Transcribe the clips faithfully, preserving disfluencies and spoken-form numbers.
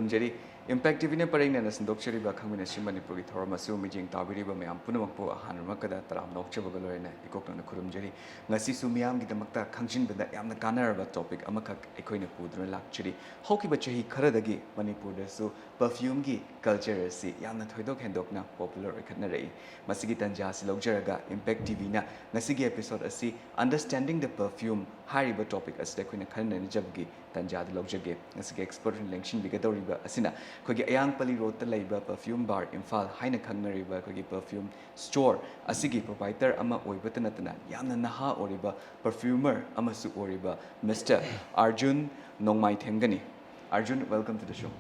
ꯈꯨꯔꯨꯝꯖꯔꯤ꯫ Impact ꯇꯤꯚꯤꯅ ꯄꯔꯦꯡ ꯅꯥꯏꯅ ꯁꯟꯗꯣꯛꯆꯔꯤꯕ ꯈꯪꯃꯤꯟꯅꯁꯤ ꯃꯅꯤꯄꯨꯔꯒꯤ ꯊꯧꯔꯝ ꯑꯁꯤꯕꯨ ꯃꯤꯠꯌꯦꯡ ꯇꯥꯕꯤꯔꯤꯕ ꯃꯌꯥꯝ ꯄꯨꯝꯅꯃꯛꯄꯨ ꯑꯍꯥꯟꯕꯃꯛꯇꯗ ꯇꯔꯥꯝꯅ ꯑꯣꯛꯆꯕꯒ ꯂꯣꯏꯅꯅ ꯏꯀꯣꯛꯇꯧꯅ ꯈꯨꯔꯨꯝꯖꯔꯤ꯫ ꯉꯁꯤꯁꯨ ꯃꯤꯌꯥꯝꯒꯤꯗꯃꯛꯇ ꯈꯪꯖꯤꯟꯕꯗ ꯌꯥꯝꯅ ꯀꯥꯟꯅꯔꯕ ꯇꯣꯄꯤꯛ ꯑꯃꯈꯛ ꯑꯩꯈꯣꯏꯅ ꯄꯨꯗꯨꯅ ꯂꯥꯛꯆꯔꯤ꯫ ꯍꯧꯈꯤꯕ ꯆꯍꯤ ꯈꯔꯗꯒꯤ ꯃꯅꯤꯄꯨꯔꯗꯁꯨ ꯄꯔꯐ꯭ꯌꯨꯝꯒꯤ ꯀꯜꯆꯔ ꯑꯁꯤ ꯌꯥꯝꯅ ꯊꯣꯏꯗꯣꯛ ꯍꯦꯟꯗꯣꯛꯅ ꯄꯣꯄꯨꯂꯔ ꯑꯣꯏꯈꯠꯅꯔꯛꯏ꯫ ꯃꯁꯤꯒꯤ ꯇꯥꯟꯖꯥ ꯑꯁꯤ ꯂꯧꯖꯔꯒ ꯏꯝꯄꯦꯛ ꯇꯤꯚꯤꯅ ꯉꯁꯤꯒꯤ ꯑꯦꯄꯤꯁꯣꯗ ꯑꯁꯤ Understanding the Perfume ꯍꯥꯏꯔꯤꯕ ꯇꯣꯄꯤꯛ ꯑꯁꯤꯗ ꯑꯩꯈꯣꯏꯅ ꯈꯟꯅ ꯅꯩꯅꯖꯕꯒꯤ ꯇꯥꯟꯖꯥꯗꯨ ꯂꯧꯖꯒꯦ꯫ ꯉꯁꯤꯒꯤ ꯑꯦꯛꯁꯄꯔꯠ ꯑꯣꯏꯅ ꯂꯦꯡꯁꯤꯟꯕꯤꯒꯗꯧꯔꯤꯕ ꯑꯁꯤꯅ ꯑꯩꯈꯣꯏꯒꯤ ꯑꯌꯥꯡꯄꯜꯂꯤ ꯔꯣꯗꯇ ꯂꯩꯕ ꯄꯔꯐ꯭ꯌꯨꯝ ꯕꯥꯔ ꯏꯝꯐꯥꯜ ꯍꯥꯏꯅ ꯈꯪꯅꯔꯤꯕ ꯑꯩꯈꯣꯏꯒꯤ ꯄꯔꯐ꯭ꯌꯨꯝ ꯁ꯭ꯇꯣꯔ ꯑꯁꯤꯒꯤ ꯄ꯭ꯔꯣꯄꯥꯏꯇꯔ ꯑꯃ ꯑꯣꯏꯕꯇ ꯅꯠꯇꯅ ꯌꯥꯝꯅ ꯅꯍꯥ ꯑꯣꯏꯔꯤꯕ ꯄꯔꯐ꯭ꯌꯨꯃꯔ ꯑꯃꯁꯨ ꯑꯣꯏꯔꯤꯕ ꯃꯤꯁꯇꯔ ꯑꯥꯔꯖꯨꯟ ꯅꯣꯡꯃꯥꯏꯊꯦꯝꯒꯅꯤ꯫ Arjun, welcome to the show.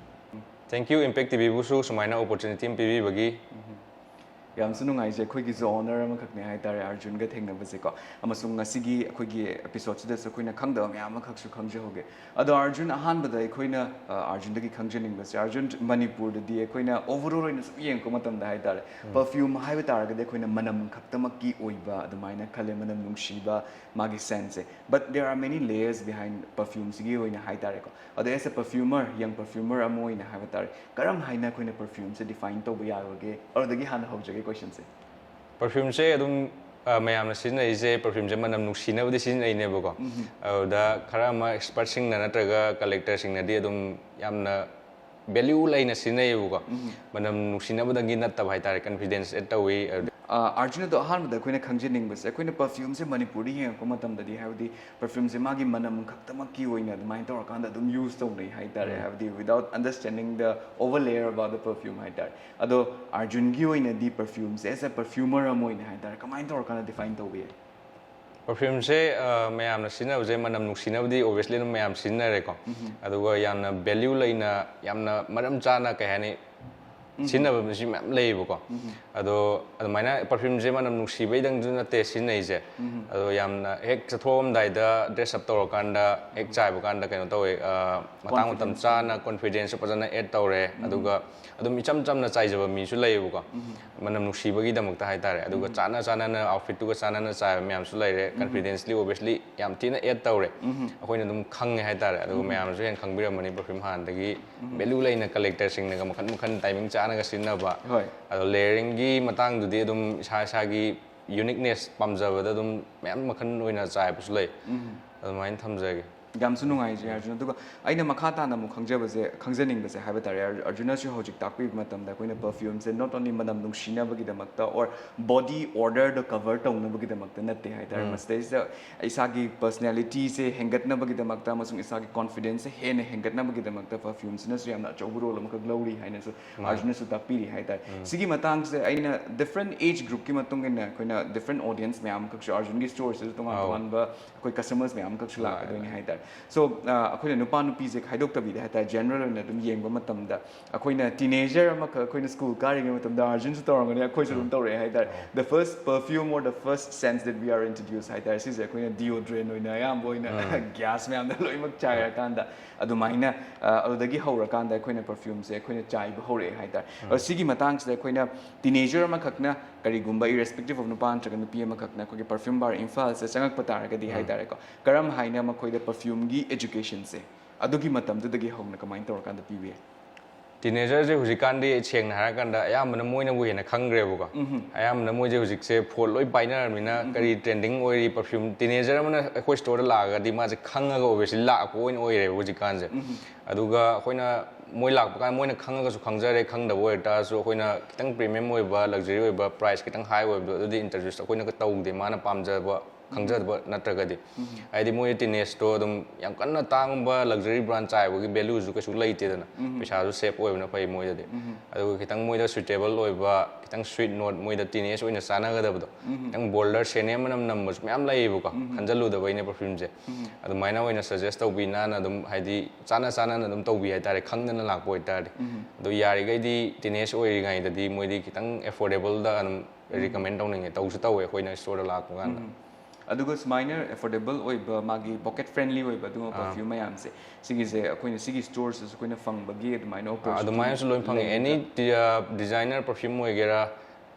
Thank you, Impact ꯇꯤꯚꯤꯕꯨꯁꯨ ꯁꯨꯃꯥꯏꯅ ꯑꯣꯄꯣꯔꯆꯨꯅꯤꯇꯤ ꯑꯃ ꯄꯤꯕꯤꯕꯒꯤ꯫ ꯌꯥꯝꯁꯨ ꯅꯨꯡꯉꯥꯏꯖꯩ, ꯑꯩꯈꯣꯏꯒꯤꯁꯨ ꯑꯣꯅꯔ ꯑꯃꯈꯛꯅꯦ ꯍꯥꯏꯇꯥꯔꯦ ꯑꯥꯔꯖꯨꯟꯒ ꯊꯦꯡꯅꯕꯁꯦꯀꯣ꯫ ꯑꯃꯁꯨꯡ ꯉꯁꯤꯒꯤ ꯑꯩꯈꯣꯏꯒꯤ ꯑꯦꯄꯤꯁꯣꯗꯁꯤꯗꯁꯨ ꯑꯩꯈꯣꯏꯅ ꯈꯪꯗꯕ ꯃꯌꯥꯝ ꯑꯃꯈꯛꯁꯨ ꯈꯪꯖꯍꯧꯒꯦ꯫ ꯑꯗꯣ ꯑꯥꯔꯖꯨꯟ, ꯑꯍꯥꯟꯕꯗ ꯑꯩꯈꯣꯏꯅ ꯑ, ꯑꯥꯔꯖꯨꯟꯗꯒꯤ ꯈꯪꯖꯅꯤꯡꯕꯁꯦ, ꯑꯥꯔꯖꯨꯟ, ꯃꯅꯤꯄꯨꯔꯗꯗꯤ ꯑꯩꯈꯣꯏꯅ ꯑꯣꯚꯔꯑꯣꯜ ꯑꯣꯏꯅ ꯁꯨꯝ ꯌꯦꯡꯉꯛꯄ ꯃꯇꯝꯗ ꯍꯥꯏꯇꯥꯔꯦ, ꯄꯔꯐ꯭ꯌꯨꯝ ꯍꯥꯏꯕ ꯇꯥꯔꯒꯗꯤ ꯑꯩꯈꯣꯏꯅ ꯃꯅꯝ ꯈꯛꯇꯃꯛꯀꯤ ꯑꯣꯏꯕ ꯑꯗꯨꯃꯥꯏꯅ ꯈꯜꯂꯦ, ꯃꯅꯝ ꯅꯨꯡꯁꯤꯕ, ꯃꯥꯒꯤ ꯁꯦꯟꯁꯁꯦ꯫ But there are many layers behind ꯄꯔꯐ꯭ꯌꯨꯝꯁꯤꯒꯤ ꯑꯣꯏꯅ ꯍꯥꯏꯇꯥꯔꯦꯀꯣ꯫ ꯑꯗꯣ as a perfumer, young perfumer ꯑꯃ ꯑꯣꯏꯅ ꯍꯥꯏꯕ ꯇꯥꯔꯦ, ꯀꯔꯝ ꯍꯥꯏꯅ ꯑꯩꯈꯣꯏꯅ ꯄꯔꯐ꯭ꯌꯨꯝꯁꯦ ꯗꯤꯐꯥꯏꯟ ꯇꯧꯕ ꯌꯥꯕꯒꯦ? ꯑꯗꯨꯗꯒꯤ ꯍꯥꯟꯅ ꯍꯧꯖꯒꯦ ꯀꯣꯏꯁꯟꯁꯦ꯫ ꯄꯔꯐ꯭ꯌꯨꯝꯁꯦ ꯑꯗꯨꯝ ꯑ, ꯃꯌꯥꯝꯅ ꯁꯤꯖꯤꯟꯅꯔꯤꯁꯦ, ꯄꯔꯐ꯭ꯌꯨꯝꯁꯦ ꯃꯅꯝ ꯅꯨꯡꯁꯤꯅꯕꯗꯤ ꯁꯤꯖꯤꯟꯅꯩꯅꯦꯕꯀꯣ꯫ ꯑꯗꯨꯗ ꯈꯔ ꯑꯃ ꯑꯦꯛꯁꯄꯔꯠꯁꯤꯡꯅ ꯅꯠꯇ꯭ꯔꯒ ꯀꯂꯦꯛꯇꯔꯁꯤꯡꯅꯗꯤ ꯑꯗꯨꯝ ꯌꯥꯝꯅ ꯚꯦꯂ꯭ꯌꯨ ꯂꯩꯅ ꯁꯤꯖꯤꯟꯅꯩꯌꯦꯕꯀꯣ꯫ ꯃꯅꯝ ꯅꯨꯡꯁꯤꯅꯕꯗꯪꯒꯤ ꯅꯠꯇꯕ ꯍꯥꯏꯇꯥꯔꯦ, ꯀꯟꯐꯤꯗꯦꯟꯁ ꯑꯦꯗ ꯇꯧꯏ꯫ ꯑꯗꯨ- ꯑꯥ, ꯑꯥꯔꯖꯨꯟ, ꯑꯗꯣ ꯑꯍꯥꯟꯕꯗ ꯑꯩꯈꯣꯏꯅ ꯈꯪꯖꯅꯤꯡꯕꯁꯦ, ꯑꯩꯈꯣꯏꯅ ꯄꯔꯐ꯭ꯌꯨꯝꯁꯦ ꯃꯅꯤꯄꯨꯔꯗ ꯌꯦꯡꯉꯛꯄ ꯃꯇꯝꯗꯗꯤ, ꯍꯥꯏꯕꯗꯤ ꯄꯔꯐ꯭ꯌꯨꯝꯁꯦ ꯃꯥꯒꯤ ꯃꯅꯝ ꯈꯛꯇꯃꯛꯀꯤ ꯑꯣꯏꯅ ꯑꯗꯨꯃꯥꯏꯅ ꯇꯧꯔꯀꯥꯟꯗ ꯑꯗꯨꯝ ꯌꯨꯁ ꯇꯧꯅꯩ ꯍꯥꯏꯇꯥꯔꯦ, ꯍꯥꯏꯕꯗꯤ without understanding the over layer about the perfume ꯍꯥꯏꯇꯥꯔꯦ꯫ ꯑꯗꯣ ꯑꯥꯔꯖꯨꯟꯒꯤ ꯑꯣꯏꯅꯗꯤ ꯄꯔꯐ꯭ꯌꯨꯝꯁꯦ as a perfumer ꯑꯃ ꯑꯣꯏꯅ ꯍꯥꯏꯇꯥꯔꯦ, ꯀꯃꯥꯏꯅ ꯇꯧꯔꯀꯥꯟꯗ ꯗꯤꯐꯥꯏꯟ ꯇꯧꯕ ꯌꯥꯏ? ꯄꯔꯐ꯭ꯌꯨꯝꯁꯦ ꯑ, ꯃꯌꯥꯝꯅ ꯁꯤꯖꯤꯟꯅꯕꯁꯦ, ꯃꯅꯝ ꯅꯨꯡꯁꯤꯅꯕꯗꯤ ꯑꯣꯕꯤꯌꯁꯂꯤ ꯑꯗꯨꯝ ꯃꯌꯥꯝ ꯁꯤꯖꯤꯟꯅꯔꯦꯀꯣ꯫ ꯑꯗꯨꯒ ꯌꯥꯝꯅ ꯚꯦꯂ꯭ꯌꯨ ꯂꯩꯅ, ꯌꯥꯝꯅ ꯃꯔꯝ ꯆꯥꯅ, ꯀꯩ ꯍꯥꯏꯅꯤ, ꯁꯤꯖꯤꯟꯅꯕ ꯃꯤꯁꯨ ꯃꯌꯥꯝ ꯂꯩꯌꯦꯕꯀꯣ꯫ ꯑꯗꯣ ꯑꯗꯨꯃꯥꯏꯅ perfumeꯁꯦ ꯃꯅꯝ ꯅꯨꯡꯁꯤꯕꯩꯗꯪꯁꯨ ꯅꯠꯇꯦ ꯁꯤꯖꯤꯟꯅꯩꯁꯦ꯫ ꯑꯗꯣ ꯌꯥꯝꯅ ꯍꯦꯛ ꯆꯠꯊꯣꯛꯑꯝꯗꯥꯏꯗ dress up ꯇꯧꯔꯀꯥꯟꯗ ꯍꯦꯛ ꯆꯥꯏꯕ ꯀꯥꯟꯗ ꯀꯩꯅꯣ ꯇꯧꯋꯦ, ꯑ, ꯃꯇꯥꯡ ꯃꯇꯝ ꯆꯥꯅ confidenceꯁꯨ ꯐꯖꯅ add ꯇꯧꯔꯦ꯫ ꯑꯗꯨꯒ ꯑꯗꯨꯝ ꯏꯆꯝ ꯆꯝꯅ ꯆꯥꯏꯖꯕ ꯃꯤꯁꯨ ꯂꯩꯌꯦꯕꯀꯣ꯫ ꯃꯅꯝ ꯅꯨꯡꯁꯤꯕꯒꯤꯗꯃꯛꯇ ꯍꯥꯏꯇꯥꯔꯦ꯫ ꯑꯗꯨꯒ ꯆꯥꯅ ꯆꯥꯅꯅ outfitꯇꯨꯒ ꯆꯥꯅꯅ ꯆꯥꯏꯕ ꯃꯌꯥꯝꯁꯨ ꯂꯩꯔꯦ꯫ Confidencely obviously ꯌꯥꯝ ꯊꯤꯅ add ꯇꯧꯔꯦ꯫ ꯑꯩꯈꯣꯏꯅ ꯑꯗꯨꯝ ꯈꯪꯉꯦ ꯍꯥꯏꯇꯥꯔꯦ꯫ ꯑꯗꯨꯒ ꯃꯌꯥꯝꯁꯨ ꯍꯦꯟꯅ ꯈꯪꯕꯤꯔꯝꯃꯅꯤ perfume ꯍꯥꯟꯅꯗꯒꯤ value ꯂꯩꯅ collectorꯁꯤꯡꯅꯒ ꯃꯈꯟ ꯃꯈꯟ timing ꯆꯥꯅꯒ ꯁꯤꯖꯤꯟꯅꯕ꯫ ꯍꯣꯏ꯫ ꯑꯗꯣ layering ꯒꯤ ꯃꯇꯥꯡꯗꯨꯗꯤ ꯑꯗꯨꯝ ꯏꯁꯥ ꯏꯁꯥꯒꯤ uniqueness ꯄꯥꯝꯖꯕꯗ ꯑꯗꯨꯝ ꯃꯌꯥꯝ ꯃꯈꯜ ꯑꯣꯏꯅ ꯆꯥꯏꯕꯁꯨ ꯂꯩ꯫ ꯑꯗꯨꯃꯥꯏꯅ ꯊꯝꯖꯒꯦ꯫ ꯌꯥꯝꯁꯨ ꯅꯨꯡꯉꯥꯏꯖꯩ ꯑꯔꯖꯨꯟ꯫ ꯑꯗꯨꯒ ꯑꯩꯅ ꯃꯈꯥ ꯇꯥꯅ ꯑꯃꯨꯛ ꯈꯪꯖꯕꯁꯦ, ꯈꯪꯖꯅꯤꯡꯕꯁꯦ ꯍꯥꯏꯕ ꯇꯥꯔꯦ, ꯑꯔ-, ꯑꯔꯖꯨꯟꯅꯁꯨ ꯍꯧꯖꯤꯛ ꯇꯥꯛꯄꯤꯕ ꯃꯇꯝꯗ ꯑꯩꯈꯣꯏꯅ perfumeꯁꯦ not only ꯃꯅꯝ ꯅꯨꯡꯁꯤꯅꯕꯒꯤꯗꯃꯛꯇ or body odourꯗꯣ cover ꯇꯧꯅꯕꯒꯤꯗꯃꯛꯇ ꯅꯠꯇꯦ ꯍꯥꯏꯇꯥꯔꯦ꯫ ꯃꯁꯤꯗꯩꯁꯤꯗ ꯏꯁꯥꯒꯤ personalityꯁꯦ ꯍꯦꯟꯒꯠꯅꯕꯒꯤꯗꯃꯛꯇ ꯑꯃꯁꯨꯡ ꯏꯁꯥꯒꯤ confidenceꯁꯦ ꯍꯦꯟꯅ ꯍꯦꯟꯒꯠꯅꯕꯒꯤꯗꯃꯛꯇ perfumeꯁꯤꯅꯁꯨ ꯌꯥꯝꯅ ꯑꯆꯧꯕ role ꯑꯃꯈꯛ ꯂꯧꯔꯤ ꯍꯥꯏꯅꯁꯨ ꯑꯔꯖꯨꯟꯅꯁꯨ ꯇꯥꯛꯄꯤꯔꯤ ꯍꯥꯏꯇꯥꯔꯦ꯫ ꯁꯤꯒꯤ ꯃꯇꯥꯡꯁꯦ ꯑꯩꯅ different age groupꯀꯤ ꯃꯇꯨꯡ ꯏꯟꯅ ꯑꯩꯈꯣꯏꯅ different audience ꯃꯌꯥꯝ ꯑꯃꯈꯛꯁꯨ ꯑꯔꯖꯨꯟꯒꯤ storeꯁꯤꯗꯁꯨ ꯇꯣꯉꯥꯟ ꯑꯧ꯫ ꯇꯣꯉꯥꯟꯕ ꯑꯩꯈꯣꯏ customers ꯃꯌꯥꯝ ꯑꯃꯈꯛꯁꯨ ꯍꯣꯏ, ꯂꯥꯛꯀꯗꯣꯏꯅꯤ ꯍꯣꯏ꯫ ꯍꯥꯏꯇꯥꯔꯦ꯫ So, ꯑ, ꯑꯩꯈꯣꯏꯅ ꯅꯨꯄꯥ ꯅꯨꯄꯤꯁꯦ ꯈꯥꯏꯗꯣꯛꯇꯕꯤꯗ ꯍꯥꯏꯇꯥꯔꯦ, general ꯑꯣꯏꯅ ꯑꯗꯨꯝ ꯌꯦꯡꯕ ꯃꯇꯝꯗ ꯑꯩꯈꯣꯏꯅ teenager ꯑꯃꯈꯛ ꯑꯩꯈꯣꯏꯅ school ꯀꯥꯔꯤꯉꯩ ꯃꯇꯝꯗ ꯑꯔꯖꯨꯟꯁꯨ ꯇꯧꯔꯝꯒꯅꯤ, ꯑꯩꯈꯣꯏꯁꯨ ꯑꯗꯨꯝ ꯇꯧꯔꯛꯑꯦ ꯍꯥꯏꯇꯥꯔꯦ꯫ The first perfume or the first scents that we are introduced ꯍꯥꯏꯇꯥꯔꯦ, ꯁꯤꯁꯦ ꯑꯩꯈꯣꯏꯅ deodorant ꯑꯣꯏꯅ ꯑꯌꯥꯝꯕ ꯑꯣꯏꯅ gas ꯃꯌꯥꯝꯗ ꯂꯣꯏꯅꯃꯛ ꯆꯥꯏꯔꯀꯥꯟꯗ ꯑꯗꯨꯃꯥꯏꯅ, ꯑ, ꯑꯗꯨꯗꯒꯤ ꯍꯧꯔꯀꯥꯟꯗ ꯑꯩꯈꯣꯏꯅ perfumeꯁꯦ ꯑꯩꯈꯣꯏꯅ ꯆꯥꯏꯕ ꯍꯧꯔꯛꯑꯦ ꯍꯥꯏꯇꯥꯔꯦ꯫ ꯑꯗꯣ ꯁꯤꯒꯤ ꯃꯇꯥꯡꯁꯤꯗ ꯑꯩꯈꯣꯏꯅ teenager ꯑꯃꯈꯛꯅ ꯀꯔꯤꯒꯨꯝꯕ irrespective of ꯅꯨꯄꯥ ꯅꯠꯇ꯭ꯔꯒ ꯅꯨꯄꯤ ꯑꯃꯈꯛꯅ ꯑꯩꯈꯣꯏꯒꯤ perfume bar ꯏꯝꯐꯥꯜꯁꯦ ꯆꯪꯉꯛꯄ ꯇꯥꯔꯒꯗꯤ ꯍꯥꯏꯇꯥꯔꯦꯀꯣ, ꯀꯔꯝ ꯍꯥꯏꯅ ꯃꯈꯣꯏꯗ perfumeꯒꯤ educationꯁꯦ ꯑꯗꯨꯒꯤ ꯃꯇꯝꯗꯨꯗꯒꯤ ꯍꯧꯅ ꯀꯃꯥꯏꯅ ꯇꯧꯔꯀꯥꯟꯗ ꯄꯤꯕ ꯌꯥꯏ? Teenagerꯁꯦ ꯍꯧꯖꯤꯛꯀꯥꯟꯗꯤ ꯁꯦꯡꯅ ꯍꯥꯏꯔꯀꯥꯟꯗ ꯑꯌꯥꯝꯕꯅ ꯃꯣꯏꯅꯕꯨ ꯍꯦꯟꯅ ꯈꯪꯈ꯭ꯔꯦꯕꯀꯣ꯫ ꯑꯌꯥꯝꯕꯅ ꯃꯣꯏꯁꯦ ꯍꯧꯖꯤꯛꯁꯦ phone ꯂꯣꯏ ꯄꯥꯏꯅꯔꯕꯅꯤꯅ ꯀꯔꯤ trending ꯑꯣꯏꯔꯤ, perfume teenager ꯑꯃꯅ ꯑꯩꯈꯣꯏ storeꯗ ꯂꯥꯛꯑꯒꯗꯤ ꯃꯥꯁꯦ ꯈꯪꯉꯒ obviously ꯂꯥꯛꯄ ꯑꯣꯏꯅ ꯑꯣꯏꯔꯦꯕ ꯍꯧꯖꯤꯛꯀꯥꯟꯁꯦ꯫ ꯑꯗꯨꯒ ꯑꯩꯈꯣꯏꯅ ꯃꯣꯏ ꯂꯥꯛꯄ ꯀꯥꯟꯗ ꯃꯣꯏꯅ ꯈꯪꯉꯒꯁꯨ ꯈꯪꯖꯔꯦ, ꯈꯪꯗꯕ ꯑꯣꯏꯇꯥꯔꯁꯨ ꯑꯩꯈꯣꯏꯅ ꯈꯤꯇꯪ premium ꯑꯣꯏꯕ, luxury ꯑꯣꯏꯕ, price ꯈꯤꯇꯪ high ꯑꯣꯏꯕꯗꯣ ꯑꯗꯨꯗꯤ introduce ꯑꯩꯈꯣꯏꯅꯒ ꯇꯧꯗꯦ꯫ ꯃꯥꯅ ꯄꯥꯝꯖꯕ ꯈꯪꯖꯗꯕ ꯅꯠꯇ꯭ꯔꯒꯗꯤ꯫ ꯍꯥꯏꯗꯤ ꯃꯣꯏ ꯇꯤꯅꯦꯖꯇꯣ ꯑꯗꯨꯝ ꯌꯥꯝ ꯀꯟꯅ ꯇꯥꯡꯕ luxury brand ꯆꯥꯏꯕꯒꯤ value ꯁꯨ ꯀꯩꯁꯨ ꯂꯩꯇꯦꯗꯅ꯫ ꯄꯩꯁꯥꯁꯨ save ꯑꯣꯏꯕꯅ ꯐꯩ ꯃꯣꯏꯗꯗꯤ꯫ ꯑꯗꯨꯒ ꯈꯤꯇꯪ ꯃꯣꯏꯗ suitable ꯑꯣꯏꯕ, ꯈꯤꯇꯪ sweet note, ꯃꯣꯏꯗ teenage ꯑꯣꯏꯅ ꯆꯥꯟꯅꯒꯗꯕꯗꯣ, ꯈꯤꯇꯪ bolder, ꯁꯦꯅꯦ ꯃꯅꯝ ꯅꯝꯕꯁꯨ ꯃꯌꯥꯝ ꯂꯩꯌꯦꯕꯀꯣ, ꯈꯟꯖꯜꯂꯨꯗꯕꯩꯅꯦ perfume ꯁꯦ꯫ ꯑꯗꯨꯃꯥꯏꯅ ꯑꯣꯏꯅ suggest ꯇꯧꯕꯤ, ꯅꯥꯟꯅ ꯑꯗꯨꯝ, ꯍꯥꯏꯗꯤ ꯆꯥꯟꯅ ꯆꯥꯟꯅꯅ ꯑꯗꯨꯝ ꯇꯧꯕꯤ ꯍꯥꯏꯇꯥꯔꯦ, ꯈꯪꯗꯅ ꯂꯥꯛꯄ ꯑꯣꯏꯇꯥꯔꯗꯤ꯫ ꯑꯗꯣ ꯌꯥꯔꯤꯈꯩꯗꯤ teenage ꯑꯣꯏꯔꯤꯉꯩꯗꯗꯤ ꯃꯣꯏꯗꯤ ꯈꯤꯇꯪ affordable ꯗ ꯑꯗꯨꯝ recommend ꯇꯧꯅꯤꯡꯉꯦ, ꯇꯧꯁꯨ ꯇꯧꯋꯦ ꯑꯩꯈꯣꯏꯅ store ꯗ ꯂꯥꯛꯄ ꯀꯥꯟꯗ꯫ ꯑꯗꯨꯒ ꯁꯨꯃꯥꯏꯅ affordable ꯑꯣꯏꯕ, ꯃꯥꯒꯤ pocket friendly ꯑꯣꯏꯕ ꯑꯗꯨꯒꯨꯝꯕ perfume ꯃꯌꯥꯝꯁꯦ, ꯁꯤꯒꯤꯁꯦ ꯑꯩꯈꯣꯏꯅ ꯁꯤꯒꯤ store ꯁꯤꯁꯨ ꯑꯩꯈꯣꯏꯅ ꯐꯪꯕꯒꯤ ꯑꯗꯨꯃꯥꯏꯅ opportunity ꯑꯗꯨꯃꯥꯏꯅꯁꯨ ꯂꯣꯏ ꯐꯪꯉꯦ꯫ ꯂꯩꯒꯗ꯭ꯔꯥ? Any ꯗꯤ- ꯑ, designer perfume ꯑꯣꯏꯒꯦꯔꯥ,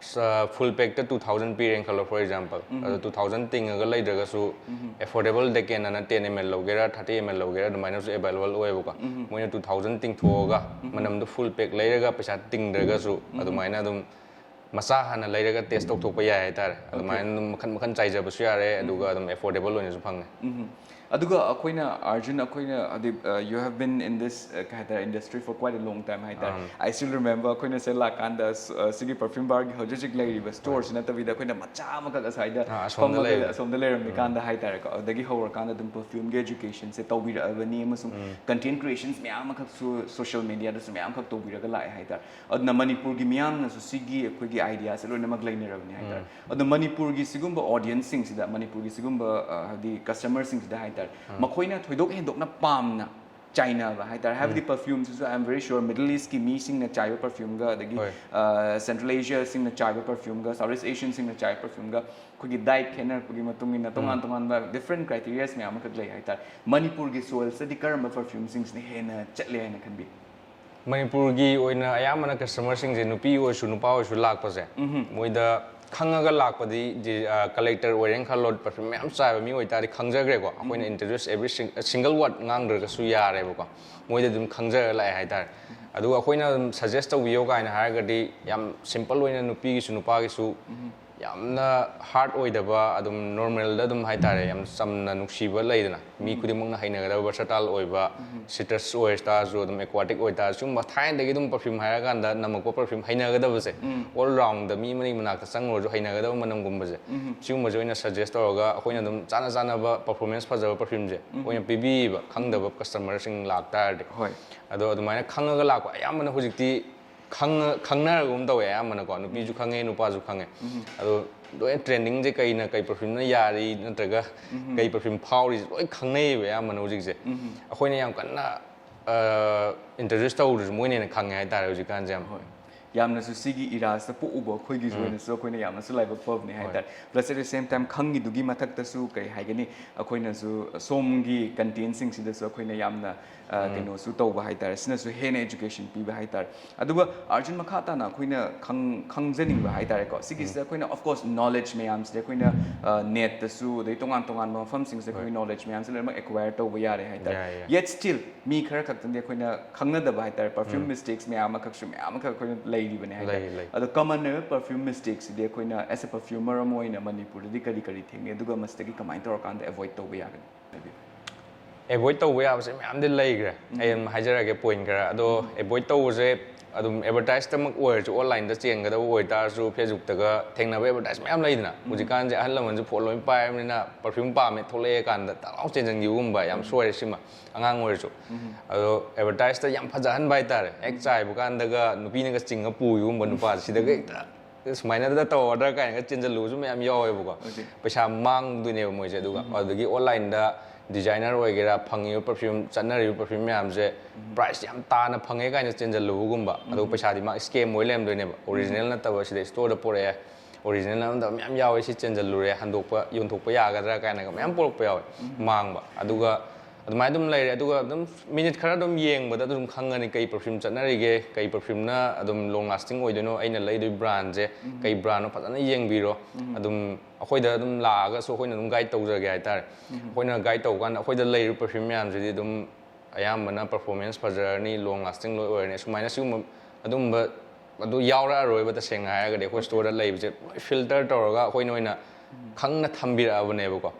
full pack ꯇ two thousand ꯄꯤꯔꯦꯅ ꯈꯜꯂꯣ, for example, ꯑꯗꯣ two thousand ꯇꯤꯡꯉꯒ ꯂꯩꯗ꯭ꯔꯒꯁꯨ affordable ꯗꯦꯀꯦꯟ ꯑꯅ ten ml ꯂꯧꯒꯦꯔꯥ, thirty ml ꯂꯧꯒꯦꯔꯥ, ꯑꯗꯨꯃꯥꯏꯅꯁꯨ available ꯑꯣꯏꯌꯦꯕꯀꯣ꯫ ꯃꯣꯏꯅ two thousand ꯇꯤꯡꯊꯣꯛꯑꯒ ꯃꯅꯝꯗꯣ full pack ꯂꯩꯔꯒ ꯄꯩꯁꯥ ꯇꯤꯡꯗ꯭ꯔꯒꯁꯨ ꯑꯗꯨꯃꯥꯏꯅ ꯑꯗꯨꯝ ꯃꯆꯥ ꯍꯥꯟꯅ ꯂꯩꯔꯒ test ꯇꯧꯊꯣꯛꯄ ꯌꯥꯏ ꯍꯥꯏꯇꯥꯔꯦ꯫ ꯑꯗꯨꯃꯥꯏꯅ ꯑꯗꯨꯝ ꯃꯈꯟ ꯃꯈꯟ ꯆꯥꯏꯖꯕꯁꯨ ꯌꯥꯔꯦ, ꯑꯗꯨꯒ ꯑꯗꯨꯝ affordable ꯑꯣꯏꯅꯁꯨ ꯐꯪꯉꯦ꯫ ꯑꯗꯨꯒ ꯑꯩꯈꯣꯏꯅ, ꯑꯥꯔꯖꯨꯟ, ꯑꯩꯈꯣꯏꯅ ꯍꯥꯏꯗꯤ, uh, you have been in this, uh, ꯀꯩ ꯍꯥꯏꯇꯥꯔꯦ, industry for quite a long time ꯍꯥꯏꯇꯥꯔꯦ꯫ I still remember ꯑꯩꯈꯣꯏꯅ ꯁꯤꯗ ꯂꯥꯛꯀꯥꯟꯗ, uh, ꯁꯤꯒꯤ Perfume Bar ꯒꯤ ꯍꯧꯖꯤꯛ ꯍꯧꯖꯤꯛ ꯂꯩꯔꯤꯕ store ꯁꯤ ꯅꯠꯇꯕꯤꯗ ꯑꯩꯈꯣꯏꯅ ꯃꯆꯥ ꯑꯃꯈꯛ ꯑꯁ꯭ꯋꯥꯏꯗ ꯑꯥ, ꯑꯁꯣꯝꯗ ꯐꯝꯃꯒ ꯂꯩꯕ꯫ ꯑꯁꯣꯝꯗ ꯂꯩꯔꯝꯃꯤꯀꯥꯟꯗ ꯍꯥꯏꯇꯥꯔꯦꯀꯣ, ꯑꯗꯨꯗꯒꯤ ꯍꯧꯔꯀꯥꯟꯗ ꯑꯗꯨꯝ perfume ꯒꯤ education ꯁꯦ ꯇꯧꯕꯤꯔꯛꯑꯕꯅꯤ, ꯑꯃꯁꯨꯡ content creations ꯃꯌꯥꯝ ꯑꯃꯈꯛꯁꯨ social media ꯗꯁꯨ ꯃꯌꯥꯝ ꯑꯃꯈꯛ ꯇꯧꯕꯤꯔꯒ ꯂꯥꯛꯑꯦ ꯍꯥꯏꯇꯥꯔꯦ꯫ ꯑꯗꯨꯅ ꯃꯅꯤꯄꯨꯔꯒꯤ ꯃꯤꯌꯥꯝꯅꯁꯨ ꯁꯤꯒꯤ ꯑꯩꯈꯣꯏꯒꯤ idea ꯁꯦ ꯂꯣꯏꯅꯃꯛ ꯂꯩꯅꯔꯕꯅꯤ ꯍꯥꯏꯇꯥꯔꯦ꯫ ꯑꯗꯣ ꯃꯅꯤꯄꯨꯔꯒꯤ ꯁꯤꯒꯨꯝꯕ audience ꯁꯤꯡꯁꯤꯗ, ꯃꯅꯤꯄꯨꯔꯒꯤ ꯁꯤꯒꯨꯝꯕ, ꯑ, ꯍꯥꯏꯗꯤ customer ꯁꯤꯡꯁꯤꯗ ꯍꯥꯏꯇꯥꯔꯦ, ꯃꯈꯣꯏꯅ ꯊꯣꯏꯗꯣꯛ ꯍꯦꯟꯗꯣꯛꯅ ꯄꯥꯝꯅ ꯆꯥꯏꯅꯕ ꯍꯥꯏꯇꯥꯔꯦ, ꯍꯥꯏꯕꯗꯤ perfume ꯁꯤꯁꯨ, I am very sure, Middle East ꯀꯤ ꯃꯤꯁꯤꯡꯅ ꯆꯥꯏꯕ perfume ꯒ, ꯑꯗꯒꯤ, ꯍꯣꯏ꯫ ꯑ, Central Asia ꯁꯤꯡꯅ ꯆꯥꯏꯕ perfume ꯒ, South East Asian ꯁꯤꯡꯅ ꯆꯥꯏꯕ perfume ꯒ, ꯑꯩꯈꯣꯏꯒꯤ diet ꯈꯦꯠꯅꯔꯛꯄꯒꯤ ꯃꯇꯨꯡ ꯏꯟꯅ ꯇꯣꯉꯥꯟ ꯇꯣꯉꯥꯟꯕ different criteria ꯁ ꯃꯌꯥꯝ ꯑꯃꯈꯛ ꯂꯩ ꯍꯥꯏꯇꯥꯔꯦ꯫ ꯃꯅꯤꯄꯨꯔꯒꯤ soil ꯁꯤꯗꯗꯤ ꯀꯔꯝꯕ perfume ꯁꯤꯡꯁꯤꯅ ꯍꯦꯟꯅ ꯆꯠꯂꯦ ꯍꯥꯏꯅ ꯈꯟꯕꯤ? ꯃꯅꯤꯄꯨꯔꯒꯤ ꯑꯣꯏꯅ ꯑꯌꯥꯝꯕꯅ customer ꯁꯤꯡꯁꯦ, ꯅꯨꯄꯤ ꯑꯣꯏꯔꯁꯨ ꯅꯨꯄꯥ ꯑꯣꯏꯔꯁꯨ ꯂꯥꯛꯄꯁꯦ, ꯃꯣꯏꯗ ꯈꯪꯉꯒ ꯂꯥꯛꯄꯗꯤ, ꯗꯤ-, ꯑ, collector ꯑꯣꯏꯔꯦꯅ ꯈꯜꯂꯣ, perfume ꯃꯌꯥꯝ ꯆꯥꯏꯕ ꯃꯤ ꯑꯣꯏꯇꯥꯔꯗꯤ ꯈꯪꯖꯈ꯭ꯔꯦꯀꯣ꯫ ꯑꯩꯈꯣꯏꯅ introduce every sing-, single word ꯉꯥꯡꯗ꯭ꯔꯒꯁꯨ ꯌꯥꯔꯦꯕꯀꯣ, ꯃꯣꯏꯗ ꯑꯗꯨꯝ ꯈꯪꯖꯔ ꯂꯥꯛꯑꯦ ꯍꯥꯏꯇꯥꯔꯦ꯫ ꯑꯗꯨꯒ ꯑꯩꯈꯣꯏꯅ ꯑꯗꯨꯝ suggest ꯇꯧꯕꯤꯌꯣ ꯀꯥꯏꯅ ꯍꯥꯏꯔꯒꯗꯤ, ꯌꯥꯝ simple ꯑꯣꯏꯅ ꯅꯨꯄꯤꯒꯤꯁꯨ ꯅꯨꯄꯥꯒꯤꯁꯨ ꯌꯥꯝꯅ ꯍꯥꯔꯠ ꯑꯣꯏꯗꯕ, ꯑꯗꯨꯝ ꯅꯣꯔꯃꯦꯜꯗ ꯑꯗꯨꯝ ꯍꯥꯏꯇꯥꯔꯦ, ꯌꯥꯝ ꯆꯝꯅ ꯅꯨꯡꯁꯤꯕ ꯂꯩꯗꯅ, ꯃꯤ ꯈꯨꯗꯤꯡꯃꯛꯅ ꯍꯩꯅꯒꯗꯕ, ꯚꯔꯁꯥꯇꯥꯏꯜ ꯑꯣꯏꯕ, ꯁꯤꯇ꯭ꯔꯁ ꯑꯣꯏꯇꯥꯔꯁꯨ, ꯑꯗꯨꯝ ꯑꯦꯀ꯭ꯋꯥꯇꯤꯛ ꯑꯣꯏꯇꯥꯔꯁꯨ, ꯁꯤꯒꯨꯝꯕ ꯊꯥꯏꯅꯗꯒꯤ ꯑꯗꯨꯝ ꯄꯔꯐ꯭ꯌꯨꯝ ꯍꯥꯏꯔꯀꯥꯟꯗ ꯅꯝꯃꯛꯄ ꯄꯔꯐ꯭ꯌꯨꯝ ꯍꯩꯅꯒꯗꯕꯁꯦ, ꯑꯣꯜ ꯔꯥꯎꯟꯗ ꯃꯤ ꯑꯃꯒꯤ ꯃꯅꯥꯛꯇ ꯆꯪꯉꯨꯔꯁꯨ ꯍꯩꯅꯒꯗꯕ ꯃꯅꯝꯒꯨꯝꯕꯁꯦ, ꯁꯤꯒꯨꯝꯕꯁꯦ ꯑꯣꯏꯅ ꯁꯖꯦꯁ ꯇꯧꯔꯒ, ꯑꯩꯈꯣꯏꯅ ꯑꯗꯨꯝ ꯆꯥꯅ ꯆꯥꯅꯕ ꯄꯔꯐꯣꯔꯃꯦꯟꯁ ꯐꯖꯕ ꯄꯔꯐ꯭ꯌꯨꯝꯁꯦ ꯑꯣꯏꯅ ꯄꯤꯕꯤꯕ, ꯈꯪꯗꯕ ꯀꯁꯇꯃꯔꯁꯤꯡ ꯂꯥꯛꯇꯥꯔꯗꯤ꯫ ꯍꯣꯏ꯫ ꯑꯗꯣ ꯑꯗꯨꯃꯥꯏꯅ ꯈꯪꯉꯒ ꯂꯥꯛꯄ ꯑꯌꯥꯝꯕꯅ ꯍꯧꯖꯤꯛꯇꯤ ꯈꯪꯉ- ꯈꯪꯅꯔꯒꯨꯝ ꯇꯧꯋꯦ ꯑꯌꯥꯝꯕꯅꯀꯣ꯫ ꯅꯨꯄꯤꯁꯨ ꯈꯪꯉꯦ, ꯅꯨꯄꯥꯁꯨ ꯈꯪꯉꯦ꯫ ꯑꯗꯣ ꯂꯣꯏꯅ ꯇ꯭ꯔꯦꯟꯗꯤꯡꯁꯦ ꯀꯩꯅ, ꯀꯩ ꯄꯔꯐ꯭ꯌꯨꯝꯅ ꯌꯥꯔꯤ ꯅꯠꯇ꯭ꯔꯒ ꯀꯩ ꯄꯔꯐ꯭ꯌꯨꯝ ꯐꯥꯎꯔꯤꯁꯦ ꯂꯣꯏ ꯈꯪꯅꯩꯌꯦꯕ ꯑꯌꯥꯝꯕꯅ ꯍꯧꯖꯤꯛꯁꯦ꯫ ꯑꯩꯈꯣꯏꯅ ꯌꯥꯝ ꯀꯟꯅ ꯏꯟꯇ꯭ꯔꯣꯗ꯭ꯌꯨꯁ ꯇꯧꯔꯁꯨ ꯃꯣꯏꯅ ꯍꯦꯟꯅ ꯈꯪꯉꯦ ꯍꯥꯏꯇꯥꯔꯦ ꯍꯧꯖꯤꯛꯀꯥꯟꯁꯦ ꯌꯥꯝ꯫ ꯍꯣꯏ꯫ ꯌꯥꯝꯅꯁꯨ ꯁꯤꯒꯤ ꯏꯔꯥꯁꯤꯗ ꯄꯣꯛꯎꯕ ꯑꯩꯈꯣꯏꯒꯤꯁꯨ ꯑꯣꯏꯅꯁꯨ ꯑꯩꯈꯣꯏꯅ ꯌꯥꯝꯅꯁꯨ ꯂꯥꯏꯕꯛ ꯐꯕꯅꯦ ꯍꯥꯏꯇꯥꯔꯦ꯫ Plus at the same time ꯈꯪꯉꯤꯗꯨꯒꯤ ꯃꯊꯛꯇꯁꯨ ꯀꯩ ꯍꯥꯏꯒꯅꯤ, ꯑꯩꯈꯣꯏꯅꯁꯨ ꯁꯣꯝꯒꯤ ꯀꯟꯇꯦꯟꯁꯤꯡꯁꯤꯗꯁꯨ ꯑꯩꯈꯣꯏꯅ ꯌꯥꯝꯅ ꯑ, ꯀꯩꯅꯣꯁꯨ ꯇꯧꯕ ꯍꯥꯏꯇꯥꯔꯦ꯫ ꯁꯤꯅꯁꯨ ꯍꯦꯟꯅ ꯑꯦꯖꯨꯀꯦꯁꯟ ꯄꯤꯕ ꯍꯥꯏꯇꯥꯔꯦ꯫ ꯑꯗꯨꯒ ꯑꯥꯔꯖꯨꯟ, ꯃꯈꯥ ꯇꯥꯅ ꯑꯩꯈꯣꯏꯅ ꯈꯪ- ꯈꯪꯖꯅꯤꯡꯕ ꯍꯥꯏꯇꯥꯔꯦꯀꯣ, ꯁꯤꯒꯤꯁꯤꯗ ꯑꯩꯈꯣꯏꯅ of course ꯅꯣꯂꯦꯖ ꯃꯌꯥꯝꯁꯤꯗꯤ ꯑꯩꯈꯣꯏꯅ ꯅꯦꯠꯇꯁꯨ ꯑꯗꯩ ꯇꯣꯉꯥꯟ ꯇꯣꯉꯥꯟꯕ ꯃꯐꯝꯁꯤꯡꯁꯤꯗ ꯑꯩꯈꯣꯏ ꯅꯣꯂꯦꯖ ꯃꯌꯥꯝꯁꯦ ꯂꯣꯏꯅꯃꯛ ꯑꯦꯀ꯭ꯋꯥꯌꯔ ꯇꯧꯕ ꯌꯥꯔꯦ ꯍꯥꯏꯇꯥꯔꯦ꯫ ꯌꯥꯏ, ꯌꯥꯏ꯫ Yet still ꯃꯤ ꯈꯔ ꯈꯛꯇꯪꯗꯤ ꯑꯩꯈꯣꯏꯅ ꯈꯪꯅꯗꯕ ꯍꯥꯏꯇꯥꯔꯦ, ꯄꯔꯐ꯭ꯌꯨꯝ ꯃꯤꯁꯇꯦꯛꯁ ꯃꯌꯥꯝ ꯑꯃꯈꯛꯁꯨ ꯃꯌꯥꯝ ꯑꯃꯈꯛ ꯑꯩꯈꯣꯏꯅ ꯂꯩꯔꯤꯕꯅꯦ ꯍꯥꯏꯇꯥꯔꯦ꯫ ꯂꯩ, ꯂꯩ꯫ ꯑꯗꯣ ꯀꯃꯟ ꯑꯣꯏꯕ ꯄꯔꯐ꯭ꯌꯨꯝ ꯃꯤꯁꯇꯦꯛꯁꯤꯗꯤ ꯑꯩꯈꯣꯏꯅ as a perfumer ꯑꯃ ꯑꯣꯏꯅ ꯃꯅꯤꯄꯨꯔꯗꯗꯤ ꯀꯔꯤ ꯀꯔꯤ ꯊꯦꯡꯅꯩ, ꯑꯗꯨꯒ ꯃꯁꯤꯗꯒꯤ ꯀꯃꯥꯏꯅ ꯇꯧꯔꯀꯥꯟꯗ ꯑꯦꯚꯣꯏꯗ ꯇꯧꯕ ꯌꯥꯒꯅꯤ? ꯑꯦꯚꯣꯏꯗ ꯇꯧꯕ ꯌꯥꯕꯁꯦ ꯃꯌꯥꯝꯗꯤ ꯂꯩꯈ꯭ꯔꯦ꯫ ꯑꯩ ꯑꯗꯨꯝ ꯍꯥꯏꯖꯔꯛꯑꯒꯦ ꯄꯣꯏꯟ ꯈꯔ꯫ ꯑꯗꯣ ꯑꯦꯚꯣꯏꯗ ꯇꯧꯕꯁꯦ ꯑꯗꯨꯝ ꯑꯦꯗꯚꯔꯇꯥꯏꯁꯇꯃꯛ ꯑꯣꯏꯔꯁꯨ, ꯑꯣꯟꯂꯥꯏꯟꯗ ꯆꯦꯟꯒꯗꯕ ꯑꯣꯏꯇꯥꯔꯁꯨ, ꯐꯦꯁꯕꯨꯛꯇꯒ ꯊꯦꯡꯅꯕ ꯑꯦꯗꯚꯔꯇꯥꯏꯁ ꯃꯌꯥꯝ ꯂꯩꯗꯅ꯫ ꯍꯧꯖꯤꯛꯀꯥꯟꯁꯦ ꯑꯍꯜ ꯂꯃꯟꯁꯨ ꯐꯣꯟ ꯂꯣꯏ ꯄꯥꯏꯔꯕꯅꯤꯅ ꯄꯔꯐ꯭ꯌꯨꯝ ꯄꯥꯝꯃꯦ ꯊꯣꯛꯂꯛꯑꯦ ꯀꯥꯟꯗ ꯇꯥꯛ ꯂꯥꯎ ꯆꯦꯟꯁꯤꯟꯈꯤꯕꯒꯨꯝꯕ ꯌꯥꯝ ꯁꯣꯏꯔꯦ ꯁꯤꯃ꯫ ꯑꯉꯥꯡ ꯑꯣꯏꯔꯁꯨ꯫ ꯑꯗꯣ ꯑꯦꯗꯚꯔꯇꯥꯏꯁꯇ ꯌꯥꯝ ꯐꯖꯍꯟꯕ ꯍꯥꯏꯇꯥꯔꯦ꯫ ꯍꯦꯛ ꯆꯥꯏꯕ ꯀꯥꯟꯗꯒ ꯅꯨꯄꯤꯅꯒ ꯆꯤꯡꯉ ꯄꯨꯈꯤꯕꯒꯨꯝꯕ ꯅꯨꯄꯥꯁꯦ ꯁꯤꯗꯒ ꯍꯦꯛꯇ ꯁꯨꯃꯥꯏꯅ ꯇꯧꯔꯗ꯭ꯔꯥ ꯀꯥꯏꯅꯒ ꯆꯦꯟꯁꯤꯜꯂꯨꯕꯁꯨ ꯃꯌꯥꯝ ꯌꯥꯎꯋꯦꯕꯀꯣ꯫ Okay. ꯄꯩꯁꯥ ꯃꯥꯡꯗꯣꯏꯅꯦꯕ ꯃꯣꯏꯁꯦ꯫ ꯑꯗꯨꯒ ꯑꯗꯨꯗꯒꯤ ꯑꯣꯟꯂꯥꯏꯟꯗ ꯗꯤꯖꯥꯏꯅꯔ ꯑꯣꯏꯒꯦꯔꯥ, ꯐꯪꯉꯤꯕ ꯄꯔꯐ꯭ꯌꯨꯝ, ꯆꯠꯅꯔꯤꯕ ꯄꯔꯐ꯭ꯌꯨꯝ ꯃꯌꯥꯝꯁꯦ ꯄ꯭ꯔꯥꯏꯁ ꯌꯥꯝ ꯇꯥꯅ ꯐꯪꯉꯦ ꯀꯥꯏꯅ ꯆꯦꯟꯁꯤꯜꯂꯨꯕꯒꯨꯝꯕ, ꯑꯗꯨꯒ ꯄꯩꯁꯥꯗꯤ ꯃꯥ ꯁ꯭ꯀꯦꯝ ꯑꯣꯏ ꯂꯩꯔꯝꯗꯣꯏꯅꯦꯕ꯫ ꯑꯣꯔꯤꯖꯤꯅꯦꯜ ꯅꯠꯇꯕ ꯁꯤꯗ ꯁ꯭ꯇꯣꯔꯗ ꯄꯣꯔꯛꯑꯦ, ꯑꯣꯔꯤꯖꯤꯅꯦꯜ ꯅꯠꯇꯕ ꯃꯌꯥꯝ ꯌꯥꯎꯋꯦ, ꯁꯤ ꯆꯦꯟꯁꯤꯜꯂꯨꯔꯦ, ꯍꯟꯗꯣꯛꯄ, ꯌꯣꯟꯊꯣꯛꯄ ꯌꯥꯒꯗ꯭ꯔꯥ ꯀꯥꯏꯅꯒ ꯃꯌꯥꯝ ꯄꯣꯔꯛꯄ ꯌꯥꯎꯋꯦ, ꯃꯥꯡꯕ꯫ ꯑꯗꯨꯒ ꯑꯗꯨꯃꯥꯏꯅ ꯑꯗꯨꯝ ꯂꯩꯔꯦ꯫ ꯑꯗꯨꯒ ꯑꯗꯨꯝ ꯃꯤꯅꯤꯠ ꯈꯔ ꯑꯗꯨꯝ ꯌꯦꯡꯕꯗ ꯑꯗꯨꯝ ꯈꯪꯒꯅꯤ ꯀꯩ ꯄꯔꯐ꯭ꯌꯨꯝ ꯆꯠꯅꯔꯤꯒꯦ, ꯀꯩ ꯄꯔꯐ꯭ꯌꯨꯝꯅ ꯑꯗꯨꯝ ꯂꯣꯡ ꯂꯥꯁꯇꯤꯡ ꯑꯣꯏꯗꯣꯏꯅꯣ, ꯑꯩꯅ ꯂꯩꯗꯣꯏ ꯕ꯭ꯔꯥꯟꯁꯦ ꯀꯩ ꯕ꯭ꯔꯥꯟꯅꯣ ꯐꯖꯅ ꯌꯦꯡꯕꯤꯔꯣ꯫ ꯑꯗꯨꯝ ꯑꯩꯈꯣꯏꯗ ꯑꯗꯨꯝ ꯂꯥꯛꯑꯒꯁꯨ ꯑꯩꯈꯣꯏꯅ ꯑꯗꯨꯝ ꯒꯥꯏꯗ ꯇꯧꯖꯒꯦ ꯍꯥꯏꯇꯥꯔꯦ꯫ ꯑꯩꯈꯣꯏꯅ ꯒꯥꯏꯗ ꯇꯧꯕ ꯀꯥꯟꯗ ꯑꯩꯈꯣꯏꯗ ꯂꯩꯔꯤꯕ ꯄꯔꯐ꯭ꯌꯨꯝ ꯃꯌꯥꯝꯁꯤꯗꯤ ꯑꯗꯨꯝ ꯑꯌꯥꯝꯕꯅ ꯄꯔꯐꯣꯔꯃꯦꯟꯁ ꯐꯖꯔꯅꯤ, ꯂꯣꯡ ꯂꯥꯁꯇꯤꯡ ꯂꯣꯏ ꯑꯣꯏꯔꯅꯤ꯫ ꯁꯨꯃꯥꯏꯅ ꯁꯤꯒꯨꯝꯕ ꯑꯗꯨꯝꯕ ꯑꯗꯨ ꯌꯥꯎꯔꯛꯑꯔꯣꯏꯕ꯫ ꯇꯁꯦꯡꯅ ꯍꯥꯏꯔꯒꯗꯤ ꯑꯩꯈꯣꯏ ꯁ꯭ꯇꯣꯔꯗ ꯂꯩꯕꯁꯦ ꯂꯣꯏ ꯐꯤꯜꯇꯔ ꯇꯧꯔꯒ ꯑꯩꯈꯣꯏꯅ ꯑꯣꯏꯅ ꯈꯪꯅ ꯊꯝꯕꯤꯔꯛꯑꯕꯅꯦꯕꯀꯣ꯫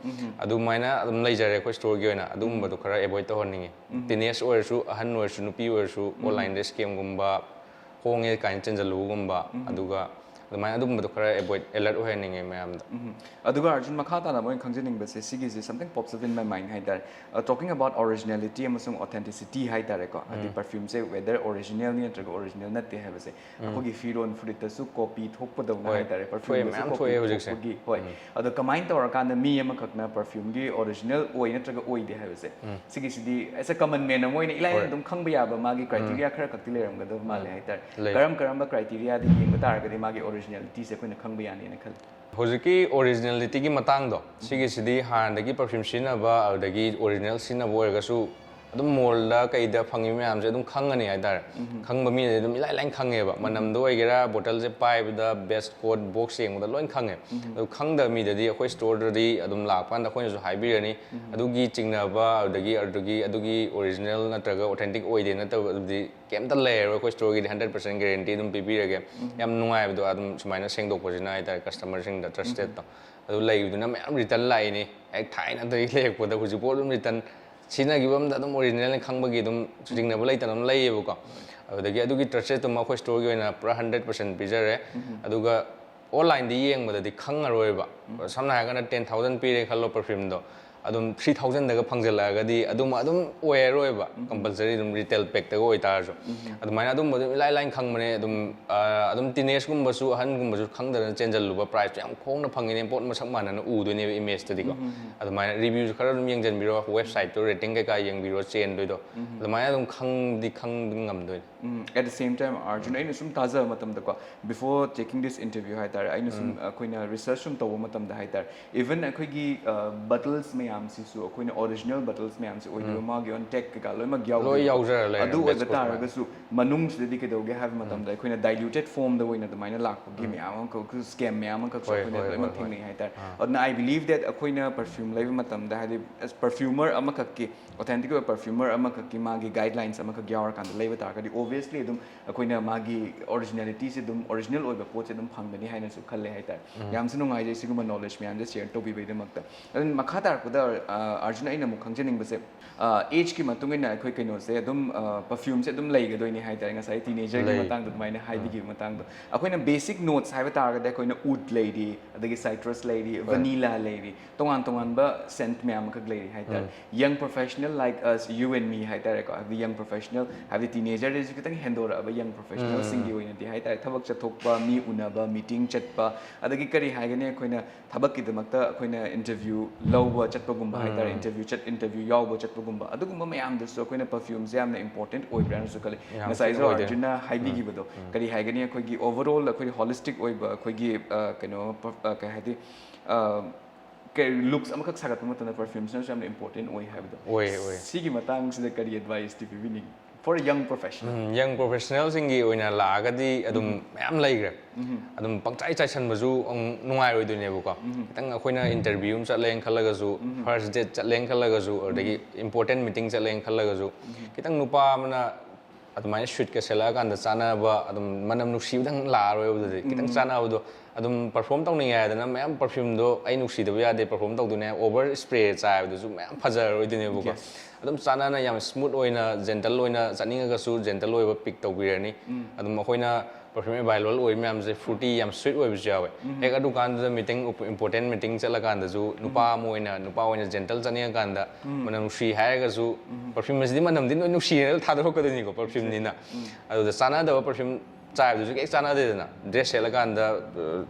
ꯑꯗꯨꯃꯥꯏꯅ ꯑꯗꯨꯝ ꯂꯩꯖꯔꯦ ꯑꯩꯈꯣꯏ ꯁ꯭ꯇꯣꯔꯒꯤ ꯑꯣꯏꯅ꯫ ꯑꯗꯨꯒꯨꯝꯕꯗꯣ ꯈꯔ ꯑꯦꯚꯣꯏꯗ ꯇꯧꯍꯟꯅꯤꯡꯉꯤ꯫ ꯇꯤꯅꯦꯖ ꯑꯣꯏꯔꯁꯨ, ꯑꯍꯟ ꯑꯣꯏꯔꯁꯨ, ꯅꯨꯄꯤ ꯑꯣꯏꯔꯁꯨ, ꯑꯣꯟꯂꯥꯏꯟꯗ ꯁ꯭ꯀꯦꯝꯒꯨꯝꯕ, ꯍꯣꯡꯉꯦ ꯀꯥꯏꯅ ꯆꯦꯟꯁꯤꯜꯂꯨꯕꯒꯨꯝꯕ, ꯑꯗꯨꯒ ꯑꯗꯨꯃꯥꯏꯅ ꯑꯗꯨꯒꯨꯝꯕꯗꯣ ꯈꯔ ꯑꯦꯚꯣꯏꯗ, ꯑꯦꯂꯔꯠ ꯑꯣꯏꯍꯟꯅꯤꯡꯉꯦ ꯃꯌꯥꯝꯗ꯫ ꯑꯗꯨꯒ ꯑꯥꯔꯖꯨꯟ, ꯃꯈꯥ ꯇꯥꯅ ꯑꯃ ꯑꯣꯏꯅ ꯈꯪꯖꯅꯤꯡꯕꯁꯦ, ꯁꯤꯒꯤꯁꯦ something pops up in my mind ꯍꯥꯏꯇꯥꯔꯦ꯫ Talking about originality ꯑꯃꯁꯨꯡ authenticity ꯍꯥꯏꯇꯥꯔꯦꯀꯣ, ꯍꯥꯏꯗꯤ perfumeꯁꯦ whether originalꯅꯤ ꯅꯠꯇ꯭ꯔꯒ original ꯅꯠꯇꯦ ꯍꯥꯏꯕꯁꯦ ꯑꯩꯈꯣꯏꯒꯤ ꯐꯤꯔꯣꯟ ꯐꯨꯔꯤꯠꯇꯁꯨ ꯀꯣꯄꯤ ꯊꯣꯛꯄꯗꯧꯅ ꯍꯣꯏ, ꯍꯥꯏꯇꯥꯔꯦ꯫ ꯊꯣꯛꯑꯦ, Perfumeꯗꯁꯨ ꯃꯌꯥꯝ ꯀꯣꯄꯤ ꯊꯣꯛꯑꯦ ꯍꯧꯖꯤꯛꯁꯦ꯫ ꯊꯣꯛꯄꯒꯤ, ꯍꯣꯏ꯫ ꯑꯗꯣ ꯀꯃꯥꯏꯅ ꯇꯧꯔꯀꯥꯟꯗ ꯃꯤ ꯑꯃꯈꯛꯅ perfumeꯒꯤ original ꯑꯣꯏ ꯅꯠꯇ꯭ꯔꯒ ꯑꯣꯏꯗꯦ ꯍꯥꯏꯕꯁꯦ, ꯁꯤꯒꯤꯁꯤꯗꯤ as a common man ꯑꯃ ꯑꯣꯏꯅ ꯏꯂꯥꯏ ꯂꯥꯏꯅ ꯍꯣꯏ꯫ ꯑꯗꯨꯝ ꯈꯪꯕ ꯌꯥꯕ ꯃꯥꯒꯤ criteria ꯈꯔ ꯈꯛꯇꯤ ꯂꯩꯔꯝꯒꯗꯕ ꯃꯥꯜꯂꯦ ꯍꯥꯏꯇꯥꯔꯦ꯫ ꯂꯩ꯫ ꯀꯔꯝ ꯀꯔꯝꯕ criteriaꯗ ꯌꯦꯡꯕ ꯇꯥꯔꯒꯗꯤ ꯃꯥꯒꯤ originalityꯁꯦ ꯑꯩꯈꯣꯏꯅ ꯈꯪꯕ ꯌꯥꯅꯤꯅ ꯈꯜꯂꯤ? ꯍꯧꯖꯤꯛꯀꯤ originalityꯒꯤ ꯃꯇꯥꯡꯗꯣ, ꯁꯤꯒꯤꯁꯤꯗꯤ ꯍꯥꯟꯅꯗꯒꯤ perfume ꯁꯤꯖꯤꯟꯅꯕ, ꯑꯗꯨꯗꯒꯤ original ꯁꯤꯖꯤꯟꯅꯕ ꯑꯣꯏꯔꯒꯁꯨ ꯑꯗꯨꯝ mallꯗ ꯀꯩꯗ ꯐꯪꯉꯤꯕ ꯃꯌꯥꯝꯁꯦ ꯑꯗꯨꯝ ꯈꯪꯉꯅꯤ ꯍꯥꯏꯇꯥꯔꯦ꯫ ꯈꯪꯕ ꯃꯤꯅꯗꯤ ꯑꯗꯨꯝ ꯏꯂꯥꯏ ꯂꯥꯏꯅ ꯈꯪꯉꯦꯕ꯫ ꯃꯅꯝꯗ ꯑꯣꯏꯒꯦꯔꯥ, bottleꯁꯦ ꯄꯥꯏꯕꯗ, base coat, box ꯌꯦꯡꯕꯗ ꯂꯣꯏꯅ ꯈꯪꯉꯦ꯫ ꯑꯗꯨ ꯈꯪꯗꯕ ꯃꯤꯗꯗꯤ ꯑꯩꯈꯣꯏ ꯁ꯭ꯇꯣꯔꯗꯗꯤ ꯑꯗꯨꯝ ꯂꯥꯛꯄ ꯀꯥꯟꯗ ꯑꯩꯈꯣꯏꯅꯁꯨ ꯍꯥꯏꯕꯤꯔꯅꯤ꯫ ꯑꯗꯨꯒꯤ ꯆꯤꯡꯅꯕ, ꯑꯗꯨꯗꯒꯤ, ꯑꯗꯨꯗꯒꯤ, ꯑꯗꯨꯒꯤ original ꯅꯠꯇ꯭ꯔꯒ authentic ꯑꯣꯏꯗꯦ ꯅꯠꯇꯕ, ꯑꯗꯨꯗꯤ ꯀꯩꯝꯇ ꯂꯩꯔꯔꯣꯏ꯫ ꯑꯩꯈꯣꯏ ꯁ꯭ꯇꯣꯔꯒꯤꯗꯤ hundred percent guarantee ꯑꯗꯨꯝ ꯄꯤꯕꯤꯔꯒꯦ꯫ ꯌꯥꯝ ꯅꯨꯡꯉꯥꯏꯕꯗꯣ ꯑꯗꯨꯝ ꯁꯨꯃꯥꯏꯅ ꯁꯦꯡꯗꯣꯛꯄꯁꯤꯅ ꯍꯥꯏꯇꯥꯔꯦ, customerꯁꯤꯡꯗ trustedꯇꯣ ꯑꯗꯨ ꯂꯩꯕꯗꯨꯅ ꯃꯌꯥꯝ return ꯂꯥꯛꯏꯅꯤ꯫ ꯍꯦꯛ ꯊꯥꯏꯅꯗꯒꯤ ꯂꯩꯔꯛꯄꯗ ꯍꯧꯖꯤꯛꯐꯥꯎ ꯑꯗꯨꯝ return ꯁꯤꯖꯤꯟꯅꯈꯤꯕ ꯑꯃꯗ ꯑꯗꯨꯝ originalꯅꯤ ꯈꯪꯕꯒꯤ ꯑꯗꯨꯝ ꯆꯤꯡꯅꯕ ꯂꯩꯇꯅ ꯑꯗꯨꯝ ꯂꯩꯌꯦꯕꯀꯣ꯫ ꯑꯗꯨꯗꯒꯤ ꯑꯗꯨꯒꯤ trustedꯇꯨꯃ ꯑꯩꯈꯣꯏ ꯁ꯭ꯇꯣꯔꯒꯤ ꯑꯣꯏꯅ ꯄꯨꯔꯥ hundred percent ꯄꯤꯖꯔꯦ꯫ ꯑꯗꯨꯒ online ꯗ ꯌꯦꯡꯕꯗꯗꯤ ꯈꯪꯉꯔꯣꯏꯕ꯫ ꯁꯝꯅ ꯍꯥꯏꯔꯀꯥꯟꯗ ten thousand ꯄꯤꯔꯦ ꯈꯜꯂꯣ perfumeꯗꯣ, ꯑꯗꯨꯝ three thousand ꯗꯒ ꯐꯪꯖꯜꯂꯛꯑꯒꯗꯤ ꯑꯗꯨꯝ, ꯑꯗꯨꯝ ꯑꯣꯏꯔꯔꯣꯏꯕ, compulsory ꯑꯗꯨꯝ retail packꯇꯒ ꯑꯣꯏꯇꯥꯔꯁꯨ꯫ ꯑꯗꯨꯃꯥꯏꯅ ꯑꯗꯨꯝꯕꯗꯣ ꯏꯂꯥꯏ ꯂꯥꯏꯅ ꯈꯪꯕꯅꯦ꯫ ꯑꯗꯨꯝ, ꯑ, ꯑꯗꯨꯝ teenageꯀꯨꯝꯕꯁꯨ, ꯑꯍꯟꯒꯨꯝꯕꯁꯨ ꯈꯪꯗꯅ ꯆꯦꯟꯖꯜꯂꯨꯕ, priceꯇꯣ ꯌꯥꯝ ꯍꯣꯡꯅ ꯐꯪꯉꯤꯅꯦ, ꯄꯣꯠ ꯃꯁꯛ ꯃꯥꯟꯅꯅ ꯎꯗꯣꯏꯅꯦꯕ imageꯇꯗꯤꯀꯣ꯫ ꯑꯗꯨꯃꯥꯏꯅ reviewꯁꯨ ꯈꯔ ꯑꯗꯨꯝ ꯌꯦꯡꯁꯤꯟꯕꯤꯔꯣ, websiteꯇꯣ rating ꯀꯩꯀꯥ ꯌꯦꯡꯕꯤꯔꯣ, ꯆꯦꯟꯗꯣꯏꯗꯣ꯫ ꯑꯗꯨꯃꯥꯏꯅ ꯑꯗꯨꯝ ꯈꯪꯗꯤ ꯈꯪ ꯉꯝꯗꯣꯏꯅꯦ꯫ ꯎꯝ, at the same time, Arjun, ꯑꯩꯅ ꯁꯨꯝ ꯇꯥꯖꯕ ꯃꯇꯝꯗꯀꯣ, before taking this interview ꯍꯥꯏꯇꯥꯔꯦ, ꯑꯩꯅ ꯁꯨꯝ, ꯑꯩꯈꯣꯏꯅ research ꯁꯨꯝ ꯇꯧꯕ ꯃꯇꯝꯗ ꯍꯥꯏꯇꯥꯔꯦ, even ꯑꯩꯈꯣꯏꯒꯤ, ꯑ, bottles ꯃꯌꯥꯝ ꯃꯌꯥꯝꯁꯤꯁꯨ ꯑꯩꯈꯣꯏꯅ ꯑꯣꯔꯤꯖꯤꯅꯦꯜ ꯕꯣꯇꯜꯁ ꯃꯌꯥꯝꯁꯤ ꯑꯣꯏꯗꯣꯏꯕ, ꯃꯥꯒꯤ ꯑꯣꯟ ꯇꯦꯛ ꯀꯩꯀꯥ ꯂꯣꯏꯅꯃꯛ ꯂꯣꯏ ꯌꯥꯎꯗꯣꯏꯕ꯫ ꯌꯥꯎꯖꯔ ꯂꯩꯔꯦ, ꯑꯗꯨ index ꯑꯣꯏꯕ code ꯂꯣꯏ꯫ ꯇꯥꯔꯒꯁꯨ ꯃꯅꯨꯡꯁꯤꯗꯗꯤ ꯀꯩꯗꯧꯒꯦ ꯍꯥꯏꯕ ꯃꯇꯝꯗ ꯑꯩꯈꯣꯏꯅ ꯗꯥꯏꯂ꯭ꯌꯨꯇꯦꯠ ꯐꯣꯝꯗ ꯑꯣꯏꯅ ꯑꯗꯨꯃꯥꯏꯅ ꯂꯥꯛꯄꯒꯤ ꯃꯌꯥꯝ ꯑꯃꯈꯛ, ꯁ꯭ꯀꯦꯝ ꯃꯌꯥꯝ ꯑꯃꯈꯛꯁꯨ ꯍꯣꯏ, ꯑꯩꯈꯣꯏꯅ ꯍꯣꯏ, ꯂꯣꯏꯅꯃꯛ ꯍꯣꯏ, ꯍꯣꯏ꯫ ꯊꯦꯡꯅꯩ ꯍꯥꯏꯇꯥꯔꯦ꯫ ꯑꯗꯨꯅ I believe that ꯑꯩꯈꯣꯏꯅ ꯄꯔꯐ꯭ꯌꯨꯝ ꯂꯩꯕ ꯃꯇꯝꯗ, ꯍꯥꯏꯗꯤ ꯑꯦꯁ ꯄꯔꯐ꯭ꯌꯨꯃꯔ ꯑꯃꯈꯛꯀꯤ, ꯑꯣꯊꯦꯟꯇꯤꯛ ꯑꯣꯏꯕ ꯄꯔꯐ꯭ꯌꯨꯃꯔ ꯑꯃꯈꯛꯀꯤ ꯃꯥꯒꯤ ꯒꯥꯏꯗꯂꯥꯏꯟꯁ ꯑꯃꯈꯛ ꯌꯥꯎꯔꯀꯥꯟꯗ ꯂꯩꯕ ꯇꯥꯔꯒꯗꯤ, ꯑꯣꯕꯤꯌꯁꯂꯤ ꯑꯗꯨꯝ ꯑꯩꯈꯣꯏꯅ ꯃꯥꯒꯤ ꯑꯣꯔꯤꯖꯤꯅꯦꯂꯤꯇꯤꯁꯦ ꯑꯗꯨꯝ, ꯑꯣꯔꯤꯖꯤꯅꯦꯜ ꯑꯣꯏꯕ ꯄꯣꯠꯁꯦ ꯑꯗꯨꯝ ꯐꯪꯒꯅꯤ ꯍꯥꯏꯅꯁꯨ ꯈꯜꯂꯦ ꯍꯥꯏꯇꯥꯔꯦ꯫ ꯌꯥꯝꯁꯨ ꯅꯨꯡꯉꯥꯏꯖꯩ ꯁꯤꯒꯨꯝꯕ ꯅꯣꯂꯦꯖ ꯃꯌꯥꯝꯁꯦ ꯁꯤꯌꯔ ꯇꯧꯕꯤꯕꯒꯤꯗꯃꯛꯇ꯫ ꯑꯗꯨꯅ ꯃꯈꯥ ꯇꯥꯔꯛꯄꯗ ꯑꯥꯔꯖꯨꯟ, ꯑꯩꯅ ꯑꯃꯨꯛ ꯈꯪꯖꯅꯤꯡꯕꯁꯦ, ꯑꯦꯖꯀꯤ ꯃꯇꯨꯡ ꯏꯟꯅ ꯑꯩꯈꯣꯏ ꯀꯩꯅꯣꯁꯦ ꯑꯗꯨꯝ, ꯄꯔꯐ꯭ꯌꯨꯝꯁꯦ ꯑꯗꯨꯝ ꯂꯩꯒꯗꯣꯏꯅꯤ ꯍꯥꯏꯇꯥꯔꯦ꯫ ꯉꯁꯥꯏ ꯇꯤꯅꯦꯖꯔꯒꯤ ꯂꯩ꯫ ꯃꯇꯥꯡꯗ ꯑꯗꯨꯃꯥꯏꯅ ꯍꯥꯏꯕꯤꯈꯤꯕ ꯃꯇꯥꯡꯗꯣ, ꯑꯩꯈꯣꯏꯅ ꯕꯦꯁꯤꯛ ꯅꯣꯠꯁ ꯍꯥꯏꯕ ꯇꯥꯔꯒꯗꯤ ꯑꯩꯈꯣꯏꯅ ꯎꯠ ꯂꯩꯔꯤ, ꯑꯗꯒꯤ ꯁꯥꯏꯇ꯭ꯔꯁ ꯂꯩꯔꯤ, ꯚꯅꯤꯂꯥ ꯂꯩꯔꯤ, ꯇꯣꯉꯥꯟ ꯇꯣꯉꯥꯟꯕ ꯁꯦꯟꯠ ꯃꯌꯥꯝ ꯑꯃꯈꯛ ꯂꯩꯔꯤ ꯍꯥꯏꯇꯥꯔꯦ꯫ Young professional like us, you and me ꯍꯥꯏꯇꯥꯔꯦꯀꯣ, ꯍꯥꯏꯕꯗꯤ ꯌꯪ ꯄ꯭ꯔꯣꯐꯦꯁꯅꯦꯜ, ꯍꯥꯏꯕꯗꯤ ꯇꯤꯅꯦꯖꯔꯗꯩꯁꯨ ꯈꯤꯇꯪ ꯍꯦꯟꯗꯣꯔꯛꯑꯕ ꯌꯪ ꯄ꯭ꯔꯣꯐꯦꯁꯅꯦꯜꯁꯤꯡꯒꯤ ꯑꯣꯏꯅꯗꯤ ꯍꯥꯏꯇꯥꯔꯦ, ꯊꯕꯛ ꯆꯠꯊꯣꯛꯄ, ꯃꯤ ꯎꯅꯕ, ꯃꯤꯇꯤꯡ ꯆꯠꯄ, ꯑꯗꯒꯤ ꯀꯔꯤ ꯍꯥꯏꯒꯅꯤ, ꯑꯩꯈꯣꯏꯅ ꯊꯕꯛꯀꯤꯗꯃꯛꯇ ꯑꯩꯈꯣꯏꯅ ꯏꯟꯇꯔꯚ꯭ꯌꯨ ꯂꯧꯕ ꯆꯠꯄꯒꯨꯝꯕ ꯍꯥꯏꯇꯥꯔꯦ, ꯏꯟꯇꯔꯚ꯭ꯌꯨ ꯆꯠ ꯏꯟꯇꯔꯚ꯭ꯌꯨ ꯌꯥꯎꯕ ꯆꯠꯄꯒꯨꯝꯕ, ꯑꯗꯨꯒꯨꯝꯕ ꯃꯌꯥꯝꯗꯁꯨ ꯑꯩꯈꯣꯏꯅ ꯄꯔꯐ꯭ꯌꯨꯝꯁꯦ ꯌꯥꯝꯅ ꯏꯝꯄꯣꯔꯇꯦꯟꯠ ꯑꯣꯏꯕ꯭ꯔꯥꯅꯁꯨ ꯈꯜꯂꯤ꯫ ꯌꯥꯝ ꯉꯁꯥꯏꯁꯨ ꯊꯤꯅ ꯑꯣꯏꯗꯣꯏꯅꯤ꯫ ꯑꯥꯔꯖꯨꯟꯅ ꯍꯥꯏꯕꯤꯈꯤꯕꯗꯣ, ꯀꯔꯤ ꯍꯥꯏꯒꯅꯤ, ꯑꯩꯈꯣꯏꯒꯤ ꯑꯣꯚꯔ ꯑꯣꯜ ꯑꯩꯈꯣꯏꯒꯤ ꯍꯣꯂꯤꯁꯇꯤꯛ ꯑꯣꯏꯕ ꯑꯩꯈꯣꯏꯒꯤ ꯑ, ꯀꯩꯅꯣ ꯄ- ꯑ, ꯀꯩ ꯍꯥꯏꯗꯤ, ꯑ, ꯀꯩ ꯂꯨꯛꯁ ꯑꯃꯈꯛ ꯁꯥꯒꯠꯄ ꯃꯇꯝꯗ ꯄꯔꯐ꯭ꯌꯨꯝꯁꯤꯅꯁꯨ ꯌꯥꯝꯅ ꯏꯝꯄꯣꯔꯇꯦꯟꯠ ꯑꯣꯏ ꯍꯥꯏꯕꯗꯣ꯫ ꯑꯣꯏ, ꯑꯣꯏ꯫ ꯁꯤꯒꯤ ꯃꯇꯥꯡꯁꯤꯗ ꯀꯔꯤ ꯑꯦꯗꯚꯥꯏꯁꯇꯤ ꯄꯤꯕꯤꯅꯤꯡꯉꯤ? For a young professional. ꯌꯪ ꯄ꯭ꯔꯣꯐꯦꯁꯅꯦꯜꯁꯤꯡꯒꯤ ꯑꯣꯏꯅ ꯂꯥꯛꯑꯒꯗꯤ ꯑꯗꯨꯝ ꯃꯌꯥꯝ ꯂꯩꯈ꯭ꯔꯦ꯫ ꯑꯗꯨꯝ ꯄꯪꯆꯥꯏ ꯆꯥꯏꯁꯟꯕꯁꯨ ꯑꯃꯨꯛ ꯅꯨꯡꯉꯥꯏꯔꯣꯏꯗꯣꯏꯅꯦꯕꯀꯣ꯫ ꯈꯤꯇꯪ ꯑꯩꯈꯣꯏꯅ ꯏꯟꯇꯔꯚ꯭ꯌꯨ ꯑꯃ ꯆꯠꯂꯦꯅ ꯈꯜꯂꯒꯁꯨ, ꯐꯥꯔꯁ ꯗꯦꯠ ꯆꯠꯂꯦꯅ ꯈꯜꯂꯒꯁꯨ, ꯑꯗꯒꯤ ꯏꯝꯄꯣꯔꯇꯦꯟ ꯃꯤꯇꯤꯡ ꯆꯠꯂꯦꯅ ꯈꯜꯂꯒꯁꯨ, ꯈꯤꯇꯪ ꯅꯨꯄꯥ ꯑꯃꯅ ꯑꯗꯨꯃꯥꯏꯅ ꯁꯨꯠꯀ ꯁꯦꯠꯂꯛꯑꯀꯥꯟꯗ ꯆꯥꯟꯅꯕ, ꯑꯗꯨꯝ ꯃꯅꯝ ꯅꯨꯡꯁꯤꯕꯗꯪ ꯂꯥꯛꯑꯔꯣꯏꯕ꯫ ꯑꯗꯨꯗꯤ ꯈꯤꯇꯪ ꯆꯥꯟꯅꯕꯗꯣ, ꯑꯗꯨꯝ ꯄꯔꯐꯣꯝ ꯇꯧꯅꯤꯡꯉꯦ ꯍꯥꯏꯗꯅ ꯃꯌꯥꯝ ꯄꯔꯐ꯭ꯌꯨꯝꯗꯣ ꯑꯩ ꯅꯨꯡꯁꯤꯗꯕ ꯌꯥꯗꯦ ꯄꯔꯐꯣꯝ ꯇꯧꯗꯣꯏꯅꯦ, ꯑꯣꯚꯔ ꯁ꯭ꯄ꯭ꯔꯦ ꯆꯥꯏꯕꯗꯨꯁꯨ ꯃꯌꯥꯝ ꯐꯖꯔꯔꯣꯏꯗꯣꯏꯅꯦꯕꯀꯣ꯫ ꯑꯗꯨꯝ ꯆꯥꯟꯅꯅ ꯌꯥꯝ ꯁ꯭ꯃꯨꯠ ꯑꯣꯏꯅ, ꯖꯦꯟꯇꯜ ꯑꯣꯏꯅ ꯆꯠꯅꯤꯡꯉꯒꯁꯨ ꯖꯦꯟꯇꯜ ꯑꯣꯏꯕ ꯄꯤꯛ ꯇꯧꯕꯤꯔꯅꯤ꯫ ꯑꯗꯨꯝ ꯑꯩꯈꯣꯏꯅ ꯄꯔꯐ꯭ꯌꯨꯝ ꯑꯦꯚꯥꯏꯂꯦꯕꯜ ꯑꯣꯏꯕ ꯃꯌꯥꯝꯁꯦ ꯐ꯭ꯔꯨꯇꯤ, ꯌꯥꯝ ꯁ꯭ꯋꯤꯠ ꯑꯣꯏꯕꯁꯨ ꯌꯥꯎꯋꯦ꯫ ꯍꯦꯛ ꯑꯗꯨꯀꯥꯟꯗꯨꯗ ꯃꯤꯇꯤꯡ, ꯏꯝꯄꯣꯔꯇꯦꯟ ꯃꯤꯇꯤꯡ ꯆꯠꯂꯀꯥꯟꯗꯁꯨ ꯅꯨꯄꯥ ꯑꯃ ꯑꯣꯏꯅ, ꯅꯨꯄꯥ ꯑꯣꯏꯅ ꯖꯦꯟꯇꯜ ꯆꯠꯅꯤꯡꯉꯀꯥꯟꯗ ꯃꯅꯝ ꯅꯨꯡꯁꯤ ꯍꯥꯏꯔꯒꯁꯨ, ꯄꯔꯐ꯭ꯌꯨꯝ ꯑꯁꯤꯗꯤ ꯃꯅꯝꯗꯤ ꯂꯣꯏ ꯅꯨꯡꯁꯤꯔꯒ ꯊꯥꯗꯣꯔꯛꯀꯗꯣꯏꯅꯤꯀꯣ, ꯄꯔꯐ꯭ꯌꯨꯝꯅꯤꯅ꯫ ꯑꯗꯨꯗ ꯆꯥꯟꯅꯗꯕ ꯄꯔꯐ꯭ꯌꯨꯝ ꯆꯥꯏꯕꯗꯨꯁꯨ ꯍꯦꯛ ꯆꯥꯟꯅꯗꯦꯗꯅ꯫ ꯗ꯭ꯔꯦꯁ ꯁꯦꯠꯂꯀꯥꯟꯗ ꯑ,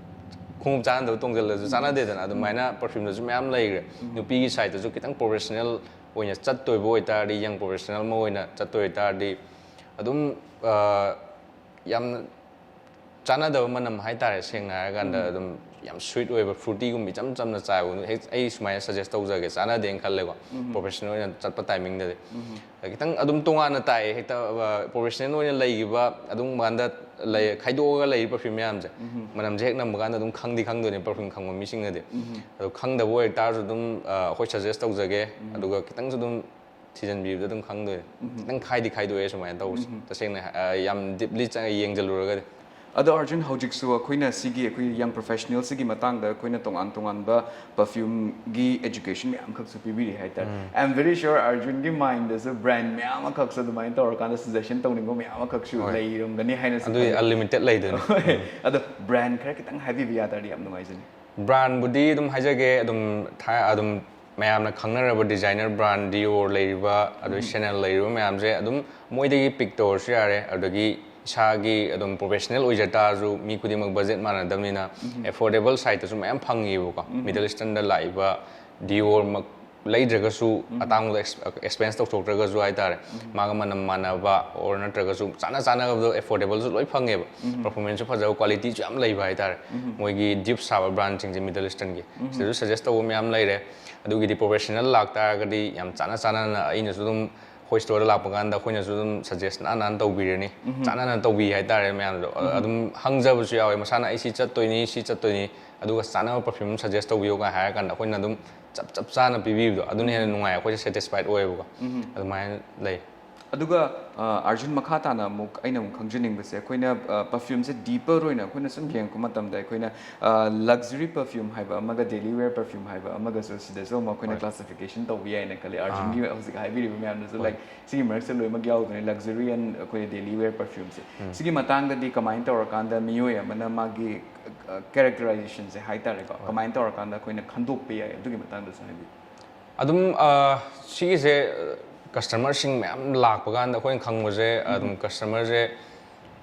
ꯈꯣꯡꯎꯞ ꯆꯥꯟꯅꯗꯕ ꯇꯣꯡꯁꯤꯜꯂꯁꯨ ꯆꯥꯟꯅꯗꯦꯗꯅ꯫ ꯑꯗꯨꯃꯥꯏꯅ ꯄꯔꯐ꯭ꯌꯨꯝꯗꯁꯨ ꯃꯌꯥꯝ ꯂꯩꯈ꯭ꯔꯦ꯫ ꯅꯨꯄꯤꯒꯤ ꯁꯥꯏꯠꯇꯁꯨ ꯈꯤꯇꯪ ꯄ꯭ꯔꯣꯐꯦꯁꯅꯦꯜ ꯑꯣꯏꯅ ꯆꯠꯇꯣꯏꯕ ꯑꯣꯏꯇꯥꯔꯗꯤ, ꯌꯪ ꯄ꯭ꯔꯣꯐꯦꯁꯅꯦꯜ ꯑꯃ ꯑꯣꯏꯅ ꯆꯠꯇꯣꯏ ꯑꯣꯏꯇꯥꯔꯗꯤ, ꯑꯗꯨꯝ ꯑ, ꯌꯥꯝꯅ ꯆꯥꯟꯅꯗꯕ ꯃꯅꯝ ꯍꯥꯏꯇꯥꯔꯦ, ꯁꯦꯡꯅ ꯍꯥꯏꯔꯀꯥꯟꯗ ꯑꯗꯨꯝ ꯌꯥꯝ sweet ꯑꯣꯏꯕ, fruity ꯒꯨꯝꯕ ꯏꯆꯝ ꯆꯝꯅ ꯆꯥꯏꯕ, ꯍꯦꯛ ꯑꯩ ꯁꯨꯃꯥꯏꯅ suggest ꯇꯧꯖꯒꯦ, ꯆꯥꯟꯅꯗꯦꯅ ꯈꯜꯂꯦꯀꯣ꯫ Professional ꯑꯣꯏꯅ ꯆꯠꯄ timing ꯗꯗꯤ ꯈꯤꯇꯪ ꯑꯗꯨꯝ ꯇꯣꯉꯥꯟꯅ ꯇꯥꯏꯌꯦ꯫ ꯍꯦꯛꯇ professional ꯑꯣꯏꯅ ꯂꯩꯈꯤꯕ ꯑꯗꯨꯝ ꯀꯥꯟꯗ ꯂꯩ, ꯈꯥꯏꯗꯣꯛꯑꯒ ꯂꯩꯔꯤꯕ perfume ꯃꯌꯥꯝꯁꯦ, ꯃꯅꯝꯁꯦ ꯍꯦꯛ ꯅꯝꯕ ꯀꯥꯟꯗ ꯑꯗꯨꯝ ꯈꯪꯗꯤ ꯈꯪꯗꯣꯏꯅꯦ perfume ꯈꯪꯕ ꯃꯤꯁꯤꯡꯅꯗꯤ꯫ ꯑꯗꯣ ꯈꯪꯗꯕ ꯑꯣꯏꯇꯥꯔꯁꯨ ꯑꯗꯨꯝ ꯑ, ꯑꯩꯈꯣꯏ suggest ꯇꯧꯖꯒꯦ꯫ ꯑꯗꯨꯒ ꯈꯤꯇꯪꯁꯨ ꯑꯗꯨꯝ ꯊꯤꯖꯤꯟꯕꯤꯕꯗ ꯑꯗꯨꯝ ꯈꯪꯗꯣꯏꯅꯦ꯫ ꯈꯤꯇꯪ ꯈꯥꯏꯗꯤ ꯈꯥꯏꯗꯣꯛꯑꯦ ꯁꯨꯃꯥꯏꯅ ꯇꯧꯕꯁꯦ, ꯇꯁꯦꯡꯅ ꯑ, ꯌꯥꯝ deeply ꯆꯪꯉ ꯌꯦꯡꯁꯤꯜꯂꯨꯔꯒꯗꯤ꯫ ꯑꯗꯣ ꯑꯥꯔꯖꯨꯟ, ꯍꯧꯖꯤꯛꯁꯨ ꯑꯩꯈꯣꯏꯅ ꯁꯤꯒꯤ, ꯑꯩꯈꯣꯏ young professional ꯁꯤꯒꯤ ꯃꯇꯥꯡꯗ ꯑꯩꯈꯣꯏꯅ ꯇꯣꯉꯥꯟ ꯇꯣꯉꯥꯟꯕ perfume ꯒꯤ education ꯃꯌꯥꯝ ꯈꯛꯁꯨ ꯄꯤꯕꯤꯔꯤ ꯍꯥꯏꯇꯥꯔꯦ꯫ I am very sure ꯑꯥꯔꯖꯨꯟꯒꯤ mind ꯗꯁꯨ brand ꯃꯌꯥꯝ ꯑꯃꯈꯛꯁꯨ ꯑꯗꯨꯃꯥꯏꯅ ꯇꯧꯔꯀꯥꯟꯗ suggestion ꯇꯧꯅꯤꯡꯕ ꯃꯌꯥꯝ ꯑꯃꯈꯛꯁꯨ ꯍꯣꯏ꯫ ꯂꯩꯔꯝꯒꯅꯤ ꯍꯥꯏꯅꯁꯨ ꯑꯗꯨꯗꯤ ꯈꯜꯂꯤ꯫ Unlimited ꯂꯩꯗꯣꯏꯅꯦ꯫ ꯍꯣꯏ꯫ ꯑꯗꯣ brand ꯈꯔ ꯈꯤꯇꯪ ꯍꯥꯏꯕꯤꯕ ꯌꯥ ꯇꯥꯔꯗꯤ ꯌꯥꯝ ꯅꯨꯡꯉꯥꯏꯖꯅꯤ꯫ Brand ꯕꯨꯗꯤ ꯑꯗꯨꯝ ꯍꯥꯏꯖꯒꯦ, ꯑꯗꯨꯝ ꯊꯥ-, ꯑꯗꯨꯝ ꯃꯌꯥꯝꯅ ꯈꯪꯅꯔꯕ designer brand Dior ꯂꯩꯔꯤꯕ, ꯑꯗꯩ Chanel ꯂꯩꯔꯤꯕ ꯃꯌꯥꯝꯁꯦ ꯑꯗꯨꯝ ꯃꯣꯏꯗꯒꯤ pick ꯇꯧꯔꯁꯨ ꯌꯥꯔꯦ꯫ ꯑꯗꯒꯤ ꯏꯁꯥꯒꯤ ꯑꯗꯨꯝ professional ꯑꯣꯏꯖ ꯇꯥꯔꯁꯨ ꯃꯤ ꯈꯨꯗꯤꯡꯃꯛ budget ꯃꯥꯟꯅꯗꯕꯅꯤꯅ affordable side ꯇꯁꯨ ꯃꯌꯥꯝ ꯐꯪꯉꯤꯕꯀꯣ꯫ Middle Eastern ꯗ ꯂꯥꯛꯏꯕ Dior ꯃꯛ ꯂꯩꯗ꯭ꯔꯒꯁꯨ, ꯑꯇꯥꯡꯕꯗ ex-, expense ꯇꯧꯊꯣꯛꯇ꯭ꯔꯒꯁꯨ ꯍꯥꯏꯇꯥꯔꯦ, ꯃꯥꯒ ꯃꯅꯝ ꯃꯥꯟꯅꯕ or ꯅꯠꯇ꯭ꯔꯒꯁꯨ ꯆꯥꯅ ꯆꯥꯅꯕꯗꯣ affordable ꯁꯨ ꯂꯣꯏ ꯐꯪꯉꯦꯕ꯫ Performance ꯁꯨ ꯐꯖꯕ, quality ꯁꯨ ꯌꯥꯝ ꯂꯩꯕ ꯍꯥꯏꯇꯥꯔꯦ꯫ ꯃꯣꯏꯒꯤ dupe ꯁꯥꯕ brand ꯁꯤꯡꯁꯦ Middle Eastern ꯒꯤ ꯁꯤꯗꯁꯨ suggest ꯇꯧꯕ ꯃꯌꯥꯝ ꯂꯩꯔꯦ꯫ ꯑꯗꯨꯒꯤꯗꯤ professional ꯂꯥꯛꯇꯥꯔꯒꯗꯤ ꯌꯥꯝ ꯆꯥꯅ ꯆꯥꯅꯅ ꯑꯩꯅꯁꯨ ꯑꯗꯨꯝ ꯑꯩꯈꯣꯏ store ꯗ ꯂꯥꯛꯄ ꯀꯥꯟꯗ ꯑꯩꯈꯣꯏꯅꯁꯨ ꯑꯗꯨꯝ suggest ꯅꯥꯟ ꯅꯥꯟ ꯇꯧꯕꯤꯔꯅꯤ꯫ ꯆꯥꯅꯅ ꯇꯧꯕꯤ ꯍꯥꯏꯇꯥꯔꯦ ꯃꯌꯥꯝꯗꯣ꯫ ꯑꯗꯨꯝ ꯍꯪꯖꯕꯁꯨ ꯌꯥꯎꯋꯦ, ꯃꯁꯥꯅ "ꯑꯩ ꯁꯤ ꯆꯠꯇꯣꯏꯅꯤ, ꯁꯤ ꯆꯠꯇꯣꯏꯅꯤ, ꯑꯗꯨꯒ ꯆꯥꯅꯕ perfume suggest ꯇꯧꯕꯤꯌꯨ" ꯀꯥꯏꯅ ꯍꯥꯏꯔ ꯀꯥꯟꯗ ꯑꯩꯈꯣꯏꯅ ꯑꯗꯨꯝ ꯆꯞ ꯆꯞ ꯆꯥꯅ ꯄꯤꯕꯤꯕꯗꯣ ꯑꯗꯨꯅ ꯍꯦꯟꯅ ꯅꯨꯡꯉꯥꯏ, ꯑꯩꯈꯣꯏꯁꯦ satisfied ꯑꯣꯏꯌꯦꯕꯀꯣ꯫ ꯑꯗꯨꯃꯥꯏꯅ ꯂꯩ꯫ ꯑꯗꯨꯒ ꯑ, ꯑꯥꯔꯖꯨꯟ, ꯃꯈꯥ ꯇꯥꯅ ꯑꯃꯨꯛ ꯑꯩꯅ ꯑꯃꯨꯛ ꯈꯪꯖꯅꯤꯡꯕꯁꯦ, ꯑꯩꯈꯣꯏꯅ perfume ꯁꯦ deeper ꯑꯣꯏꯅ ꯑꯩꯈꯣꯏꯅ ꯁꯨꯝ ꯌꯦꯡꯉꯛꯄ ꯃꯇꯝꯗ ꯑꯩꯈꯣꯏꯅ luxury perfume ꯍꯥꯏꯕ ꯑꯃꯒ daily wear perfume ꯍꯥꯏꯕ ꯑꯃꯒꯁꯨ ꯁꯤꯗꯁꯨ ꯑꯃꯨꯛ ꯑꯩꯈꯣꯏꯅ ꯍꯣꯏ꯫ Classification ꯇꯧꯕ ꯌꯥꯏꯅ ꯈꯜꯂꯤ꯫ ꯑꯥꯔꯖꯨꯟꯒꯤ ꯑꯥ꯫ ꯍꯧꯖꯤꯛ ꯍꯥꯏꯕꯤꯔꯤꯕ ꯃꯌꯥꯝꯗꯨꯁꯨ ꯍꯣꯏ꯫ Like ꯁꯤꯒꯤ ꯃꯔꯛꯁꯤꯗ ꯂꯣꯏꯅꯃꯛ ꯌꯥꯎꯗꯣꯏꯅꯤ, luxury and ꯑꯩꯈꯣꯏ daily wear perfume ꯁꯦ꯫ ꯁꯤꯒꯤ ꯃꯇꯥꯡꯗꯗꯤ ꯀꯃꯥꯏꯅ ꯇꯧꯔꯀꯥꯟꯗ ꯃꯤꯑꯣꯏ ꯑꯃꯅ ꯃꯥꯒꯤ ꯑ, characterization ꯁꯦ ꯍꯥꯏꯇꯥꯔꯦꯀꯣ, ꯍꯣꯏ꯫ ꯀꯃꯥꯏꯅ ꯇꯧꯔꯀꯥꯟꯗ ꯑꯩꯈꯣꯏꯅ ꯈꯟꯗꯣꯛꯄ ꯌꯥꯏ ꯑꯗꯨꯒꯤ ꯃꯇꯥꯡꯗꯁꯨ ꯍꯥꯏꯕꯤꯌꯨ꯫ ꯑꯗꯨꯝ ꯑ, ꯁꯤꯒꯤꯁꯦ ꯑ, customer ꯁꯤꯡ ꯃꯌꯥꯝ ꯂꯥꯛꯄ ꯀꯥꯟꯗ ꯑꯩꯈꯣꯏꯅ ꯈꯪꯕꯁꯦ, ꯑꯗꯨꯝ customer ꯁꯦ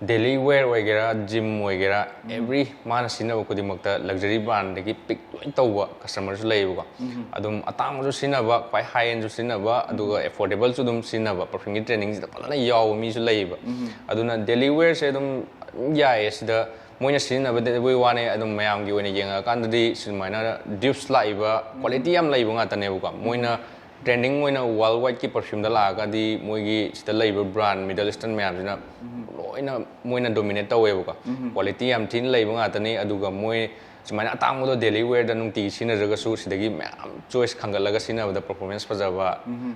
daily wear ꯑꯣꯏꯒꯦꯔꯥ, gym ꯑꯣꯏꯒꯦꯔꯥ, every ꯃꯥꯅ ꯁꯤꯖꯤꯟꯅꯕ ꯈꯨꯗꯤꯡꯃꯛꯇ luxury brand ꯗꯒꯤ pick ꯂꯣꯏ ꯇꯧꯕ customer ꯁꯨ ꯂꯩꯌꯦꯕꯀꯣ꯫ ꯑꯗꯨꯝ ꯑꯇꯥꯡꯕꯁꯨ ꯁꯤꯖꯤꯟꯅꯕ, ꯈ꯭ꯋꯥꯏ high end ꯁꯨ ꯁꯤꯖꯤꯟꯅꯕ, ꯑꯗꯨꯒ affordable ꯁꯨ ꯑꯗꯨꯝ ꯁꯤꯖꯤꯟꯅꯕ, perfume ꯒꯤ training ꯁꯤꯗ ꯐꯖꯅ ꯌꯥꯎꯕ ꯃꯤꯁꯨ ꯂꯩꯌꯦꯕ꯫ ꯑꯗꯨꯅ daily wear ꯁꯦ ꯑꯗꯨꯝ ꯌꯥꯏꯌꯦ ꯁꯤꯗ꯫ ꯃꯣꯏꯅ ꯁꯤꯖꯤꯟꯅꯕꯗꯨꯒꯤ ꯋꯥꯅꯦ, ꯑꯗꯨꯝ ꯃꯌꯥꯝꯒꯤ ꯑꯣꯏꯅ ꯌꯦꯡꯉꯛꯑꯀꯥꯟꯗꯗꯤ ꯁꯨꯃꯥꯏꯅ dupes ꯂꯥꯛꯏꯕ quality ꯌꯥꯝ ꯂꯩꯕ ꯉꯥꯛꯇꯅꯦꯕꯀꯣ꯫ ꯃꯣꯏꯅ trending ꯑꯣꯏꯅ world wideꯀꯤ perfumeꯗ ꯂꯥꯛꯑꯒꯗꯤ ꯃꯣꯏꯒꯤ ꯁꯤꯗ ꯂꯩꯕ brand Middle Eastern ꯃꯌꯥꯝꯁꯤꯅ ꯂꯣꯏꯅ ꯃꯣꯏꯅ dominate ꯇꯧꯋꯦꯕꯀꯣ꯫ Quality ꯌꯥꯝ ꯊꯤꯅ ꯂꯩꯕ ꯉꯥꯛꯇꯅꯤ꯫ ꯑꯗꯨꯒ ꯃꯣꯏ ꯁꯨꯃꯥꯏꯅ ꯑꯇꯥꯡꯕꯗꯣ daily wearꯗ ꯅꯨꯡꯇꯤꯒꯤ ꯁꯤꯖꯤꯟꯅꯖꯔꯒꯁꯨ ꯁꯤꯗꯒꯤ ꯃꯌꯥꯝ choice ꯈꯟꯒꯠꯂꯒ ꯁꯤꯖꯤꯟꯅꯕꯗ performance ꯐꯖꯕ,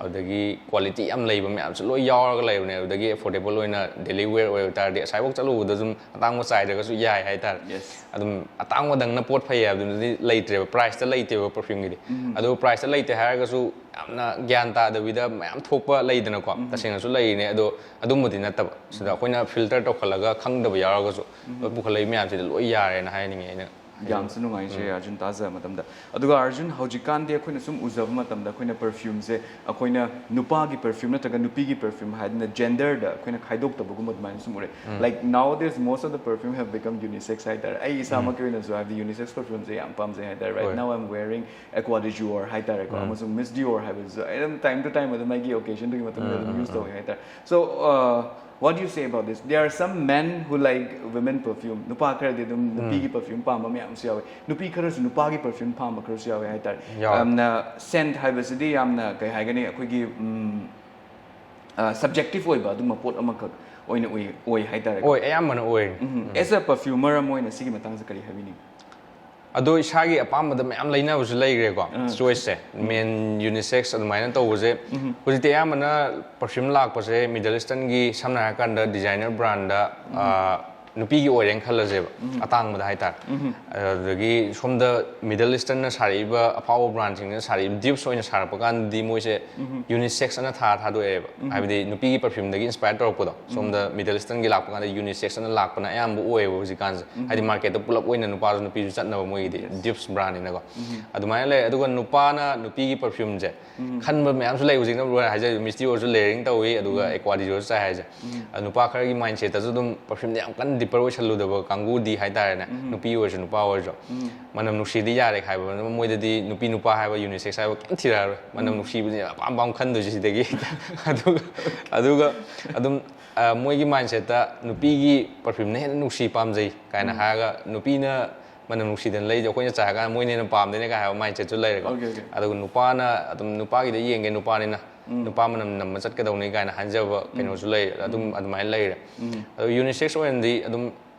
ꯑꯗꯨꯗꯒꯤ quality ꯌꯥꯝ ꯂꯩꯕ ꯃꯌꯥꯝꯁꯨ ꯂꯣꯏ ꯌꯥꯎꯔꯒ ꯂꯩꯕꯅꯦ꯫ ꯑꯗꯨꯗꯒꯤ affordable ꯑꯣꯏꯅ daily wear ꯑꯣꯏꯕ ꯇꯥꯔꯗꯤ ꯑꯁꯥꯏꯐꯥꯎ ꯆꯠꯂꯨꯕꯗ ꯑꯗꯨꯝ ꯑꯇꯥꯡꯕ ꯆꯥꯏꯗ꯭ꯔꯒꯁꯨ ꯌꯥꯏ ꯍꯥꯏꯇꯥꯔꯦ꯫ Yes. ꯑꯗꯨꯝ ꯑꯇꯥꯡꯕꯗꯪꯅ ꯄꯣꯠ ꯐꯩ ꯍꯥꯏꯕꯗꯨꯗꯤ ꯂꯩꯇ꯭ꯔꯦꯕ, priceꯇ ꯂꯩꯇꯦꯕ perfumeꯒꯤꯗꯤ꯫ ꯑꯗꯣ priceꯇ ꯂꯩꯇꯦ ꯍꯥꯏꯔꯒꯁꯨ ꯌꯥꯝꯅ ꯒ꯭ꯌꯥꯟ ꯇꯥꯗꯕꯤꯗ ꯃꯌꯥꯝ ꯊꯣꯛꯄ ꯂꯩꯗꯅꯀꯣ, ꯇꯁꯦꯡꯅꯁꯨ ꯂꯩꯔꯤꯅꯦ꯫ ꯑꯗꯣ ꯑꯗꯨꯝꯕꯗꯤ ꯅꯠꯇꯕ, ꯁꯤꯗ ꯑꯩꯈꯣꯏꯅ filter ꯇꯧꯈꯠꯂꯒ ꯈꯪꯗꯕ ꯌꯥꯎꯔꯒꯁꯨ ꯂꯣꯏ ꯄꯨꯈꯠꯂꯛꯏ ꯃꯌꯥꯝꯁꯤꯗꯤ ꯂꯣꯏ ꯌꯥꯔꯦꯅ ꯍꯥꯏꯅꯤꯡꯉꯦ ꯑꯩꯅ꯫ ꯌꯥꯝꯁꯨ ꯅꯨꯡꯉꯥꯏ ꯁꯦ ꯑꯔꯖꯨꯟ, ꯇꯥꯖꯕ ꯃꯇꯝꯗ꯫ ꯑꯗꯨꯒ ꯑꯔꯖꯨꯟ, ꯍꯧꯖꯤꯛꯀꯥꯟꯗꯤ ꯑꯩꯈꯣꯏꯅ ꯁꯨꯝ ꯎꯖꯕ ꯃꯇꯝꯗ ꯑꯩꯈꯣꯏꯅ perfumeꯁꯦ ꯑꯩꯈꯣꯏꯅ ꯅꯨꯄꯥꯒꯤ perfume ꯅꯠꯇ꯭ꯔꯒ ꯅꯨꯄꯤꯒꯤ perfume ꯍꯥꯏꯗꯅ genderꯗ ꯑꯩꯈꯣꯏꯅ ꯈꯥꯏꯗꯣꯛꯇꯕꯒꯨꯝꯕ ꯑꯗꯨꯃꯥꯏꯅ ꯁꯨꯝ ꯎꯔꯦ꯫ Like nowadays most of the perfume have become unisex ꯍꯥꯏꯇꯥꯔꯦ꯫ ꯑꯩ ꯏꯁꯥꯃꯛꯀꯤ ꯑꯣꯏꯅꯁꯨ ꯍꯥꯏꯕꯗꯤ unisex perfumeꯁꯦ ꯌꯥꯝ ꯄꯥꯝꯖꯩ ꯍꯥꯏꯇꯥꯔꯦ꯫ Right ꯍꯣꯏ꯫ Now I'm wearing Acqua di Jour ꯍꯥꯏꯇꯥꯔꯦꯀꯣ꯫ ꯑꯃꯁꯨꯡ Miss Dior ꯍꯥꯏꯕꯁꯤꯁꯨ ꯑꯩ ꯑꯗꯨꯝ time to time ꯑꯗꯨꯝ ꯑꯩꯒꯤ occasionꯗꯨꯒꯤ ꯃꯇꯨꯡ ꯏꯟꯅ ꯑꯗꯨꯝ use ꯇꯧꯋꯦ ꯍꯥꯏꯇꯥꯔꯦ꯫ So uh, what do you say about this? There are some men who like women perfume. ꯅꯨꯄꯥ ꯈꯔꯗꯤ ꯑꯗꯨꯝ ꯅꯨꯄꯤꯒꯤ perfume ꯄꯥꯝꯕ ꯃꯌꯥꯝꯁꯨ ꯌꯥꯎꯋꯦ꯫ ꯅꯨꯄꯤ ꯈꯔꯁꯨ ꯅꯨꯄꯥꯒꯤ perfume ꯄꯥꯝꯕ ꯈꯔꯁꯨ ꯌꯥꯎꯋꯦ ꯍꯥꯏꯇꯥꯔꯦ꯫ ꯌꯥꯎꯋꯦ꯫ ꯌꯥꯝꯅ scent ꯍꯥꯏꯕꯁꯤꯗꯤ ꯌꯥꯝꯅ ꯀꯩ ꯍꯥꯏꯒꯅꯤ, ꯑꯩꯈꯣꯏꯒꯤ ꯎꯝ, ꯑ, subjective ꯑꯣꯏꯕ ꯑꯗꯨꯝꯕ ꯄꯣꯠ ꯑꯃꯈꯛ ꯑꯣꯏꯅ ꯎꯏ ꯑꯣꯏ ꯍꯥꯏꯇꯥꯔꯦꯀꯣ꯫ ꯑꯣꯏ, ꯑꯌꯥꯝꯕꯅ ꯑꯣꯏ꯫ As a perfumer ꯑꯃ ꯑꯣꯏꯅ ꯁꯤꯒꯤ ꯃꯇꯥꯡꯁꯦ ꯀꯔꯤ ꯍꯥꯏꯕꯤꯅꯤꯡꯉꯤ? ꯑꯗꯣ ꯏꯁꯥꯒꯤ ꯑꯄꯥꯝꯕꯗ ꯃꯌꯥꯝ ꯂꯩꯅꯕꯁꯨ ꯂꯩꯈ꯭ꯔꯦꯀꯣ꯫ Choiceꯁꯦ, men unisex ꯑꯗꯨꯃꯥꯏꯅ ꯇꯧꯕꯁꯦ꯫ ꯍꯧꯖꯤꯛꯇꯤ ꯑꯌꯥꯝꯕꯅ perfume ꯂꯥꯛꯄꯁꯦ Middle Easternꯒꯤ, ꯁꯝꯅ ꯍꯥꯏꯔꯀꯥꯟꯗ designer brandꯗ, ꯑꯥ, ꯅꯨꯄꯤꯒꯤ ꯑꯣꯏꯔꯦꯅ ꯈꯜꯂꯁꯦꯕ, ꯑꯇꯥꯡꯕꯗ ꯍꯥꯏꯇꯥꯔꯦ꯫ ꯑꯗꯨꯗꯒꯤ ꯁꯣꯝꯗ Middle Easternꯅ ꯁꯥꯔꯛꯏꯕ ꯑꯐꯥꯎꯕ brandꯁꯤꯡꯅ ꯁꯥꯔꯛꯏꯕ dupes ꯑꯣꯏꯅ ꯁꯥꯔꯛꯄ ꯀꯥꯟꯗꯗꯤ ꯃꯣꯏꯁꯦ unisex ꯑꯅ ꯊꯥ ꯊꯥꯗꯣꯛꯑꯦꯕ꯫ ꯍꯥꯏꯕꯗꯤ ꯅꯨꯄꯤꯒꯤ perfumeꯗꯒꯤ inspire ꯇꯧꯔꯛꯄꯗꯣ꯫ ꯁꯣꯝꯗ Middle Easternꯒꯤ ꯂꯥꯛꯄ ꯀꯥꯟꯗ unisex ꯑꯅ ꯂꯥꯛꯄꯅ ꯑꯌꯥꯝꯕ ꯑꯣꯏꯌꯦꯕ ꯍꯧꯖꯤꯛꯀꯥꯟꯁꯦ꯫ ꯍꯥꯏꯗꯤ marketꯇ ꯄꯨꯂꯞ ꯑꯣꯏꯅ ꯅꯨꯄꯥꯁꯨ ꯅꯨꯄꯤꯁꯨ ꯆꯠꯅꯕ ꯃꯣꯏꯒꯤꯗꯤ dupes brandꯅꯤꯅꯀꯣ꯫ ꯑꯗꯨꯃꯥꯏꯅ ꯂꯩ꯫ ꯑꯗꯨꯒ ꯅꯨꯄꯥꯅ ꯅꯨꯄꯤꯒꯤ perfumeꯁꯦ ꯈꯟꯕ ꯃꯌꯥꯝꯁꯨ ꯂꯩ꯫ ꯍꯧꯖꯤꯛꯅ ꯕ꯭ꯔꯣꯅ ꯍꯥꯏꯖꯔꯤꯕ Miss Diorꯁꯨ layering ꯇꯧꯏ, ꯑꯗꯨꯒ Acqua di Jorꯁꯨ ꯆꯥꯏ ꯍꯥꯏꯁꯦ꯫ ꯑꯗꯣ ꯅꯨꯄꯥ ꯈꯔꯒꯤ mindsetꯇꯁꯨ ꯑꯗꯨꯝ perfumeꯗ ꯌꯥꯝ ꯀꯟꯅ ꯗꯤꯄꯔ ꯑꯣꯏꯁꯜꯂꯨꯗꯕ ꯀꯥꯡꯕꯨꯗꯤ ꯍꯥꯏꯇꯥꯔꯦꯅꯦ, ꯅꯨꯄꯤ ꯑꯣꯏꯔꯁꯨ ꯅꯨꯄꯥ ꯑꯣꯏꯔꯁꯨ, ꯃꯅꯝ ꯅꯨꯡꯁꯤꯗꯤ ꯌꯥꯔꯦ ꯍꯥꯏꯕ, ꯃꯣꯏꯗꯗꯤ ꯅꯨꯄꯤ ꯅꯨꯄꯥ ꯍꯥꯏꯕ, ꯌꯨꯅꯤꯁꯦꯛꯁ ꯍꯥꯏꯕ ꯀꯩꯝ ꯊꯤꯔꯛꯑꯔꯣꯏ꯫ ꯃꯅꯝ ꯅꯨꯡꯁꯤꯕꯁꯦ ꯑꯄꯥꯝ ꯑꯄꯥꯝ ꯈꯟꯗꯣꯏꯁꯦ ꯁꯤꯗꯒꯤ꯫ ꯑꯗꯨꯒ ꯑꯗꯨꯒ ꯑꯗꯨꯝ, ꯑ, ꯃꯣꯏꯒꯤ ꯃꯥꯏꯟꯁꯦꯠꯇ ꯅꯨꯄꯤꯒꯤ ꯄꯔꯐ꯭ꯌꯨꯝꯅ ꯍꯦꯟꯅ ꯅꯨꯡꯁꯤ, ꯄꯥꯝꯖꯩ ꯀꯥꯏꯅ ꯍꯥꯏꯔꯒ, ꯅꯨꯄꯤꯅ ꯃꯅꯝ ꯅꯨꯡꯁꯤꯗꯅ ꯂꯩꯁꯦ ꯑꯩꯈꯣꯏꯅ ꯆꯥꯏꯔꯀꯥꯟꯗ ꯃꯣꯏꯅ ꯍꯦꯟꯅ ꯄꯥꯝꯗꯣꯏꯅꯦ ꯀꯥꯏ ꯍꯥꯏꯕ ꯃꯥꯏꯟꯁꯦꯠꯁꯨ ꯂꯩꯔꯦꯀꯣ꯫ Okay, okay. ꯑꯗꯨꯒ ꯅꯨꯄꯥꯅ ꯑꯗꯨꯝ, ꯅꯨꯄꯥꯒꯤꯗ ꯌꯦꯡꯒꯦ, ꯅꯨꯄꯥꯅꯤꯅ ꯅꯨꯄꯥ ꯃꯅꯝ ꯅꯝꯕ ꯆꯠꯀꯗꯧꯅꯤ ꯀꯥꯏꯅ ꯍꯥꯏꯖꯕ ꯀꯩꯅꯣꯁꯨ ꯂꯩ, ꯑꯗꯨꯝ ꯑꯗꯨꯃꯥꯏꯅ ꯂꯩꯔꯦ꯫ ꯑꯗꯣ ꯌꯨꯅꯤꯁꯦꯛꯁ ꯑꯣꯏꯅꯗꯤ ꯑꯗꯨꯝ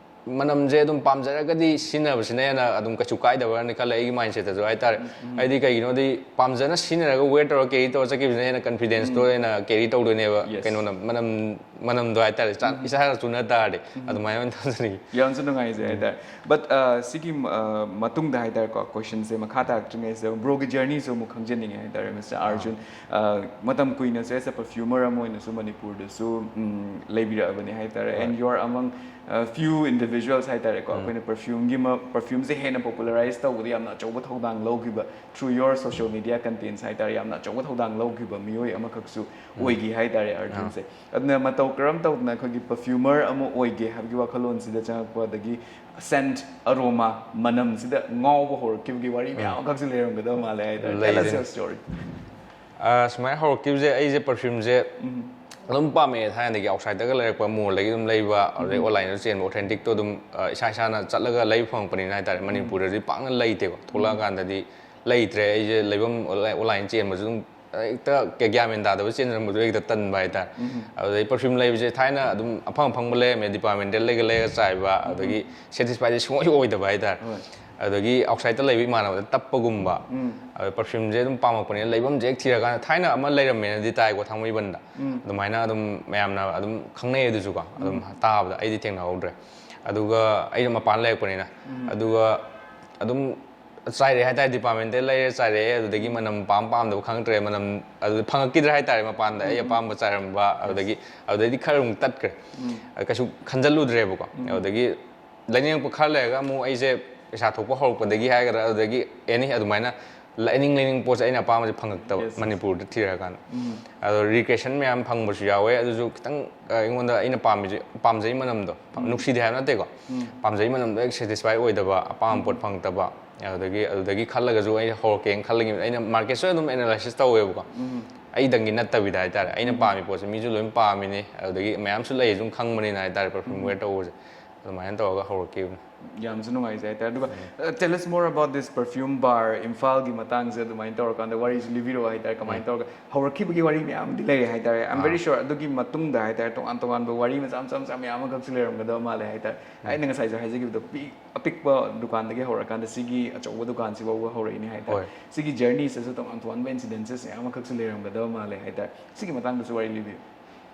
ꯃꯅꯝꯁꯦ ꯑꯗꯨꯝ ꯄꯥꯝꯖꯔꯒꯗꯤ ꯁꯤꯖꯤꯟꯅꯕꯁꯤꯅ ꯍꯦꯟꯅ ꯑꯗꯨꯝ ꯀꯩꯁꯨ ꯀꯥꯏꯗꯕ꯭ꯔꯅ ꯈꯜꯂꯦ ꯑꯩꯒꯤ ꯃꯥꯏꯟꯁꯦꯠꯇꯁꯨ ꯍꯥꯏꯇꯥꯔꯦ꯫ ꯍꯥꯏꯗꯤ ꯀꯩꯒꯤꯅꯣꯗꯤ ꯄꯥꯝꯖꯅ ꯁꯤꯖꯤꯟꯅꯔꯒ ꯋꯦꯌꯔ ꯇꯧꯔꯒ ꯀꯦꯔꯤ ꯇꯧꯔꯒ ꯆꯠꯈꯤꯕꯁꯤꯅ ꯍꯦꯟꯅ ꯀꯟꯐꯤꯗꯦꯟꯁꯇꯣ ꯍꯦꯟꯅ Yes. ꯀꯩꯅꯣꯅ ꯃꯅꯝ, ꯃꯅꯝꯗꯣ ꯍꯥꯏꯇꯥꯔꯦ, ꯆꯥ-, ꯏꯁꯥꯒ ꯆꯨꯅ ꯇꯥꯔꯗꯤ ꯑꯗꯨꯃꯥꯏꯅ ꯑꯣꯏꯅ ꯊꯝꯖꯅꯤꯡꯉꯤ꯫ ꯌꯥꯝꯁꯨ ꯅꯨꯡꯉꯥꯏꯖꯩ ꯍꯥꯏꯇꯥꯔꯦ꯫ But, ꯑ, ꯁꯤꯒꯤ, ꯑ, ꯃꯇꯨꯡꯗ ꯍꯥꯏꯇꯥꯔꯦꯀꯣ, ꯀꯣꯏꯁꯟꯁꯦ ꯃꯈꯥ ꯇꯥꯔꯛꯇ꯭ꯔꯤꯉꯩꯁꯤꯗ ꯕ꯭ꯔꯣꯒꯤ ꯖꯔꯅꯤꯁꯨ ꯑꯃꯨꯛ ꯈꯪꯖꯅꯤꯡꯉꯦ ꯍꯥꯏꯇꯥꯔꯦ, ꯃꯤꯁꯇꯔ ꯑꯥꯔꯖꯨꯟ꯫ ꯑ, ꯃꯇꯝ ꯀꯨꯏꯅꯁꯨ as a perfumer ꯑꯃ ꯑꯣꯏꯅꯁꯨ ꯃꯅꯤꯄꯨꯔꯗꯁꯨ, ꯎꯝ, ꯂꯩꯕꯤꯔꯛꯑꯕꯅꯦ ꯍꯥꯏꯇꯥꯔꯦ꯫ And you are among, uh, few individuals ꯍꯥꯏꯇꯥꯔꯦꯀꯣ, ꯑꯩꯈꯣꯏꯅ ꯄꯔꯐ꯭ꯌꯨꯝꯒꯤ ꯃ-, ꯄꯔꯐ꯭ꯌꯨꯝꯁꯦ ꯍꯦꯟꯅ ꯄꯣꯄꯨꯂꯔꯥꯏꯁ ꯇꯧꯕꯗ ꯌꯥꯝꯅ ꯑꯆꯧꯕ ꯊꯧꯗꯥꯡ ꯂꯧꯈꯤꯕ, through your social media contents ꯍꯥꯏꯇꯥꯔꯦ, ꯌꯥꯝꯅ ꯑꯆꯧꯕ ꯊꯧꯗꯥꯡ ꯂꯧꯈꯤꯕ ꯃꯤꯑꯣꯏ ꯑꯃꯈꯛꯁꯨ ꯑꯣꯏꯈꯤ ꯍꯥꯏꯇꯥꯔꯦ ꯑꯥꯔꯖꯨꯟꯁꯦ꯫ ꯑꯗꯨꯅ ꯃꯇꯧ ꯀꯔꯝ ꯇꯧꯗꯅ ꯑꯩꯈꯣꯏꯒꯤ ꯄꯔꯐ꯭ꯌꯨꯃꯔ ꯑꯃ ꯑꯣꯏꯒꯦ ꯍꯥꯏꯕꯒꯤ ꯋꯥꯈꯜꯂꯣꯟꯁꯤꯗ ꯆꯪꯉꯛꯄ, ꯑꯗꯒꯤ ꯁꯦꯟꯠ ꯑꯔꯣꯃꯥ ꯃꯅꯝꯁꯤꯗ ꯉꯥꯎꯕ ꯍꯧꯔꯛꯈꯤꯕꯒꯤ ꯋꯥꯔꯤ ꯃꯌꯥꯝ ꯑꯃꯈꯛꯁꯨ ꯂꯩꯔꯝꯒꯗꯕ ꯃꯥꯜꯂꯦ ꯍꯥꯏꯇꯥꯔꯦ꯫ Tell us ꯂꯩꯔꯦ꯫ Your story꯫ ꯑ, ꯁꯨꯃꯥꯏꯅ ꯍꯧꯔꯛꯈꯤꯕꯁꯦ, ꯑꯩꯁꯦ ꯄꯔꯐ꯭ꯌꯨꯝꯁꯦ ꯑꯗꯨꯝ ꯄꯥꯝꯃꯛꯑꯦ ꯊꯥꯏꯅꯗꯒꯤ, ꯑꯥꯎꯠꯁꯥꯏꯗꯇꯒ ꯂꯩꯔꯛꯄ ꯃꯣꯜꯗꯒꯤ ꯑꯗꯨꯝ ꯂꯩꯕ, ꯑꯗꯨꯗꯩ ꯑꯣꯟꯂꯥꯏꯟꯗ ꯆꯦꯟꯕ ꯑꯣꯊꯦꯟꯇꯤꯛꯇꯣ ꯑꯗꯨꯝ, ꯑ, ꯏꯁꯥ ꯏꯁꯥꯅ ꯆꯠꯂꯒ ꯂꯩꯕ ꯐꯪꯉꯛꯄꯅꯤꯅ ꯍꯥꯏꯇꯥꯔꯦ꯫ ꯃꯅꯤꯄꯨꯔꯗꯗꯤ ꯄꯥꯛꯅ ꯂꯩꯇꯦꯕ, ꯊꯣꯛꯂꯛꯑꯀꯥꯟꯗꯗꯤ ꯂꯩꯇ꯭ꯔꯦ꯫ ꯑꯩꯁꯦ ꯂꯩꯐꯝ ꯑꯣꯟꯂꯥꯏꯟ, ꯑꯣꯟꯂꯥꯏꯟ ꯆꯦꯟꯕꯁꯨ ꯑꯗꯨꯝ ꯍꯦꯛꯇ ꯒ꯭ꯌꯥꯟ ꯃꯦꯟ ꯇꯥꯗꯕ ꯆꯦꯟꯖꯔꯝꯕꯗꯣ ꯍꯦꯛꯇ ꯇꯟꯕ ꯍꯥꯏꯇꯥꯔꯦ꯫ ꯑꯗꯨꯗꯩ ꯄꯔꯐ꯭ꯌꯨꯝ ꯂꯩꯕꯁꯦ ꯊꯥꯏꯅ ꯑꯗꯨꯝ ꯑꯐꯪ ꯑꯐꯪꯕ ꯂꯩꯔꯝꯃꯦ, ꯗꯤꯄꯥꯔꯠꯃꯦꯟꯇꯦꯜ ꯂꯩꯒ ꯂꯩꯔ ꯆꯥꯏꯕ, ꯑꯗꯒꯤ ꯁꯦꯇꯤꯁꯐꯥꯏꯗꯤ ꯁꯨꯡꯑꯣꯏ ꯑꯣꯏꯗꯕ ꯍꯥꯏꯇꯥꯔꯦ꯫ ꯍꯣꯏ꯫ ꯑꯗꯒꯤ ꯑꯥꯎꯠꯁꯥꯏꯗꯇ ꯂꯩꯕ ꯏꯃꯥꯟꯅꯕꯗ ꯇꯞꯄꯒꯨꯝꯕ, ꯑꯗ ꯄꯔꯐ꯭ꯌꯨꯝꯁꯦ ꯑꯗꯨꯝ ꯄꯥꯝꯃꯛꯄꯅꯤꯅ ꯂꯩꯐꯝꯁꯦ ꯍꯦꯛ ꯊꯤꯔꯀꯥꯟꯗ, ꯊꯥꯏꯅ ꯑꯃ ꯂꯩꯔꯝꯃꯦꯅꯗꯤ ꯇꯥꯏꯀꯣ, ꯊꯥꯡꯃꯩꯕꯟꯗ꯫ ꯑꯗꯨꯃꯥꯏꯅ ꯑꯗꯨꯝ ꯃꯌꯥꯝꯅ ꯑꯗꯨꯝ ꯈꯪꯅꯩ ꯑꯗꯨꯁꯨꯀꯣ, ꯑꯗꯨꯝ ꯇꯥꯕꯗ ꯑꯩꯗꯤ ꯊꯦꯡꯅꯍꯧꯗ꯭ꯔꯦ꯫ ꯑꯗꯨꯒ ꯑꯩꯅ ꯃꯄꯥꯟ ꯂꯩꯔꯛꯄꯅꯤꯅ, ꯑꯗꯨꯒ ꯑꯗꯨꯝ ꯆꯥꯏꯔꯛꯑꯦ ꯍꯥꯏꯇꯥꯔꯦ, ꯗꯤꯄꯥꯔꯠꯃꯦꯟꯇꯦꯜ ꯂꯩꯔꯦ ꯆꯥꯏꯔꯛꯑꯦ, ꯑꯗꯨꯗꯒꯤ ꯃꯅꯝ ꯄꯥꯝ ꯄꯥꯝꯗꯕ ꯈꯪꯉꯛꯇ꯭ꯔꯦ, ꯃꯅꯝ ꯑꯗꯨ ꯐꯪꯉꯛꯈꯤꯗ꯭ꯔꯦ ꯍꯥꯏꯇꯥꯔꯦ꯫ ꯃꯄꯥꯟꯗ ꯑꯩ ꯑꯄꯥꯝꯕ ꯆꯥꯏꯔꯝꯕ, ꯑꯗꯨꯗꯒꯤ, ꯑꯗꯨꯗꯩꯗꯤ ꯈꯔ ꯑꯃꯨꯛ ꯇꯠꯈ꯭ꯔꯦ꯫ ꯑ, ꯀꯩꯁꯨ ꯈꯟꯖꯜꯂꯨꯗ꯭ꯔꯦꯕꯀꯣ꯫ ꯑꯗꯨꯗꯒꯤ ꯂꯩꯅꯤꯡꯉꯛꯄ ꯈꯔ ꯂꯩꯔꯒ ꯑꯃꯨꯛ ꯑꯩꯁꯦ ꯄꯩꯁꯥ ꯊꯣꯛꯄ ꯍꯧꯔꯛꯄꯗꯒꯤ ꯍꯥꯏꯒꯗ꯭ꯔꯥ, ꯑꯗꯨꯗꯒꯤ ꯑꯦꯅꯤ ꯑꯗꯨꯃꯥꯏꯅ ꯂꯩꯅꯤꯡ ꯂꯩꯅꯤꯡ ꯄꯣꯠꯁꯦ ꯑꯩꯅ ꯑꯄꯥꯝꯕꯁꯦ ꯐꯪꯉꯛꯇꯕ꯫ Yes, yes. ꯃꯅꯤꯄꯨꯔꯗ ꯊꯤꯔꯀꯥꯟꯗ꯫ ꯑꯗꯣ ꯔꯤꯀ꯭ꯔꯦꯁꯟ ꯃꯌꯥꯝ ꯐꯪꯕꯁꯨ ꯌꯥꯎꯋꯦ꯫ ꯑꯗꯨꯁꯨ ꯈꯤꯇꯪ ꯑ, ꯑꯩꯉꯣꯟꯗ ꯑꯩꯅ ꯄꯥꯝꯃꯤꯁꯦ, ꯄꯥꯝꯖꯩ ꯃꯅꯝꯗꯣ꯫ ꯅꯨꯡꯁꯤꯗꯦ ꯍꯥꯏꯕ ꯅꯠꯇꯦꯀꯣ꯫ ꯄꯥꯝꯖꯩ ꯃꯅꯝꯗꯣ ꯍꯦꯛ ꯁꯦꯇꯤꯁꯐꯥꯏ ꯑꯣꯏꯗꯕ, ꯑꯄꯥꯝꯕ ꯄꯣꯠ ꯐꯪꯉꯛꯇꯕ꯫ ꯑꯗꯨꯗꯒꯤ ꯑꯗꯨꯗꯒꯤ ꯈꯜꯂꯒꯁꯨ ꯑꯩ ꯍꯧꯔꯛꯀꯦꯅ ꯈꯜꯂꯤꯉꯩ ꯑꯩꯅ ꯃꯥꯔꯀꯦꯠꯁꯨ ꯑꯗꯨꯝ ꯑꯦꯅꯥꯂꯥꯏꯁꯤꯁ ꯇꯧꯋꯦꯕꯀꯣ꯫ ꯑꯩꯗꯪꯒꯤ ꯅꯠꯇꯕꯤꯗ ꯍꯥꯏꯇꯥꯔꯦ꯫ ꯑꯩꯅ ꯄꯥꯝꯃꯤ ꯄꯣꯠꯁꯦ ꯃꯤꯁꯨ ꯂꯣꯏ ꯄꯥꯝꯃꯤꯅꯤ꯫ ꯑꯗꯨꯗꯒꯤ ꯃꯌꯥꯝꯁꯨ ꯂꯩ ꯑꯗꯨꯝ ꯈꯪꯕꯅꯤꯅ ꯍꯥꯏꯇꯥꯔꯦ, ꯄꯔꯐ꯭ꯌꯨꯝ ꯋꯦꯌꯔ ꯇꯧꯕꯁꯦ꯫ ꯑꯗꯨꯃꯥꯏꯅ ꯇꯧꯔꯒ ꯍꯧꯔꯛꯈꯤꯕꯅꯤ꯫ ꯌꯥꯝꯁꯨ ꯅꯨꯡꯉꯥꯏꯖꯩ ꯍꯥꯏꯇꯥꯔꯦ꯫ ꯑꯗꯨꯒ, uh, tell us more about this perfume bar ꯏꯝꯐꯥꯜꯒꯤ ꯃꯇꯥꯡꯁꯦ ꯑꯗꯨꯃꯥꯏꯅ ꯇꯧꯔꯀꯥꯟꯗ ꯋꯥꯔꯤꯁꯨ ꯂꯤꯕꯤꯔꯛꯑꯣ ꯍꯥꯏꯇꯥꯔꯦ꯫ ꯀꯃꯥꯏꯅ ꯇꯧꯔꯒ ꯍꯧꯔꯛꯈꯤꯕꯒꯤ ꯋꯥꯔꯤ ꯃꯌꯥꯝꯗꯤ ꯂꯩꯔꯦ ꯍꯥꯏꯇꯥꯔꯦ꯫ I'm very sure ꯑꯗꯨꯒꯤ ꯃꯇꯨꯡꯗ ꯍꯥꯏꯇꯥꯔꯦ, ꯇꯣꯉꯥꯟ ꯇꯣꯉꯥꯟꯕ ꯋꯥꯔꯤ ꯃꯆꯥ ꯃꯆꯥ ꯃꯆꯥ ꯃꯌꯥꯝ ꯑꯃꯈꯛꯁꯨ ꯂꯩꯔꯝꯒꯗꯕ ꯃꯥꯜꯂꯦ ꯍꯥꯏꯇꯥꯔꯦ꯫ ꯑꯩꯅ ꯉꯁꯥꯏꯁꯨ ꯍꯥꯏꯖꯈꯤꯕꯗꯣ, ꯄꯤ-, ꯑꯄꯤꯛꯄ ꯗꯨꯀꯥꯟꯗꯒꯤ ꯍꯧꯔꯀꯥꯟꯗ ꯁꯤꯒꯤ ꯑꯆꯧꯕ ꯗꯨꯀꯥꯟꯁꯤ ꯐꯥꯎꯕ ꯍꯧꯔꯛꯏꯅꯦ ꯍꯥꯏꯇꯥꯔꯦ꯫ ꯍꯣꯏ꯫ ꯁꯤꯒꯤ ꯖꯔꯅꯤꯁꯤꯁꯨ ꯇꯣꯉꯥꯟ ꯇꯣꯉꯥꯟꯕ ꯏꯟꯁꯤꯗꯦꯟꯁꯦꯁ ꯃꯌꯥꯝ ꯑꯃꯈꯛꯁꯨ ꯂꯩꯔꯝꯒꯗꯕ ꯃꯥꯜꯂꯦ ꯍꯥꯏꯇꯥꯔꯦ꯫ ꯁꯤꯒꯤ ꯃꯇꯥꯡꯗꯁꯨ ꯋꯥꯔꯤ ꯂꯤꯕꯤꯌꯨ꯫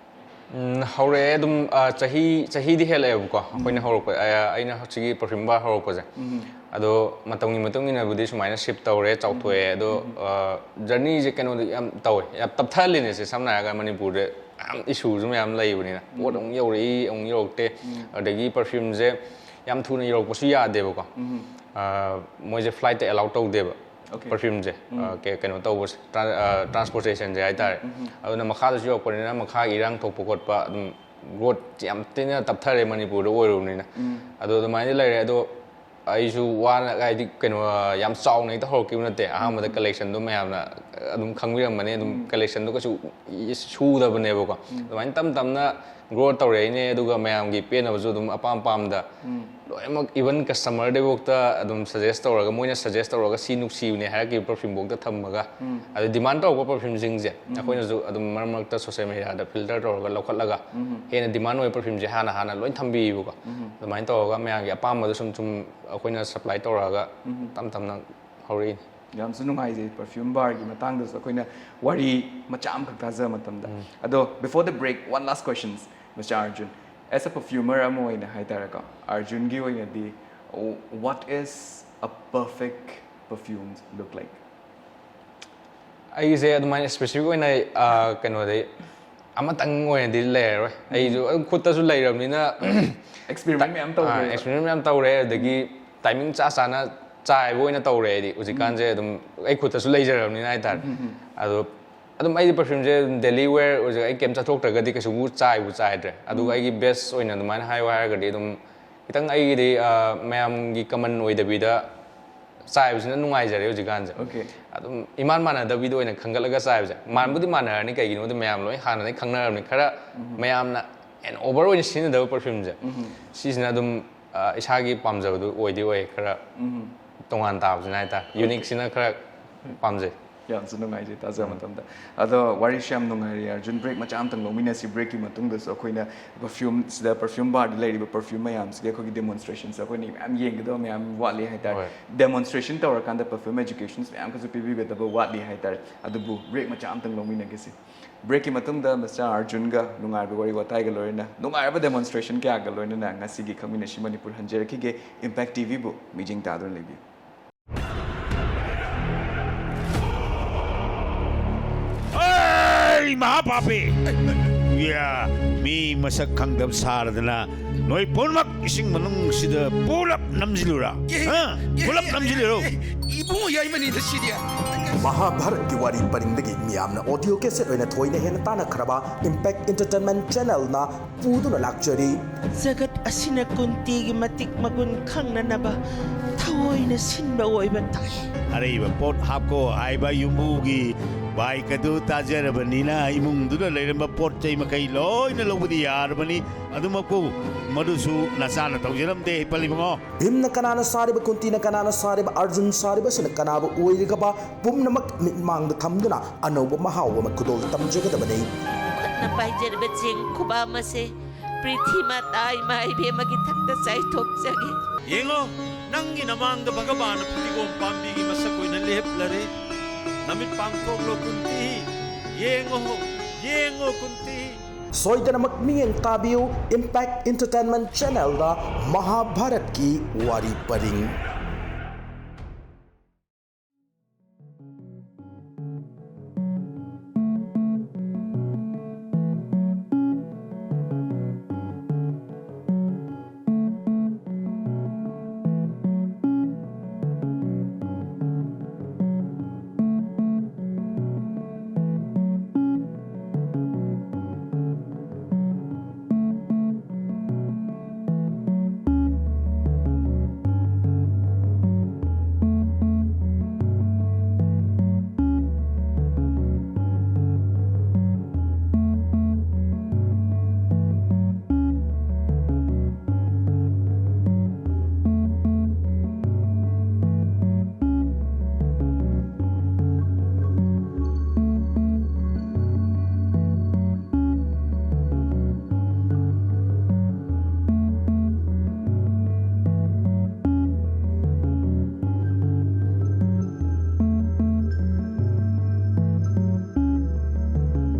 ꯎꯝ, ꯍꯧꯔꯛꯑꯦ ꯑꯗꯨꯝ, ꯑ, ꯆꯍꯤ, ꯆꯍꯤꯗꯤ ꯍꯦꯜꯂꯛꯑꯦꯕꯀꯣ ꯑꯩꯈꯣꯏꯅ ꯍꯧꯔꯛꯄ, ꯑ, ꯑꯩꯅ ꯍꯧꯖꯤꯛꯀꯤ ꯄꯔꯐ꯭ꯌꯨꯝ ꯕꯥꯔ ꯍꯧꯔꯛꯄꯁꯦ꯫ ꯑꯗꯣ ꯃꯇꯝꯒꯤ ꯃꯇꯨꯡ ꯏꯟꯅꯕꯨꯗꯤ ꯁꯨꯃꯥꯏꯅ ꯁꯤꯞ ꯇꯧꯔꯦ, ꯆꯥꯎꯊꯣꯛꯑꯦ꯫ ꯑꯗꯣ, ꯑ, ꯖꯔꯅꯤꯁꯦ ꯀꯩꯅꯣꯗ ꯌꯥꯝ ꯇꯧꯋꯦ, ꯌꯥꯝ ꯇꯞꯊꯍꯜꯂꯤꯅꯦ꯫ ꯁꯦ ꯁꯝꯅ ꯍꯥꯏꯔꯒ ꯃꯅꯤꯄꯨꯔꯗ ꯌꯥꯝ ꯏꯁꯨꯁꯨ ꯃꯌꯥꯝ ꯂꯩꯕꯅꯤꯅ ꯄꯣꯠ ꯑꯃꯨꯛ ꯌꯧꯔꯛꯏ, ꯑꯃꯨꯛ ꯌꯧꯔꯛꯇꯦ꯫ ꯑꯗꯒꯤ ꯄꯔꯐ꯭ꯌꯨꯝꯁꯦ ꯌꯥꯝ ꯊꯨꯅ ꯌꯧꯔꯛꯄꯁꯨ ꯌꯥꯗꯦꯕꯀꯣ꯫ ꯑ, ꯃꯣꯏꯁꯦ ꯐ꯭ꯂꯥꯏꯠꯇ ꯑꯦꯂꯥꯎ ꯇꯧꯗꯦꯕ꯫ Okay. ꯄꯔꯐ꯭ꯌꯨꯝꯁꯦ, ꯑ, ꯀꯩ-, ꯀꯩꯅꯣ ꯇꯧꯕꯁꯦ, ꯇ꯭ꯔꯥꯟꯁꯄꯣꯔꯇꯦꯁꯟꯁꯦ ꯍꯥꯏꯇꯥꯔꯦ꯫ ꯑꯗꯨꯅ ꯃꯈꯥꯗꯁꯨ ꯌꯧꯔꯛꯄꯅꯤꯅ ꯃꯈꯥꯒꯤ ꯏꯔꯥꯡ ꯊꯣꯛꯄ ꯈꯣꯠꯄ ꯑꯗꯨꯝ ꯒ꯭ꯔꯣꯠ ꯌꯥꯝ ꯊꯤꯅ ꯇꯞꯊꯔꯦ ꯃꯅꯤꯄꯨꯔꯗ ꯑꯣꯏꯔꯨꯕꯅꯤꯅ꯫ ꯑꯗꯣ ꯑꯗꯨꯃꯥꯏꯅ ꯂꯩꯔꯦ꯫ ꯑꯗꯣ ꯑꯩꯁꯨ ꯋꯥꯅ, ꯍꯥꯏꯗꯤ, ꯀꯩꯅꯣ, ꯑ, ꯌꯥꯝ ꯆꯥꯎꯅ ꯍꯦꯛꯇ ꯍꯧꯔꯛꯈꯤꯕ ꯅꯠꯇꯦ꯫ ꯑꯍꯥꯟꯕꯗ ꯀꯂꯦꯛꯁꯟꯗꯣ ꯃꯌꯥꯝꯅ ꯑꯗꯨꯝ ꯈꯪꯕꯤꯔꯝꯃꯅꯤ꯫ ꯑꯗꯨꯝ ꯀꯂꯦꯛꯁꯟꯗꯣ ꯀꯩꯁꯨ ꯁꯨꯗꯕꯅꯦꯕꯀꯣ꯫ ꯑꯗꯨꯃꯥꯏꯅ ꯇꯞ ꯇꯞꯅ ꯒ꯭ꯔꯣ ꯇꯧꯔꯛꯏꯅꯦ꯫ ꯑꯗꯨꯒ ꯃꯌꯥꯝꯒꯤ ꯄꯦꯟꯅꯕꯁꯨ ꯑꯗꯨꯝ ꯑꯄꯥꯝ ꯄꯥꯝꯗ ꯂꯣꯏꯅꯃꯛ, ꯏꯚꯟ ꯀꯁꯇꯃꯔꯗꯩꯐꯥꯎꯗ ꯑꯗꯨꯝ ꯁꯖꯦꯁ ꯇꯧꯔꯒ, ꯃꯣꯏꯅ ꯁꯖꯦꯁ ꯇꯧꯔꯒ ꯁꯤ ꯅꯨꯡꯁꯤꯕꯅꯦ ꯍꯥꯏꯔꯛꯈꯤꯕ ꯄꯔꯐ꯭ꯌꯨꯝꯐꯥꯎꯗ ꯊꯝꯃꯒ, ꯑꯗꯨ ꯗꯤꯃꯥꯟ ꯇꯧꯔꯛꯄ ꯄꯔꯐ꯭ꯌꯨꯝꯁꯤꯡꯁꯦ ꯑꯩꯈꯣꯏꯅꯁꯨ ꯑꯗꯨꯝ ꯃꯔꯛ ꯃꯔꯛꯇ ꯁꯣꯁꯦꯜ ꯃꯦꯗꯤꯌꯥꯗ ꯐꯤꯜꯇꯔ ꯇꯧꯔꯒ ꯂꯧꯈꯠꯂꯒ ꯍꯦꯟꯅ ꯗꯤꯃꯥꯟ ꯑꯣꯏꯕ ꯄꯔꯐ꯭ꯌꯨꯝꯁꯦ ꯍꯥꯟꯅ ꯍꯥꯟꯅ ꯂꯣꯏ ꯊꯝꯕꯤꯌꯦꯕꯀꯣ꯫ ꯑꯗꯨꯃꯥꯏꯅ ꯇꯧꯔꯒ ꯃꯌꯥꯝꯒꯤ ꯑꯄꯥꯝꯕꯗꯣ ꯁꯨꯝ ꯁꯨꯝ ꯑꯩꯈꯣꯏꯅ ꯁꯄ꯭ꯂꯥꯏ ꯇꯧꯔꯛꯑꯒ ꯇꯞ ꯇꯞꯅ ꯍꯧꯔꯛꯏꯅꯤ꯫ ꯌꯥꯝꯁꯨ ꯅꯨꯡꯉꯥꯏꯖꯩ ꯄꯔꯐ꯭ꯌꯨꯝ ꯕꯥꯔꯒꯤ ꯃꯇꯥꯡꯗꯁꯨ ꯑꯩꯈꯣꯏꯅ ꯋꯥꯔꯤ ꯃꯆꯥ ꯑꯃꯈꯛ ꯇꯥꯖꯕ ꯃꯇꯝꯗ꯫ ꯑꯗꯣ, before the break, one last questions, Mister Arjun. As a perfumer ꯑꯃ ꯑꯣꯏꯅ ꯍꯥꯏꯇꯥꯔꯦꯀꯣ, ꯑꯥꯔꯖꯨꯟꯒꯤ ꯑꯣꯏꯅꯗꯤ, what is a perfect perfume look like? ꯑꯩꯒꯤꯁꯦ ꯑꯗꯨꯃꯥꯏꯅ ꯁ꯭ꯄꯦꯁꯤꯐꯤꯛ ꯑꯣꯏꯅ, ꯑ, ꯀꯩꯅꯣꯗꯩ ꯑꯃꯇꯪ ꯑꯣꯏꯅꯗꯤ ꯂꯩꯔꯔꯣꯏ꯫ ꯑꯩꯁꯨ ꯑꯗꯨꯝ ꯈꯨꯠꯇꯁꯨ ꯂꯩꯔꯕꯅꯤꯅ ꯑꯦꯛꯁꯄꯦꯔꯤꯃꯦꯟ ꯃꯌꯥꯝ ꯇꯧꯈ꯭ꯔꯦꯕ꯫ ꯑꯦꯛꯁꯄꯦꯔꯤꯃꯦꯟ ꯃꯌꯥꯝ ꯇꯧꯔꯦ꯫ ꯑꯗꯒꯤ ꯇꯥꯏꯃꯤꯡ ꯆꯥ ꯆꯥꯅ ꯆꯥꯏꯕ ꯑꯣꯏꯅ ꯇꯧꯔꯦ ꯑꯩꯗꯤ꯫ ꯍꯧꯖꯤꯛꯀꯥꯟꯁꯦ ꯑꯗꯨꯝ ꯑꯩ ꯈꯨꯠꯇꯁꯨ ꯂꯩꯖꯔꯕꯅꯤꯅ ꯍꯥꯏꯇꯥꯔꯦ꯫ ꯑꯗꯣ ꯑꯗꯨꯝ ꯑꯩꯗꯤ perfumeꯁꯦ daily wear ꯑꯣꯏꯖ-, ꯑꯩ ꯀꯩꯝ ꯆꯠꯊꯣꯛꯇ꯭ꯔꯒꯗꯤ ꯀꯩꯁꯨꯕꯨ ꯆꯥꯏꯕꯨ ꯆꯥꯏꯗ꯭ꯔꯦ꯫ ꯑꯗꯨꯒ ꯑꯩꯒꯤ best ꯑꯣꯏꯅ ꯑꯗꯨꯃꯥꯏꯅ ꯍꯥꯏꯌꯨ ꯍꯥꯏꯔꯒꯗꯤ ꯑꯗꯨꯝ ꯈꯤꯇꯪ ꯑꯩꯒꯤꯗꯤ, ꯑ, ꯃꯌꯥꯝꯒꯤ common ꯑꯣꯏꯗꯕꯤꯗ ꯆꯥꯏꯕꯁꯤꯅ ꯅꯨꯡꯉꯥꯏꯖꯔꯦ ꯍꯧꯖꯤꯛꯀꯥꯟꯁꯦ꯫ Okay. ꯑꯗꯨꯝ ꯏꯃꯥꯟ ꯃꯥꯟꯅꯗꯕꯤꯗ ꯑꯣꯏꯅ ꯈꯟꯒꯠꯂꯒ ꯆꯥꯏꯕꯁꯦ꯫ ꯃꯥꯟꯕꯨꯗꯤ ꯃꯥꯟꯅꯔꯅꯤ, ꯀꯩꯒꯤꯅꯣꯗꯤ ꯃꯌꯥꯝ ꯂꯣꯏ ꯍꯥꯟꯅꯗꯒꯤ ꯈꯪꯅꯔꯕꯅꯤ꯫ ꯈꯔ ꯃꯌꯥꯝꯅ and over ꯑꯣꯏꯅ ꯁꯤꯖꯤꯟꯅꯗꯕ perfumeꯁꯦ, ꯁꯤꯁꯤꯅ ꯑꯗꯨꯝ, ꯑ, ꯏꯁꯥꯒꯤ ꯄꯥꯝꯖꯕꯗꯨ ꯑꯣꯏꯗꯤ ꯑꯣꯏ, ꯈꯔ ꯇꯣꯉꯥꯟ ꯇꯥꯕꯁꯤꯅ ꯍꯥꯏꯇꯥꯔꯦ꯫ Uniqueꯁꯤꯅ ꯈꯔ ꯄꯥꯝꯖꯩ꯫ ꯌꯥꯝꯁꯨ ꯅꯨꯡꯉꯥꯏꯖꯩ ꯇꯥꯖꯕ ꯃꯇꯝꯗ꯫ ꯑꯗꯣ ꯋꯥꯔꯤꯁꯨ ꯌꯥꯝ ꯅꯨꯡꯉꯥꯏꯔꯤ ꯑꯔꯖꯨꯟ, break ꯃꯆꯥ ꯑꯃꯇꯪ ꯂꯧꯃꯤꯟꯅꯁꯤ꯫ Breakꯀꯤ ꯃꯇꯨꯡꯗꯁꯨ ꯑꯩꯈꯣꯏꯅ perfume, ꯁꯤꯗ perfume barꯗ ꯂꯩꯔꯤꯕ perfume ꯃꯌꯥꯝꯁꯤꯒꯤ ꯑꯩꯈꯣꯏꯒꯤ demonstrationꯁꯦ ꯑꯩꯈꯣꯏꯅ ꯃꯌꯥꯝ ꯌꯦꯡꯒꯗꯕ ꯃꯌꯥꯝ ꯋꯥꯠꯂꯤ ꯍꯥꯏꯇꯥꯔꯦ꯫ ꯍꯣꯏ꯫ Demonstration ꯇꯧꯔꯀꯥꯟꯗ perfume educations ꯃꯌꯥꯝ ꯈꯔꯁꯨ ꯄꯤꯕꯤꯒꯗꯕ ꯋꯥꯠꯂꯤ ꯍꯥꯏꯇꯥꯔꯦ꯫ ꯑꯗꯨꯕꯨ break ꯃꯆꯥ ꯑꯃꯇꯪ ꯂꯧꯃꯤꯟꯅꯈꯤꯁꯤ꯫ Breakꯀꯤ ꯃꯇꯨꯡꯗ Mister ꯑꯔꯖꯨꯟꯒ ꯅꯨꯡꯉꯥꯏꯕ ꯋꯥꯔꯤ ꯋꯥꯇꯥꯏꯒ ꯂꯣꯏꯅꯅ, ꯅꯨꯡꯉꯥꯏꯔꯕ demonstration ꯀꯌꯥꯒ ꯂꯣꯏꯅꯅ ꯉꯁꯤꯒꯤ ꯈꯪꯃꯤꯟꯅꯁꯤ ꯃꯅꯤꯄꯨꯔ ꯍꯟꯖꯔꯛꯈꯤꯒꯦ꯫ Impact TVꯕꯨ ꯃꯤꯠꯌꯦꯡ ꯇꯥꯗꯨꯅ ꯂꯩꯕꯤꯌꯨ꯫ ꯑꯩ ꯃꯍꯥ ꯄꯥꯄꯤ! ꯌꯥ, ꯃꯤ ꯃꯁꯛ ꯈꯪꯗꯕ ꯁꯥꯔꯗꯅ ꯅꯣꯏ ꯄꯨꯝꯅꯃꯛ ꯏꯁꯤꯡ ꯃꯅꯨꯡꯁꯤꯗ ꯄꯨꯂꯞ ꯅꯝꯁꯤꯜꯂꯨꯔꯥ? ꯍꯥ? ꯄꯨꯂꯞ ꯅꯝꯁꯤꯜꯂꯨꯔꯣ? ꯏꯕꯨꯡꯉꯣ ꯌꯥꯏꯃꯅꯤꯗ ꯁꯤꯗꯤ꯫ ꯃꯍꯥꯚꯥꯔꯠꯀꯤ ꯋꯥꯔꯤ ꯄꯔꯤꯡꯗꯒꯤ ꯃꯤꯌꯥꯝꯅ audio cassette ꯑꯣꯏꯅ ꯊꯣꯏꯅ ꯍꯦꯟꯅ ꯇꯥꯟꯅꯈ꯭ꯔꯕ Impact Entertainment Channelꯅ ꯄꯨꯗꯨꯅ ꯂꯥꯛꯆꯔꯤ꯫ ꯖꯒꯠ ꯑꯁꯤꯅ ꯀꯨꯟꯇꯤꯒꯤ ꯃꯇꯤꯛ ꯃꯒꯨꯟ ꯈꯪꯅꯅꯕ ꯊꯑꯣꯏꯅ ꯁꯤꯟꯕ ꯑꯣꯏꯕ ꯇꯥꯏ꯫ ꯑꯔꯩꯕ ꯄꯣꯠ ꯍꯥꯞꯀꯣ ꯍꯥꯏꯕ ꯌꯨꯝꯕꯨꯒꯤ bike ꯑꯗꯨ ꯇꯥꯖꯔꯕꯅꯤꯅ ꯏꯃꯨꯡꯗꯨꯗ ꯂꯩꯔꯝꯕ ꯄꯣꯠ ꯆꯩ ꯃꯈꯩ ꯂꯣꯏꯅ ꯂꯧꯕꯗꯤ ꯌꯥꯔꯕꯅꯤ꯫ ꯑꯗꯨꯃꯛꯄꯨ ꯃꯗꯨꯁꯨ ꯅꯆꯥꯅ ꯇꯧꯖꯔꯝꯗꯦ ꯍꯤꯞꯄꯜ ꯏꯕꯨꯡꯉꯣ꯫ ꯚꯤꯝꯅ ꯀꯅꯥꯅ ꯁꯥꯔꯤꯕ, ꯀꯨꯟꯇꯤꯅ ꯀꯅꯥꯅ ꯁꯥꯔꯤꯕ, ꯑꯔꯖꯨꯟ ꯁꯥꯔꯤꯕꯁꯤꯅ ꯀꯅꯥꯕꯨ ꯑꯣꯏꯔꯤꯒꯕ ꯄꯨꯝꯅꯃꯛ ꯃꯤꯠꯃꯥꯡꯗ ꯊꯝꯗꯨꯅ ꯑꯅꯧꯕ ꯃꯍꯥꯎ ꯑꯃ ꯈꯨꯗꯣꯜ ꯇꯝꯖꯒꯗꯕꯅꯤ꯫ ꯈꯨꯠꯅ ꯄꯥꯏꯖꯔꯤꯕ ꯆꯦꯡ ꯈꯨꯕꯥꯝ ꯑꯁꯦ ꯄ꯭ꯔꯤꯊꯤ ꯃꯥꯇꯥ ꯏꯃꯥ ꯏꯕꯦꯝꯃꯒꯤ ꯊꯛꯇ ꯆꯥꯏꯊꯣꯛꯆꯒꯦ꯫ ꯌꯦꯡꯉꯣ, ꯅꯪꯒꯤ ꯅꯃꯥꯡꯗ ꯚꯒꯕꯥꯅ ꯐꯗꯤꯒꯣꯝ ꯄꯥꯝꯕꯤꯒꯤ ꯃꯁꯛ ꯑꯣꯏꯅ ꯂꯦꯞꯂꯔꯦ꯫ ꯅꯃꯤꯠ ꯄꯥꯡꯊꯣꯛꯂꯣ ꯀꯨꯟꯇꯤ, ꯌꯦꯡꯉꯣ, ꯌꯦꯡꯉꯣ ꯀꯨꯟꯇꯤ꯫ ꯁꯣꯏꯗꯅꯃꯛ ꯃꯤꯠꯌꯦꯡ ꯇꯥꯕꯤꯌꯨ Impact Entertainment Channelꯗ ꯃꯍꯥꯚꯥꯔꯠꯀꯤ ꯋꯥꯔꯤ ꯄꯔꯤꯡ꯫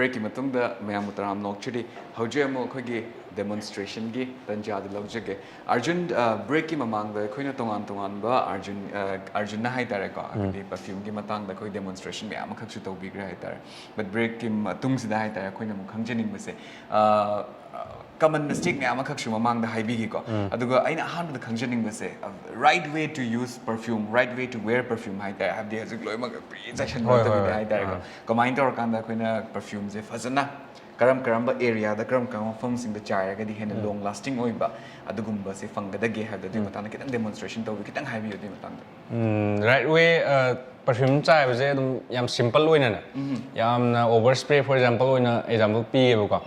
Breakꯀꯤ ꯃꯇꯨꯡꯗ ꯃꯌꯥꯝꯕꯨ ꯇꯔꯥꯝꯅ ꯑꯣꯛꯆꯔꯤ꯫ ꯍꯧꯖꯤꯛ ꯑꯃꯨꯛ ꯑꯩꯈꯣꯏꯒꯤ demonstrationꯒꯤ ꯇꯟꯖꯥꯗꯨ ꯂꯧꯖꯒꯦ꯫ ꯑꯔꯖꯨꯟ, ꯑ, breakꯀꯤ ꯃꯃꯥꯡꯗ ꯑꯩꯈꯣꯏꯅ ꯇꯣꯉꯥꯟ ꯇꯣꯉꯥꯟꯕ ꯑꯔꯖꯨꯟ, ꯑ, ꯑꯔꯖꯨꯟꯅ ꯍꯥꯏꯇꯥꯔꯦꯀꯣ, ꯍꯥꯏꯕꯗꯤ perfumeꯒꯤ ꯃꯇꯥꯡꯗ ꯑꯩꯈꯣꯏ demonstration ꯃꯌꯥꯝ ꯑꯃꯈꯛꯁꯨ ꯇꯧꯕꯤꯈ꯭ꯔꯦ ꯍꯥꯏꯇꯥꯔꯦ꯫ But breakꯀꯤ ꯃꯇꯨꯡꯁꯤꯗ ꯍꯥꯏꯇꯥꯔꯦ, ꯑꯩꯈꯣꯏꯅ ꯑꯃꯨꯛ ꯈꯪꯖꯅꯤꯡꯕꯁꯦ, ꯑ, common mistake ꯃꯌꯥꯝ ꯑꯃꯈꯛꯁꯨ ꯃꯃꯥꯡꯗ ꯍꯥꯏꯕꯤꯒꯦꯀꯣ꯫ ꯑꯗꯨꯒ ꯑꯩꯅ ꯑꯍꯥꯟꯕꯗ ꯈꯪꯖꯅꯤꯡꯕꯁꯦ, right way to use perfume, right way to wear perfume ꯍꯥꯏꯇꯥꯔꯦ꯫ ꯍꯥꯏꯕꯗꯤ ꯍꯧꯖꯤꯛ ꯂꯣꯏꯅꯃꯛ ꯄ꯭ꯔꯤ ꯆꯥꯏꯁꯟꯕ ꯍꯣꯏ, ꯍꯣꯏ, ꯅꯠꯇꯕꯤꯗ ꯍꯣꯏ꯫ ꯍꯥꯏꯇꯥꯔꯦꯀꯣ꯫ ꯑꯥ꯫ ꯀꯃꯥꯏꯅ ꯇꯧꯔꯀꯥꯟꯗ ꯑꯩꯈꯣꯏꯅ perfumeꯁꯦ ꯐꯖꯅ ꯀꯔꯝ ꯀꯔꯝꯕ areaꯗ, ꯀꯔꯝ ꯀꯔꯝꯕ ꯃꯐꯝꯁꯤꯡꯗ ꯆꯥꯏꯔꯒꯗꯤ ꯍꯦꯟꯅ long lasting ꯑꯣꯏꯕ ꯑꯗꯨꯒꯨꯝꯕꯁꯦ ꯐꯪꯒꯗꯒꯦ ꯍꯥꯏꯕꯗꯣ, ꯑꯗꯨꯒꯤ ꯃꯇꯥꯡꯗ ꯈꯤꯇꯪ demonstration ꯇꯧꯕꯤꯌꯨ, ꯈꯤꯇꯪ ꯍꯥꯏꯕꯤꯌꯨ ꯑꯗꯨꯒꯤ ꯃꯇꯥꯡꯗ꯫ ꯎꯝ, right way, ꯑ, perfume ꯆꯥꯏꯕꯁꯦ ꯑꯗꯨꯝ ꯌꯥꯝ simple ꯑꯣꯏꯅꯅꯦ, ꯌꯥꯝꯅ over spray, for example ꯑꯣꯏꯅ example ꯄꯤꯒꯦꯕꯀꯣ꯫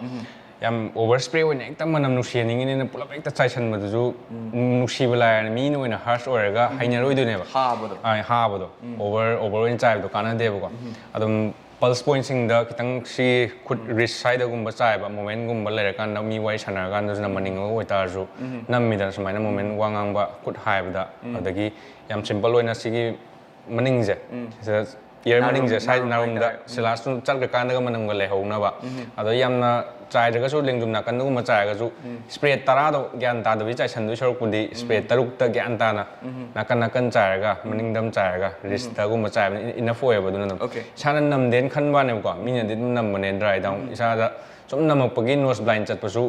ꯌꯥꯝ over spray ꯑꯣꯏꯅ ꯍꯦꯛꯇ ꯃꯅꯝ ꯅꯨꯡꯁꯤꯍꯟꯅꯤꯡꯉꯤꯅꯦꯅ ꯄꯨꯂꯞ ꯍꯦꯛꯇ ꯆꯥꯏꯁꯟꯕꯗꯨꯁꯨ ꯅꯨꯡꯁꯤꯕ ꯂꯥꯏꯔꯅ ꯃꯤꯅ ꯑꯣꯏꯅ hurt ꯑꯣꯏꯔꯒ ꯍꯩꯅꯔꯣꯏꯗꯣꯏꯅꯦꯕ꯫ ꯍꯥꯕꯗꯣ꯫ ꯑ, ꯍꯥꯕꯗꯣ꯫ Over, over ꯑꯣꯏꯅ ꯆꯥꯏꯕꯗꯣ ꯀꯥꯟꯅꯗꯦꯕꯀꯣ꯫ ꯑꯗꯨꯝ pulse pointꯁꯤꯡꯗ ꯈꯤꯇꯪ ꯁꯤ ꯈꯨꯠ wrist side ꯒꯨꯝꯕ ꯆꯥꯏꯕ momentꯒꯨꯝꯕ ꯂꯩꯔꯀꯥꯟꯗ, ꯃꯤ ꯋꯥꯔꯤ ꯁꯥꯟꯅꯔꯀꯥꯟꯗꯁꯨ ꯅꯝꯍꯟꯅꯤꯡꯉꯕ ꯑꯣꯏꯇꯥꯔꯁꯨ ꯅꯝꯃꯤꯗꯅ, ꯁꯨꯃꯥꯏꯅ moment ꯋꯥ ꯉꯥꯡꯕ, ꯈꯨꯠ ꯍꯥꯏꯕꯗ꯫ ꯑꯗꯒꯤ ꯌꯥꯝ simple ꯑꯣꯏꯅ ꯁꯤꯒꯤ ꯃꯅꯤꯡꯁꯦ, ꯁꯤꯗ ear ꯃꯅꯤꯡꯁꯦ, ꯅꯥꯔꯨꯝ, side ꯅꯥꯔꯨꯝ ꯅꯥꯔꯨꯝꯗ ꯍꯥꯏꯇꯥꯔꯦ꯫ Silasꯇꯨ ꯆꯠꯈ꯭ꯔꯀꯥꯟꯗꯒ ꯃꯅꯝꯒ ꯂꯩꯍꯧꯅꯕ꯫ ꯑꯗꯣ ꯌꯥꯝꯅ ꯆꯥꯏꯗ꯭ꯔꯒꯁꯨ ꯂꯦꯡꯖꯨꯝ ꯅꯥꯀꯟꯗꯒꯨꯝꯕ ꯆꯥꯏꯔꯒꯁꯨ spray ꯇꯔꯥꯗꯣ ꯒ꯭ꯌꯥꯟ ꯇꯥꯗꯕꯤ ꯆꯥꯏꯁꯟꯗꯣꯏ ꯁꯔꯨꯛꯄꯨꯗꯤ spray ꯇꯔꯨꯛꯇ ꯒ꯭ꯌꯥꯟ ꯇꯥꯅ ꯅꯥꯀꯟ ꯅꯥꯀꯟ ꯆꯥꯏꯔꯒ, ꯃꯅꯤꯡꯗꯝ ꯆꯥꯏꯔꯒ, wristꯇꯒꯨꯝꯕ ꯆꯥꯏꯕꯅ enough ꯑꯣꯏꯌꯦꯕ꯫ ꯑꯗꯨꯅ ꯑꯗꯨꯝ Okay꯫ ꯏꯁꯥꯅ ꯅꯝꯗꯦꯅ ꯈꯟꯕ ꯋꯥꯅꯦꯕꯀꯣ, ꯃꯤꯅꯗꯤ ꯑꯗꯨꯝ ꯅꯝꯕꯅꯦ dry down꯫ ꯏꯁꯥꯗ ꯁꯨꯝ ꯅꯝꯃꯛꯄꯒꯤ nose blind ꯆꯠꯄꯁꯨ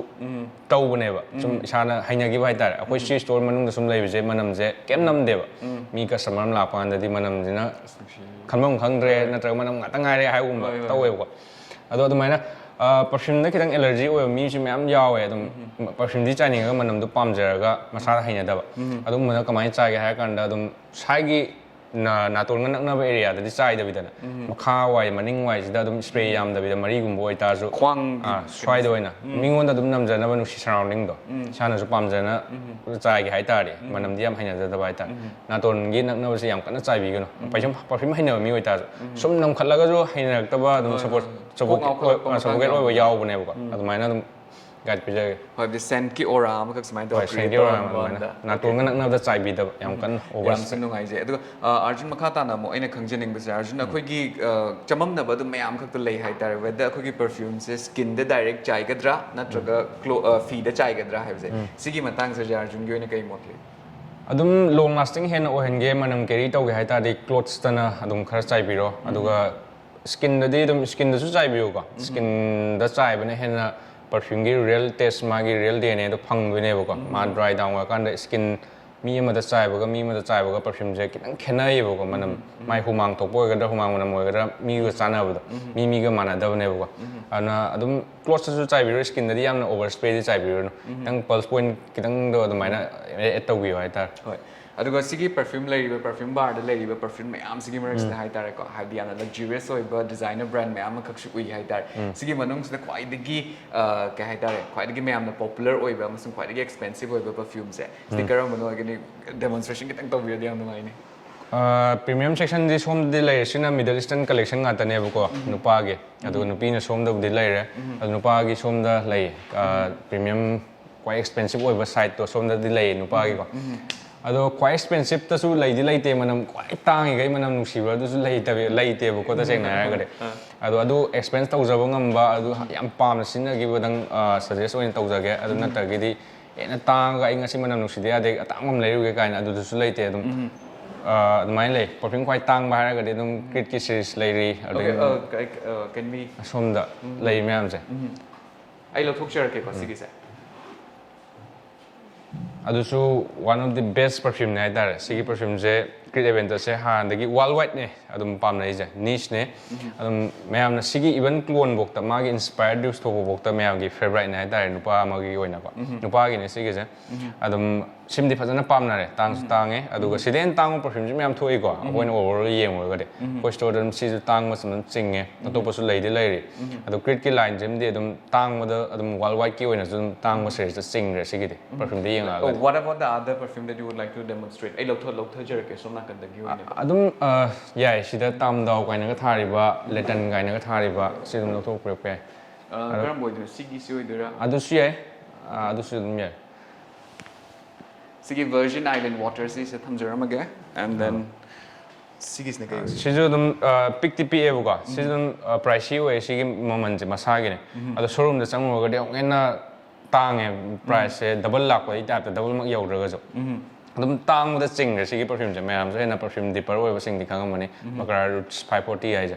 ꯇꯧꯕꯅꯦꯕ꯫ ꯁꯨꯝ ꯏꯁꯥꯅ ꯍꯩꯅꯈꯤꯕ ꯍꯥꯏꯇꯥꯔꯦ꯫ ꯑꯩꯈꯣꯏ C store ꯃꯅꯨꯡꯗ ꯁꯨꯝ ꯂꯩꯕꯁꯦ ꯃꯅꯝꯁꯦ ꯀꯩꯝ ꯅꯝꯗꯦꯕ꯫ ꯃꯤ customer ꯑꯃ ꯂꯥꯛꯄ ꯀꯥꯟꯗꯗꯤ ꯃꯅꯝꯁꯤꯅ ꯈꯟꯐꯝ ꯈꯪꯗ꯭ꯔꯦ, ꯅꯠꯇ꯭ꯔꯒ ꯃꯅꯝ ꯉꯥꯛꯇ ꯉꯥꯏꯔꯦ ꯍꯥꯏꯕꯒꯨꯝꯕ ꯍꯣꯏ, ꯍꯣꯏ꯫ ꯇꯧꯋꯦꯕꯀꯣ꯫ ꯑꯗꯣ ꯑꯗꯨꯃꯥꯏꯅ, ꯑ, perfumeꯗ ꯈꯤꯇꯪ allergy ꯑꯣꯏꯕ ꯃꯤꯁꯨ ꯃꯌꯥꯝ ꯌꯥꯎꯋꯦ꯫ ꯑꯗꯨꯝ perfumeꯗꯤ ꯆꯥꯏꯅꯤꯡꯉꯒ ꯃꯅꯝꯗꯣ ꯄꯥꯝꯖꯔꯒ ꯃꯁꯥꯗ ꯍꯩꯅꯗꯕ꯫ ꯑꯗꯨꯒꯨꯝꯕꯗ ꯀꯃꯥꯏꯅ ꯆꯥꯏꯒꯦ ꯍꯥꯏꯔ ꯀꯥꯟꯗ ꯑꯗꯨꯝ ꯁ꯭ꯋꯥꯏꯒꯤ ꯅꯥ-, ꯅꯥꯇꯣꯟꯒ ꯅꯛꯅꯕ areaꯗꯗꯤ ꯆꯥꯏꯗꯕꯤꯗꯅ, ꯃꯈꯥ ꯋꯥꯏ, ꯃꯅꯤꯡ ꯋꯥꯏꯁꯤꯗ ꯑꯗꯨꯝ spray ꯌꯥꯝꯗꯕꯤꯗ ꯃꯔꯤꯒꯨꯝꯕ ꯑꯣꯏꯇꯥꯔꯁꯨ, ꯈ꯭ꯋꯥꯡꯒꯤ ꯑꯥ, ꯁ꯭ꯋꯥꯏꯗ ꯑꯣꯏꯅ ꯃꯤꯉꯣꯟꯗ ꯑꯗꯨꯝ ꯅꯝꯖꯅꯕ ꯅꯨꯡꯁꯤ surroundingꯗꯣ, ꯏꯁꯥꯅꯁꯨ ꯄꯥꯝꯖꯅ ꯆꯥꯏꯒꯦ ꯍꯥꯏꯇꯥꯔꯗꯤ, ꯃꯅꯝꯗꯤ ꯌꯥꯝ ꯍꯩꯅꯖꯗꯕ ꯍꯥꯏꯇꯥꯔꯦ꯫ ꯅꯥꯇꯣꯟꯒꯤ ꯅꯛꯅꯕꯁꯦ ꯌꯥꯝ ꯀꯟꯅ ꯆꯥꯏꯕꯤꯒꯅꯨ꯫ Perfume, perfume ꯍꯩꯅꯕ ꯃꯤ ꯑꯣꯏꯇꯥꯔꯁꯨ, ꯁꯨꯝ ꯅꯝꯈꯠꯂꯒꯁꯨ ꯍꯩꯅꯔꯛꯇꯕ, ꯑꯗꯨꯝ ꯍꯣꯏ, ꯁꯄꯣ-, ꯍꯣꯏ꯫ ꯁꯄꯣ-, ꯀꯣꯛ ꯉꯥꯎꯈꯠꯂꯛꯄ ꯑ, ꯃꯇꯥꯡ suffocate ꯑꯣꯏꯕ ꯌꯥꯎꯕꯅꯦ꯫ ꯌꯥꯎꯕꯅꯦꯕꯀꯣ꯫ ꯑꯗꯨꯃꯥꯏꯅ ꯑꯗꯨꯝ ꯒꯥꯏꯗ ꯄꯤꯖꯒꯦ꯫ ꯍꯣꯏ, ꯁꯦꯟꯠꯀꯤ ꯑꯣꯔꯥ ꯑꯃꯈꯛ ꯁꯨꯃꯥꯏꯅ ꯍꯣꯏ, ꯇꯧꯔ ꯁꯦꯟꯠꯀꯤ ꯑꯣꯔꯥ ꯑꯃ ꯑꯗꯨꯃꯥꯏꯅ ꯅꯥꯇꯣꯟꯒ ꯅꯛꯅꯕꯗ ꯆꯥꯏꯕꯤꯗꯕ, ꯌꯥꯝ ꯀꯟꯅ ꯑꯣꯚꯔ ꯌꯥꯝꯁꯨ ꯅꯨꯡꯉꯥꯏꯖꯩ꯫ ꯑꯗꯨꯒ ꯑꯥ, ꯑꯥꯔꯖꯨꯟ, ꯃꯈꯥ ꯇꯥꯅ ꯑꯃꯨꯛ ꯑꯩꯅ ꯈꯪꯖꯅꯤꯡꯕꯁꯦ, ꯑꯥꯔꯖꯨꯟ, ꯑꯩꯈꯣꯏꯒꯤ ꯑꯥ, ꯆꯃꯝꯅꯕ ꯑꯗꯨꯝ ꯃꯌꯥꯝ ꯈꯛꯇ ꯂꯩ ꯍꯥꯏꯇꯥꯔꯦ, ꯋꯦꯗꯔ ꯑꯩꯈꯣꯏꯒꯤ ꯄꯔꯐ꯭ꯌꯨꯝꯁꯦ ꯁ꯭ꯀꯤꯟꯗ ꯗꯥꯏꯔꯦꯛ ꯆꯥꯏꯒꯗ꯭ꯔꯥ ꯅꯠꯇ꯭ꯔꯒ ꯀ꯭ꯂꯣ ꯑꯥ, ꯐꯤꯗ ꯆꯥꯏꯒꯗ꯭ꯔꯥ ꯍꯥꯏꯕꯁꯦ꯫ ꯁꯤꯒꯤ ꯃꯇꯥꯡꯁꯦ ꯑꯥꯔꯖꯨꯟꯒꯤ ꯑꯣꯏꯅ ꯀꯩ ꯃꯣꯠ ꯂꯩ? ꯑꯗꯨꯝ ꯂꯣꯡ ꯂꯥꯁꯇꯤꯡ ꯍꯦꯟꯅ ꯑꯣꯏꯍꯟꯒꯦ, ꯃꯅꯝ ꯀꯦꯔꯤ ꯇꯧꯒꯦ ꯍꯥꯏ ꯇꯥꯔꯗꯤ ꯀ꯭ꯂꯣꯠꯁꯇꯅ ꯑꯗꯨꯝ ꯈꯔ ꯆꯥꯏꯕꯤꯔꯣ꯫ ꯑꯗꯨꯒ ꯁ꯭ꯀꯤꯟꯗꯗꯤ ꯑꯗꯨꯝ ꯁ꯭ꯀꯤꯟꯗꯁꯨ ꯆꯥꯏꯕꯤꯌꯨꯀꯣ꯫ ꯁ꯭ꯀꯤꯟꯗ ꯆꯥꯏꯕꯅ ꯍꯦꯟꯅ ꯄꯔꯐ꯭ꯌꯨꯝꯒꯤ ꯔꯤꯌꯦꯜ ꯇꯦꯁ, ꯃꯥꯒꯤ ꯔꯤꯌꯦꯜ ꯗꯤ ꯑꯦꯟ ꯑꯦꯗꯣ ꯐꯪꯗꯣꯏꯅꯦꯕꯀꯣ꯫ ꯃꯥ ꯗ꯭ꯔꯥꯏ ꯗꯥꯎꯟ ꯑꯣꯏꯔꯀꯥꯟꯗ ꯁ꯭ꯀꯤꯟ ꯃꯤ ꯑꯃꯗ ꯆꯥꯏꯕꯒ ꯃꯤ ꯑꯃꯗ ꯆꯥꯏꯕꯒ ꯄꯔꯐ꯭ꯌꯨꯝꯁꯦ ꯈꯤꯇꯪ ꯈꯦꯠꯅꯩꯌꯦꯕꯀꯣ꯫ ꯃꯅꯝ, ꯃꯥꯏ ꯍꯨꯃꯥꯡ ꯊꯣꯛꯄ ꯑꯣꯏꯒꯗ꯭ꯔꯥ, ꯍꯨꯃꯥꯡ ꯃꯅꯝ ꯑꯣꯏꯒꯗ꯭ꯔꯥ, ꯃꯤꯒ ꯆꯥꯟꯅꯕꯗꯣ, ꯃꯤ ꯃꯤꯒ ꯃꯥꯟꯅꯗꯕꯅꯦꯕꯀꯣ꯫ ꯑꯗꯨꯅ ꯑꯗꯨꯝ ꯀ꯭ꯂꯣꯠꯁꯇꯁꯨ ꯆꯥꯏꯕꯤꯔꯣ, ꯁ꯭ꯀꯤꯟꯗꯗꯤ ꯌꯥꯝꯅ ꯑꯣꯚꯔ ꯁ꯭ꯄ꯭ꯔꯦꯗꯤ ꯆꯥꯏꯕꯤꯔꯨꯅꯨ꯫ ꯈꯤꯇꯪ ꯄꯜꯁ ꯄꯣꯏꯟꯠ ꯈꯤꯇꯪꯗꯣ ꯑꯗꯨꯃꯥꯏꯅ ꯑꯦꯗ ꯇꯧꯕꯤꯌꯣ ꯍꯥꯏꯇꯥꯔꯦ꯫ ꯍꯣꯏ꯫ ꯑꯗꯨꯒ ꯁꯤꯒꯤ ꯄꯔꯐ꯭ꯌꯨꯝ ꯂꯩꯔꯤꯕ, ꯄꯔꯐ꯭ꯌꯨꯝ ꯕꯥꯔꯗ ꯂꯩꯔꯤꯕ ꯄꯔꯐ꯭ꯌꯨꯝ ꯃꯌꯥꯝꯁꯤꯒꯤ ꯃꯔꯛꯁꯤꯗ ꯍꯥꯏꯇꯥꯔꯦꯀꯣ, ꯍꯥꯏꯕꯗꯤ ꯌꯥꯝꯅ ꯂꯛꯖꯔꯤꯌꯁ ꯑꯣꯏꯕ ꯗꯤꯖꯥꯏꯅꯔ ꯕ꯭ꯔꯥꯟ ꯃꯌꯥꯝ ꯑꯃꯈꯛꯁꯨ ꯎꯏ ꯍꯥꯏꯇꯥꯔꯦ꯫ ꯁꯤꯒꯤ ꯃꯅꯨꯡꯁꯤꯗ ꯈ꯭ꯋꯥꯏꯗꯒꯤ ꯑ, ꯀꯩ ꯍꯥꯏꯇꯥꯔꯦ, ꯈ꯭ꯋꯥꯏꯗꯒꯤ ꯃꯌꯥꯝꯅ ꯄꯣꯄꯨꯂꯔ ꯑꯣꯏꯕ ꯑꯃꯁꯨꯡ ꯈ꯭ꯋꯥꯏꯗꯒꯤ ꯑꯦꯛꯁꯄꯦꯟꯁꯤꯚ ꯑꯣꯏꯕ ꯄꯔꯐ꯭ꯌꯨꯝꯁꯦ ꯁꯤꯗꯤ ꯀꯔꯝꯕꯅ ꯑꯣꯏꯒꯅꯤ? ꯗꯦꯃꯣꯟꯁꯇ꯭ꯔꯦꯁꯟ ꯈꯤꯇꯪ ꯇꯧꯕꯤꯔꯗꯤ ꯌꯥꯝ ꯅꯨꯡꯉꯥꯏꯅꯤ꯫ ꯄ꯭ꯔꯤꯃꯤꯌꯝ ꯁꯦꯛꯁꯟꯗꯤ ꯁꯣꯝꯗꯗꯤ ꯂꯩꯔꯦ꯫ ꯁꯤꯅ ꯃꯤꯗꯜ ꯏꯁꯇꯔꯟ ꯀꯂꯦꯛꯁꯟ ꯉꯥꯛꯇꯅꯦꯕꯀꯣ, ꯅꯨꯄꯥꯒꯤ꯫ ꯑꯗꯨꯒ ꯅꯨꯄꯤꯅ ꯁꯣꯝꯗꯕꯨꯗꯤ ꯂꯩꯔꯦ꯫ ꯑꯗꯨ ꯅꯨꯄꯥꯒꯤ ꯁꯣꯝꯗ ꯂꯩ꯫ ꯄ꯭ꯔꯤꯃꯤꯌꯝ ꯈ꯭ꯋꯥꯏ ꯑꯦꯛꯁꯄꯦꯟꯁꯤꯚ ꯑꯣꯏꯕ ꯁꯥꯏꯠꯇꯣ ꯁꯣꯝꯗꯗꯤ ꯂꯩꯌꯦ ꯅꯨꯄꯥꯒꯤꯀꯣ꯫ ꯑꯗꯣ ꯈ꯭ꯋꯥꯏ ꯑꯦꯛꯁꯄꯦꯟꯁꯤꯚꯇꯁꯨ ꯂꯩꯗꯤ ꯂꯩꯇꯦ, ꯃꯅꯝ ꯈ꯭ꯋꯥꯏ ꯇꯥꯡꯉꯤꯈꯩ ꯃꯅꯝ ꯅꯨꯡꯁꯤꯕ ꯑꯗꯨꯁꯨ ꯂꯩꯇꯕ, ꯂꯩꯇꯦꯕꯀꯣ, ꯇꯁꯦꯡꯅ ꯍꯥꯏꯔꯒꯗꯤ꯫ ꯑꯗꯣ ꯑꯗꯨ ꯑꯦꯛꯁꯄꯦꯟꯁ ꯇꯧꯖꯕ ꯉꯝꯕ, ꯑꯗꯨ ꯌꯥꯝ ꯄꯥꯝꯅ ꯁꯤꯖꯤꯟꯅꯈꯤꯕꯗꯪ ꯁꯖꯦꯁ ꯑꯣꯏꯅ ꯇꯧꯖꯒꯦ꯫ ꯑꯗꯨ ꯅꯠꯇ꯭ꯔꯒꯗꯤ ꯍꯦꯟꯅ ꯇꯥꯡꯉꯒ ꯑꯩ ꯉꯁꯤ ꯃꯅꯝ ꯅꯨꯡꯁꯤꯗ ꯌꯥꯗꯦ, ꯑꯇꯥꯡꯕ ꯑꯃ ꯂꯩꯔꯨꯒꯦ ꯀꯥꯏꯅ ꯑꯗꯨꯗꯁꯨ ꯂꯩꯇꯦ꯫ ꯑꯗꯨꯝ ꯑ, ꯑꯗꯨꯃꯥꯏꯅ ꯂꯩ꯫ ꯄꯔꯐ꯭ꯌꯨꯝ ꯈ꯭ꯋꯥꯏ ꯇꯥꯡꯕ ꯍꯥꯏꯔꯒꯗꯤ ꯑꯗꯨꯝ ꯀ꯭ꯔꯤꯠꯀꯤ ꯁꯤꯔꯤꯁ ꯂꯩꯔꯤ꯫ Okay, ꯑꯗꯨꯝ uh, can, uh, can we ꯑꯁꯣꯝꯗ ꯂꯩ ꯃꯌꯥꯝꯁꯦ꯫ ꯑꯩ ꯂꯧꯊꯣꯛꯆꯔꯛꯀꯦꯀꯣ ꯁꯤꯒꯤꯁꯦ꯫ ꯑꯗꯨꯁꯨ one of the best perfumeꯅꯦ ꯍꯥꯏꯇꯥꯔꯦ꯫ ꯁꯤꯒꯤ perfumeꯁꯦ, ꯀ꯭ꯔꯤꯠ ꯑꯦꯚꯦꯟꯇꯁꯦ ꯍꯥꯟꯅꯗꯒꯤ worldwideꯅꯦ ꯑꯗꯨꯝ ꯄꯥꯝꯅꯩꯁꯦ, nicheꯅꯦ꯫ ꯑꯗꯨꯝ ꯃꯌꯥꯝꯅ ꯁꯤꯒꯤ even cologne ꯐꯥꯎꯗ, ꯃꯥꯒꯤ inspired use ꯇꯧꯕ ꯐꯥꯎꯗ ꯃꯌꯥꯝꯒꯤ favouriteꯅꯦ ꯍꯥꯏꯇꯥꯔꯦ, ꯅꯨꯄꯥ ꯑꯃꯒꯤ ꯑꯣꯏꯅꯀꯣ꯫ ꯅꯨꯄꯥꯒꯤꯅꯦ ꯁꯤꯒꯤꯁꯦ꯫ ꯑꯗꯨꯝ ꯁꯤꯝꯗꯤ ꯐꯖꯅ ꯄꯥꯝꯅꯔꯦ, ꯇꯥꯡꯁꯨ ꯇꯥꯡꯉꯦ꯫ ꯑꯗꯨꯒ ꯁꯤꯗꯩ ꯍꯦꯟꯅ ꯇꯥꯡꯕ perfumeꯁꯨ ꯃꯌꯥꯝ ꯊꯣꯛꯏꯀꯣ, ꯑꯩꯈꯣꯏꯅ overall ꯌꯦꯡꯉꯨꯔꯒꯗꯤ꯫ ꯑꯩꯈꯣꯏ storeꯗ ꯑꯗꯨꯝ ꯁꯤꯁꯨ ꯇꯥꯡꯕꯁꯨ ꯑꯗꯨꯝ ꯆꯤꯡꯉꯦ꯫ ꯑꯇꯣꯞꯄꯁꯨ ꯂꯩꯗꯤ ꯂꯩꯔꯤ꯫ ꯑꯗꯣ ꯀ꯭ꯔꯤꯠꯀꯤ lineꯁꯤꯃꯗꯤ ꯑꯗꯨꯝ ꯇꯥꯡꯕꯗ, ꯑꯗꯨꯝ worldwideꯀꯤ ꯑꯣꯏꯅꯁꯨ ꯑꯗꯨꯝ ꯇꯥꯡꯕ seriesꯇ ꯆꯤꯡꯈ꯭ꯔꯦ ꯁꯤꯒꯤꯗꯤ, perfumeꯗ Oh, ꯌꯦꯡꯉꯛꯑꯒꯗꯤ꯫ what about the other perfume that you would like to demonstrate? ꯑꯩ ꯂꯧꯊꯣꯛ ꯂꯧꯊꯖꯔꯛꯀꯦ ꯁꯣꯝ ꯅꯥꯀꯟꯗꯒꯤ ꯑꯣꯏꯅ꯫ ꯑꯗꯨꯝ ꯑ, ꯌꯥꯏ, ꯁꯤꯗ ꯇꯥꯝꯗꯥꯎ ꯀꯥꯏꯅꯒ ꯊꯥꯔꯤꯕ, ꯂꯦꯇꯟ ꯀꯥꯏꯅꯒ ꯊꯥꯔꯤꯕ, ꯁꯤ ꯑꯗꯨꯝ ꯂꯧꯊꯣꯛꯄꯤꯔꯛꯄ ꯌꯥꯏ꯫ ꯑ, ꯀꯔꯝꯕ ꯑꯣꯏꯗꯣꯏꯅꯣ? ꯁꯤꯒꯤꯁꯤ ꯑꯣꯏꯗꯣꯏꯔꯥ? ꯑꯗꯨꯁꯨ ꯌꯥꯏ꯫ ꯑ, ꯑꯗꯨꯁꯨ ꯑꯗꯨꯝ ꯌꯥꯏ꯫ ꯁꯤꯒꯤ Virgin Island Water ꯁꯤꯁꯦ ꯊꯝꯖꯔꯝꯃꯒꯦ꯫ And then ꯁꯤꯒꯤꯁꯤꯅ ꯀꯩ ꯑꯣꯏꯗꯣꯏꯅꯣ? ꯁꯤꯁꯨ ꯑꯗꯨꯝ ꯄꯤꯛꯇꯤ ꯄꯤꯛꯑꯦꯕꯀꯣ꯫ ꯁꯤꯁꯨ ꯑꯗꯨꯝ ꯄ꯭ꯔꯥꯏꯁꯤ ꯑꯣꯏꯌꯦ ꯁꯤꯒꯤ ꯃꯃꯜꯁꯦ ꯃꯁꯥꯒꯤꯅꯦ꯫ ꯑꯗꯣ ꯁꯣꯔꯨꯝꯗ ꯆꯪꯉꯨꯔꯒꯗꯤ ꯑꯃꯨꯛ ꯍꯦꯟꯅ ꯇꯥꯡꯉꯦ꯫ ꯄ꯭ꯔꯥꯏꯁꯁꯦ ꯗꯕꯜ ꯂꯥꯛꯄꯒꯤ ꯇꯥꯏꯞꯇ, ꯗꯕꯜꯃꯛ ꯌꯧꯗ꯭ꯔꯒꯁꯨ꯫ ꯑꯗꯨꯝ ꯇꯥꯡꯕꯗ ꯆꯤꯡꯈ꯭ꯔꯦ ꯁꯤꯒꯤ ꯄꯔꯐ꯭ꯌꯨꯝꯁꯦ꯫ ꯃꯌꯥꯝꯁꯨ ꯍꯦꯟꯅ perfume ꯗꯤꯄꯔ ꯑꯣꯏꯕꯁꯤꯡꯗꯤ ꯈꯪꯉꯝꯃꯅꯤ꯫ Makara roots five forty ꯍꯥꯏꯁꯦ꯫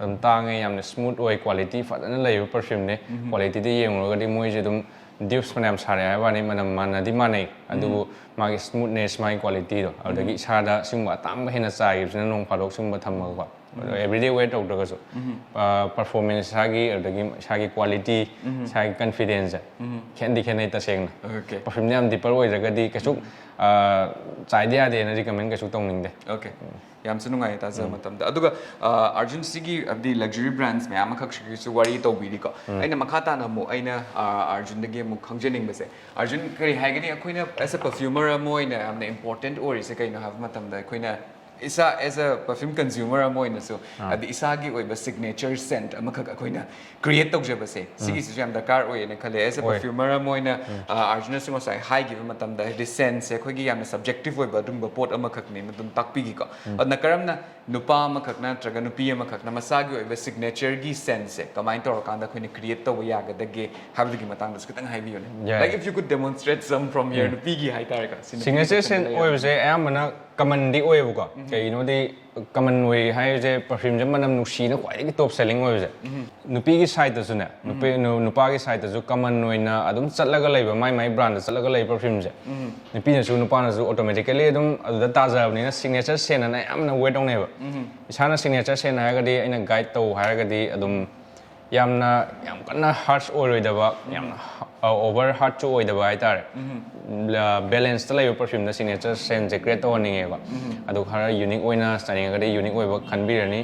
ꯑꯗꯨꯝ ꯇꯥꯡꯉꯦ, ꯌꯥꯝꯅ ꯁ꯭ꯃꯨꯠ ꯑꯣꯏ, ꯀ꯭ꯋꯥꯂꯤꯇꯤ ꯐꯖꯅ ꯂꯩꯕ ꯄꯔꯐ꯭ꯌꯨꯝꯅꯦ꯫ ꯀ꯭ꯋꯥꯂꯤꯇꯤꯗ ꯌꯦꯡꯉꯨꯔꯒꯗꯤ ꯃꯣꯏꯁꯦ ꯑꯗꯨꯝ ꯗ꯭ꯌꯨꯞꯁ ꯐꯅꯌꯥꯝ ꯁꯥꯔꯦ ꯍꯥꯏꯕ ꯋꯥꯅꯤ, ꯃꯅꯝ ꯃꯥꯟꯅꯗꯤ ꯃꯥꯟꯅꯩ꯫ ꯑꯗꯨꯕꯨ ꯃꯥꯒꯤ ꯁ꯭ꯃꯨꯠꯅꯦꯁ, ꯃꯥꯒꯤ ꯀ꯭ꯋꯥꯂꯤꯇꯤꯗꯣ, ꯑꯗꯨꯗꯒꯤ ꯏꯁꯥꯗ ꯁꯤꯒꯨꯝꯕ ꯑꯇꯥꯡꯕ ꯍꯦꯟꯅ ꯆꯥꯏꯈꯤꯕꯁꯤꯅ ꯅꯣꯡ ꯐꯥꯗꯣꯛ ꯁꯤꯒꯨꯝꯕ ꯊꯝꯃꯒꯀꯣ꯫ ꯑꯗꯣ ꯑꯦꯕ꯭ꯔꯤꯗꯦ ꯋꯦꯌꯔ ꯇꯧꯗ꯭ꯔꯒꯁꯨ, ꯄꯔꯐꯣꯔꯃꯦꯟꯁ, ꯏꯁꯥꯒꯤ, ꯑꯗꯒꯤ ꯏꯁꯥꯒꯤ ꯀ꯭ꯋꯥꯂꯤꯇꯤ, ꯏꯁꯥꯒꯤ ꯀꯟꯐꯤꯗꯦꯟꯁꯁꯦ ꯈꯦꯠꯅꯗꯤ ꯈꯦꯠꯅꯩ ꯇꯁꯦꯡꯅ꯫ Okay. ꯄꯔꯐ꯭ꯌꯨꯝꯗ ꯌꯥꯝ ꯗꯤꯄꯔ ꯑꯣꯏꯗ꯭ꯔꯒꯗꯤ ꯀꯩꯁꯨ, ꯑ, ꯆꯥꯏꯗ ꯌꯥꯗꯦꯅ ꯔꯤꯀꯃꯦꯟ ꯀꯩꯁꯨ ꯇꯧꯅꯤꯡꯗꯦ꯫ Okay. ꯌꯥꯝꯁꯨ ꯅꯨꯡꯉꯥꯏꯌꯦ ꯇꯥꯖꯕ ꯃꯇꯝꯗ꯫ ꯑꯗꯨꯒ, ꯑ, ꯑꯥꯔꯖꯨꯟ, ꯁꯤꯒꯤ, ꯍꯥꯏꯕꯗꯤ, ꯂꯛꯖꯔꯤ ꯕ꯭ꯔꯥꯟꯁ ꯃꯌꯥꯝ ꯑꯃꯈꯛꯁꯤꯒꯤꯁꯨ ꯋꯥꯔꯤ ꯇꯧꯕꯤꯔꯤꯀꯣ꯫ ꯑꯩꯅ ꯃꯈꯥ ꯇꯥꯅ ꯑꯃꯨꯛ ꯑꯩꯅ, ꯑ, ꯑꯥꯔꯖꯨꯟꯗꯒꯤ ꯑꯃꯨꯛ ꯈꯪꯖꯅꯤꯡꯕꯁꯦ, ꯑꯥꯔꯖꯨꯟ, ꯀꯔꯤ ꯍꯥꯏꯒꯅꯤ, ꯑꯩꯈꯣꯏꯅ as a perfumer ꯑꯃ ꯑꯣꯏꯅ ꯌꯥꯝꯅ ꯏꯝꯄꯣꯔꯇꯦꯟꯠ ꯑꯣꯏꯔꯤꯁꯦ ꯀꯩꯅꯣ ꯍꯥꯏꯕ ꯃꯇꯝꯗ, ꯑꯩꯈꯣꯏꯅ ꯏꯁꯥ as a perfume consumer ꯑꯃ ꯑꯣꯏꯅꯁꯨ, ꯍꯥꯏꯗꯤ, ꯏꯁꯥꯒꯤ ꯑꯣꯏꯕ ꯁꯤꯒꯅꯦꯆꯔ ꯁꯦꯟꯠ ꯑꯃꯈꯛ ꯑꯩꯈꯣꯏꯅ ꯀ꯭ꯔꯤꯌꯦꯠ ꯇꯧꯖꯕꯁꯦ, ꯁꯤꯒꯤꯁꯤꯁꯨ ꯌꯥꯝ ꯗꯔꯀꯥꯔ ꯑꯣꯏꯌꯦꯅ ꯈꯜꯂꯦ꯫ As a ꯑꯣꯏ꯫ ꯄꯔꯐ꯭ꯌꯨꯃꯔ ꯑꯃ ꯑꯣꯏꯅ, ꯑ, ꯑꯥꯔꯖꯨꯟꯅꯁꯨ ꯉꯁꯥꯏ ꯍꯥꯏꯈꯤꯕ ꯃꯇꯝꯗ, ꯍꯥꯏꯗꯤ, ꯁꯦꯟꯠꯁꯦ ꯑꯩꯈꯣꯏꯒꯤ ꯌꯥꯝꯅ ꯁꯕꯖꯦꯛꯇꯤꯚ ꯑꯣꯏꯕ ꯑꯗꯨꯒꯨꯝꯕ ꯄꯣꯠ ꯑꯃꯈꯛꯅꯦꯅ ꯑꯗꯨꯝ ꯇꯥꯛꯄꯤꯈꯤꯀꯣ꯫ ꯑꯗꯨꯅ ꯀꯔꯝꯅ ꯅꯨꯄꯥ ꯑꯃꯈꯛꯅ ꯅꯠꯇ꯭ꯔꯒ ꯅꯨꯄꯤ ꯑꯃꯈꯛꯅ ꯃꯁꯥꯒꯤ ꯑꯣꯏꯕ ꯁꯤꯒꯅꯦꯆꯔꯒꯤ ꯁꯦꯟꯠꯁꯦ ꯀꯃꯥꯏꯅ ꯇꯧꯔꯀꯥꯟꯗ ꯑꯩꯈꯣꯏꯅ ꯀ꯭ꯔꯤꯌꯦꯠ ꯇꯧꯕ ꯌꯥꯒꯗꯒꯦ ꯍꯥꯏꯕꯗꯨꯒꯤ ꯃꯇꯥꯡꯗꯁꯨ ꯈꯤꯇꯪ ꯍꯥꯏꯕꯤꯌꯨꯅꯦ꯫ ꯌꯥꯏ꯫ Like, if you could demonstrate some from your ꯅꯨꯄꯤꯒꯤ ꯍꯥꯏꯇꯥꯔꯦꯀꯣ꯫ ꯁꯤ ꯅꯨꯄꯤꯒꯤ ꯁꯤꯒꯅꯦꯆꯔ section ꯗ ꯁꯦꯟꯠ ꯂꯩꯔꯕꯅꯦ꯫ ꯑꯣꯏꯕꯁꯦ ꯑꯌꯥꯝꯕꯅ ꯀꯃꯟꯗꯤ ꯑꯣꯏꯌꯦꯕꯀꯣ꯫ ꯀꯩꯒꯤꯅꯣꯗꯤ ꯀꯃꯟ ꯑꯣꯏ ꯍꯥꯏꯔꯤꯁꯦ, ꯄꯔꯐ꯭ꯌꯨꯝꯁꯦ ꯃꯅꯝ ꯅꯨꯡꯁꯤꯅ ꯈ꯭ꯋꯥꯏꯗꯒꯤ ꯇꯣꯞ ꯁꯦꯂꯤꯡ ꯑꯣꯏꯕꯁꯦ꯫ ꯅꯨꯄꯤꯒꯤ ꯁꯥꯏꯠꯇꯁꯨꯅꯦ, ꯅꯨꯄꯤ, ꯅꯨ-, ꯅꯨꯄꯥꯒꯤ ꯁꯥꯏꯠꯇꯁꯨ ꯀꯃꯟ ꯑꯣꯏꯅ ꯑꯗꯨꯝ ꯆꯠꯂꯒ ꯂꯩꯕ, ꯃꯥꯏ ꯃꯥꯏ ꯕ꯭ꯔꯥꯟꯗ ꯆꯠꯂꯒ ꯂꯩꯕ ꯄꯔꯐ꯭ꯌꯨꯝꯁꯦ, ꯅꯨꯄꯤꯅꯁꯨ ꯅꯨꯄꯥꯅꯁꯨ ꯑꯣꯇꯣꯃꯦꯇꯤꯀꯦꯂꯤ ꯑꯗꯨꯝ ꯑꯗꯨꯗ ꯇꯥꯖꯕꯅꯤꯅ ꯁꯤꯒꯅꯦꯆꯔ ꯁꯦꯟꯠ ꯑꯅ ꯑꯌꯥꯝꯕꯅ ꯋꯦꯠ ꯇꯧꯅꯩꯕ꯫ ꯏꯁꯥꯅ ꯁꯤꯒꯅꯦꯆꯔ ꯁꯦꯟꯠ ꯍꯥꯏꯔꯒꯗꯤ, ꯑꯩꯅ ꯒꯥꯏꯗ ꯇꯧ ꯍꯥꯏꯔꯒꯗꯤ, ꯑꯗꯨꯝ ꯌꯥꯝꯅ, ꯌꯥꯝ ꯀꯟꯅ ꯍꯥꯔꯁ ꯑꯣꯏꯔꯣꯏꯗꯕ, ꯌꯥꯝꯅ ꯑꯣꯚꯔ ꯍꯥꯔꯠꯁꯨ ꯑꯣꯏꯗꯕ ꯍꯥꯏꯇꯥꯔꯦ꯫ ꯕꯦꯂꯦꯟꯁꯇ ꯂꯩꯕ ꯄꯔꯐ꯭ꯌꯨꯝꯗ ꯁꯤꯒꯅꯦꯆꯔ ꯁꯦꯟꯠꯁꯦ ꯀ꯭ꯔꯤꯌꯦꯠ ꯇꯧꯍꯟꯅꯤꯡꯉꯦꯕ꯫ ꯑꯗꯨ ꯈꯔ ꯌꯨꯅꯤꯛ ꯑꯣꯏꯅ ꯆꯥꯅꯤꯡꯉꯒꯗꯤ ꯌꯨꯅꯤꯛ ꯑꯣꯏꯕ ꯈꯟꯕꯤꯔꯅꯤ꯫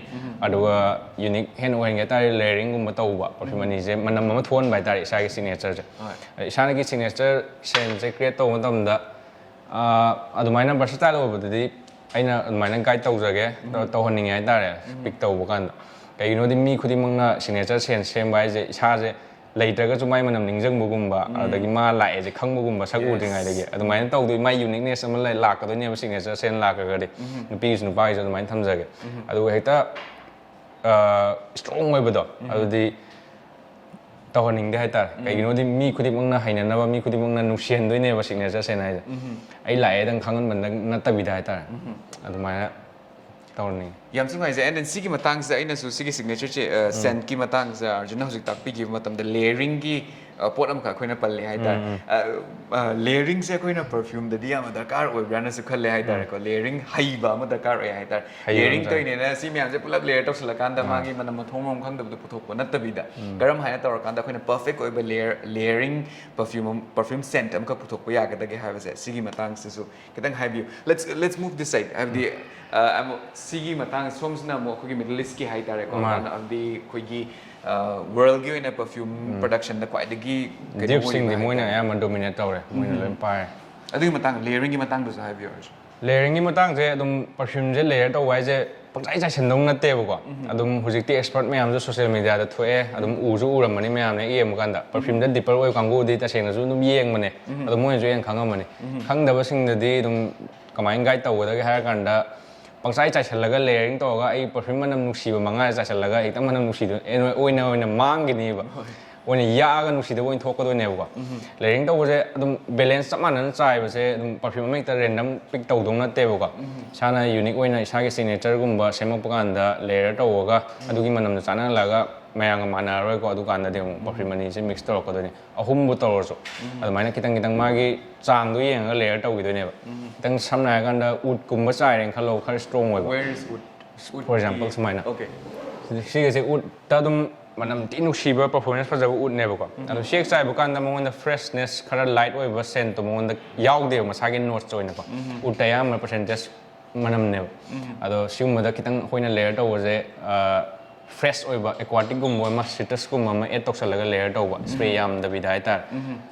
ꯑꯗꯨꯒ ꯌꯨꯅꯤꯛ ꯍꯦꯟꯅ ꯑꯣꯏꯍꯟꯒꯦ ꯍꯥꯏꯇꯥꯔꯗꯤ, ꯂꯦꯌꯔꯤꯡꯒꯨꯝꯕ ꯇꯧꯕ, ꯄꯔꯐ꯭ꯌꯨꯝ ꯑꯅꯤꯁꯦ ꯃꯅꯝ ꯑꯃ ꯊꯣꯛꯍꯟꯕ ꯍꯥꯏꯇꯥꯔꯦ, ꯏꯁꯥꯒꯤ ꯁꯤꯒꯅꯦꯆꯔꯁꯦ꯫ ꯍꯣꯏ꯫ ꯏꯁꯥꯒꯤ ꯁꯤꯒꯅꯦꯆꯔ ꯁꯦꯟꯠꯁꯦ ꯀ꯭ꯔꯤꯌꯦꯠ ꯇꯧꯕ ꯃꯇꯝꯗ, ꯑ, ꯑꯗꯨꯃꯥꯏꯅ ꯚꯔꯁꯦꯇꯥꯏꯜ ꯑꯣꯏꯕꯗꯨꯗꯤ ꯑꯩꯅ ꯑꯗꯨꯃꯥꯏꯅ ꯒꯥꯏꯗ ꯇꯧꯖꯒꯦ, ꯇꯧꯍꯟꯅꯤꯡꯉꯦ ꯍꯥꯏꯇꯥꯔꯦ, ꯄꯤꯛ ꯇꯧꯕ ꯀꯥꯟꯗ꯫ ꯀꯩꯒꯤꯅꯣꯗꯤ ꯃꯤ ꯈꯨꯗꯤꯡꯃꯛꯅ signature scent ꯁꯦꯝꯕ ꯍꯥꯏꯁꯦ ꯏꯁꯥꯁꯦ ꯂꯩꯇ꯭ꯔꯒꯁꯨ ꯃꯥꯏ ꯃꯅꯝ ꯅꯤꯡꯁꯤꯡꯕꯒꯨꯝꯕ, ꯑꯗꯒꯤ ꯃꯥ ꯂꯥꯛꯑꯦꯁꯦ ꯈꯪꯕꯒꯨꯝꯕ, ꯁꯛ ꯎꯗ꯭ꯔꯤꯉꯩꯗꯒꯤ ꯑꯗꯨꯃꯥꯏꯅ ꯇꯧꯗꯣꯏ, ꯃꯥꯏ uniqueness ꯑꯃ ꯂꯩ-, ꯂꯥꯛꯀꯗꯣꯏꯅꯦꯕ, signature scent ꯂꯥꯛꯈ꯭ꯔꯒꯗꯤ꯫ ꯅꯨꯄꯤꯒꯤꯁꯨ ꯅꯨꯄꯥꯒꯤꯁꯨ ꯑꯗꯨꯃꯥꯏꯅ ꯊꯝꯖꯒꯦ꯫ ꯑꯗꯨꯒ ꯍꯦꯛꯇ strong ꯑꯣꯏꯕꯗꯣ ꯑꯗꯨꯗꯤ ꯇꯧꯍꯟꯅꯤꯡꯗꯦ ꯍꯥꯏꯇꯥꯔꯦ꯫ ꯀꯩꯒꯤꯅꯣꯗꯤ ꯃꯤ ꯈꯨꯗꯤꯡꯃꯛꯅ ꯍꯩꯅꯅꯕ, ꯃꯤ ꯈꯨꯗꯤꯡꯃꯛꯅ ꯅꯨꯡꯁꯤꯍꯟꯗꯣꯏꯅꯦꯕ signature scent ꯍꯥꯏꯁꯦ꯫ ꯑꯩ ꯂꯥꯛꯑꯦꯗꯪ ꯈꯪꯍꯟꯕ ꯅꯠꯇꯕꯤꯗ ꯍꯥꯏꯇꯥꯔꯦ꯫ ꯑꯗꯨꯃꯥꯏꯅ ꯇꯧꯔꯅꯤ꯫ ꯌꯥꯝ ꯊꯤ ꯅꯨꯡꯉꯥꯏꯖꯩ꯫ And then ꯁꯤꯒꯤ ꯃꯇꯥꯡꯁꯤꯗ ꯑꯩꯅꯁꯨ ꯁꯤꯒꯤ signature scentꯀꯤ ꯃꯇꯥꯡꯁꯤꯗ ꯑꯥꯔꯖꯨꯟꯅ ꯍꯧꯖꯤꯛ ꯇꯥꯛꯄꯤꯈꯤꯕ ꯃꯇꯝꯗ layering ꯒꯤ, ꯑ, ꯄꯣꯠ ꯑꯃꯈꯛ ꯑꯩꯈꯣꯏꯅ ꯄꯜꯂꯦ ꯍꯥꯏꯇꯥꯔꯦ꯫ ꯑ, ꯑ, layering ꯁꯦ ꯑꯩꯈꯣꯏꯅ perfume ꯗꯗꯤ ꯌꯥꯝꯅ ꯗꯔꯀꯥꯔ ꯑꯣꯏꯕ꯭ꯔꯥꯅꯁꯨ ꯈꯜꯂꯦ ꯍꯥꯏꯇꯥꯔꯦꯀꯣ꯫ Layering ꯍꯩꯕ ꯑꯃ ꯗꯔꯀꯥꯔ ꯑꯣꯏ ꯍꯥꯏꯇꯥꯔꯦ꯫ ꯍꯩꯕ ꯑꯃ Layering ꯆꯪꯉꯦ꯫ ꯇꯧꯔꯤꯅꯦꯅ ꯁꯤ ꯃꯌꯥꯝꯁꯦ ꯄꯨꯂꯞ layer ꯇꯧꯁꯤꯜꯂꯀꯥꯟꯗ ꯃꯥꯒꯤ ꯃꯅꯝ ꯃꯊꯣꯡ ꯃꯔꯝ ꯈꯪꯗꯕꯗꯣ ꯄꯨꯊꯣꯛꯄ ꯅꯠꯇꯕꯤꯗ ꯀꯔꯝ ꯍꯥꯏꯅ ꯇꯧꯔꯀꯥꯟꯗ ꯑꯩꯈꯣꯏꯅ perfect ꯑꯣꯏꯕ layer, layering perfume ꯑꯃ, perfume scent ꯑꯃꯈꯛ ꯄꯨꯊꯣꯛꯄ ꯌꯥꯒꯗꯒꯦ ꯍꯥꯏꯕꯁꯦ ꯁꯤꯒꯤ ꯃꯇꯥꯡꯁꯤꯁꯨ ꯈꯤꯇꯪ ꯍꯥꯏꯕꯤꯌꯨ꯫ Let's, let's move this side. ꯍꯥꯏꯕꯗꯤ, ꯑ, ꯑꯃꯨꯛ ꯁꯤꯒꯤ ꯃꯇꯥꯡ ꯁꯣꯝꯁꯤꯅ ꯑꯃꯨꯛ ꯑꯩꯈꯣꯏꯒꯤ Middle East ꯀꯤ ꯍꯥꯏꯇꯥꯔꯦꯀꯣ꯫ ꯃꯥꯅꯦ꯫ ꯍꯥꯟꯅ ꯍꯥꯏꯕꯗꯤ ꯑꯩꯈꯣꯏꯒꯤ, ꯑ, world ꯒꯤ ꯑꯣꯏꯅ perfume production ꯗ ꯈ꯭ꯋꯥꯏꯗꯒꯤ ꯀꯩꯅꯣ Dupe ꯁꯤꯡꯗꯤ ꯑꯣꯏꯕ ꯃꯣꯏꯅ ꯍꯥꯏꯇꯥꯔꯦ꯫ ꯑꯌꯥꯝꯕ dominate ꯇꯧꯔꯦ, ꯃꯣꯏꯅ ꯂꯣꯏ ꯄꯥꯏꯔꯦ꯫ ꯑꯗꯨꯒꯤ ꯃꯇꯥꯡ, layering ꯒꯤ ꯃꯇꯥꯡꯗꯁꯨ ꯍꯥꯏꯕꯤꯌꯨ ꯑꯥꯔꯖꯨꯟ꯫ Layering ꯒꯤ ꯃꯇꯥꯡꯁꯦ ꯑꯗꯨꯝ perfume ꯁꯦ layer ꯇꯧꯕ ꯍꯥꯏꯁꯦ ꯄꯪꯆꯥꯏ ꯆꯥꯏꯁꯟꯗꯧ ꯅꯠꯇꯦꯕꯀꯣ꯫ ꯑꯗꯨꯝ ꯍꯧꯖꯤꯛꯇꯤ expert ꯃꯌꯥꯝꯁꯨ social media ꯗ ꯊꯣꯛꯑꯦ, ꯑꯗꯨꯝ ꯎꯁꯨ ꯎꯔꯝꯃꯅꯤ ꯃꯌꯥꯝꯅ ꯌꯦꯡꯕ ꯀꯥꯟꯗ꯫ Perfume ꯗ deeper ꯑꯣꯏꯕ ꯀꯥꯡꯕꯨꯗꯤ ꯇꯁꯦꯡꯅꯁꯨ ꯑꯗꯨꯝ ꯌꯦꯡꯕꯅꯦ, ꯑꯗꯣ ꯃꯣꯏꯅꯁꯨ ꯍꯦꯟꯅ ꯈꯪꯉꯝꯃꯅꯤ꯫ ꯈꯪꯗꯕꯁꯤꯡꯗꯗꯤ ꯑꯗꯨꯝ ꯀꯃꯥꯏꯅ guide ꯇꯧꯒꯗꯒꯦ ꯍꯥꯏꯔ ꯀꯥꯟꯗ, ꯄꯪꯆꯥꯏ ꯆꯥꯏꯁꯜꯂꯒ layering ꯇꯧꯔꯒ ꯑꯩ perfume ꯃꯅꯝ ꯅꯨꯡꯁꯤꯕ ꯃꯉꯥ ꯆꯥꯏꯁꯜꯂꯒ ꯍꯦꯛꯇ ꯃꯅꯝ ꯅꯨꯡꯁꯤꯗ ꯑꯣꯏꯅ, ꯑꯣꯏꯅ ꯃꯥꯡꯈꯤꯅꯦꯕ꯫ ꯑꯣꯏꯅ ꯌꯥꯛꯑꯒ ꯅꯨꯡꯁꯤꯗꯕ ꯑꯣꯏꯅ ꯊꯣꯛꯀꯗꯣꯏꯅꯦꯕꯀꯣ꯫ Layering ꯇꯧꯕꯁꯦ ꯑꯗꯨꯝ balance ꯆꯞ ꯃꯥꯟꯅꯅ ꯆꯥꯏꯕꯁꯦ ꯑꯗꯨꯝ perfume ꯑꯃ ꯍꯦꯛꯇ random pick ꯇꯧꯗꯧ ꯅꯠꯇꯦꯕꯀꯣ꯫ ꯏꯁꯥꯅ unique ꯑꯣꯏꯅ ꯏꯁꯥꯒꯤ signature ꯒꯨꯝꯕ ꯁꯦꯝꯃꯛꯄ ꯀꯥꯟꯗ layer ꯇꯧꯔꯒ ꯑꯗꯨꯒꯤ ꯃꯅꯝꯗꯣ ꯆꯥꯟꯅꯍꯜꯂꯒ ꯃꯌꯥꯝꯒ ꯃꯥꯟꯅꯔꯔꯣꯏꯀꯣ꯫ ꯑꯗꯨꯀꯥꯟꯗꯗꯤ ꯑꯃꯨꯛ perfume ꯑꯅꯤꯁꯦ mix ꯇꯧꯔꯛꯀꯗꯣꯏꯅꯦ꯫ ꯑꯍꯨꯝꯕꯨ ꯇꯧꯔꯁꯨ ꯑꯗꯨꯃꯥꯏꯅ ꯈꯤꯇꯪ ꯈꯤꯇꯪ ꯃꯥꯒꯤ ꯆꯥꯡꯗꯣ ꯌꯦꯡꯉꯒ layer ꯇꯧꯈꯤꯗꯣꯏꯅꯦꯕ꯫ ꯈꯤꯇꯪ ꯁꯝꯅ ꯍꯥꯏꯔꯀꯥꯟꯗ wood ꯀꯨꯝꯕ ꯆꯥꯏꯔꯦꯅ ꯈꯜꯂꯣ, ꯈꯔ strong ꯑꯣꯏꯕ꯫ Where is wood? Wood For example, ꯁꯨꯃꯥꯏꯅ꯫ Okay. ꯁꯤꯒꯁꯦ wood ꯇ ꯑꯗꯨꯝ ꯃꯅꯝ ꯊꯤ ꯅꯨꯡꯁꯤꯕ, performance ꯐꯖꯕ wood ꯅꯦꯕꯀꯣ꯫ ꯑꯗꯣ shake ꯆꯥꯏꯕ ꯀꯥꯟꯗ ꯃꯉꯣꯟꯗ freshness, ꯈꯔ light ꯑꯣꯏꯕ scent ꯇꯣ ꯃꯉꯣꯟꯗ ꯌꯥꯎꯗꯦꯕ, ꯃꯁꯥꯒꯤ notes ꯇ ꯑꯣꯏꯅꯀꯣ꯫ Wood ꯇ ꯑꯌꯥꯝꯕ percentage ꯃꯅꯝꯅꯦꯕ꯫ ꯑꯗꯣ ꯁꯤꯒꯨꯝꯕꯗ ꯈꯤꯇꯪ ꯑꯩꯈꯣꯏꯅ layer ꯇꯧꯕꯁꯦ, ꯑ, ꯐ꯭ꯔꯦꯁ ꯑꯣꯏꯕ ꯑꯦꯀ꯭ꯋꯥꯇꯤꯛꯀꯨꯝꯕ ꯑꯃ, ꯁꯤꯇ꯭ꯔꯁꯀꯨꯝꯕ ꯑꯃ ꯑꯦꯗ ꯇꯧꯁꯜꯂꯒ ꯂꯦꯌꯔ ꯇꯧꯕ, ꯏꯁꯄ꯭ꯔꯦ ꯌꯥꯝꯗꯕꯤꯗ ꯍꯥꯏꯇꯥꯔꯦ꯫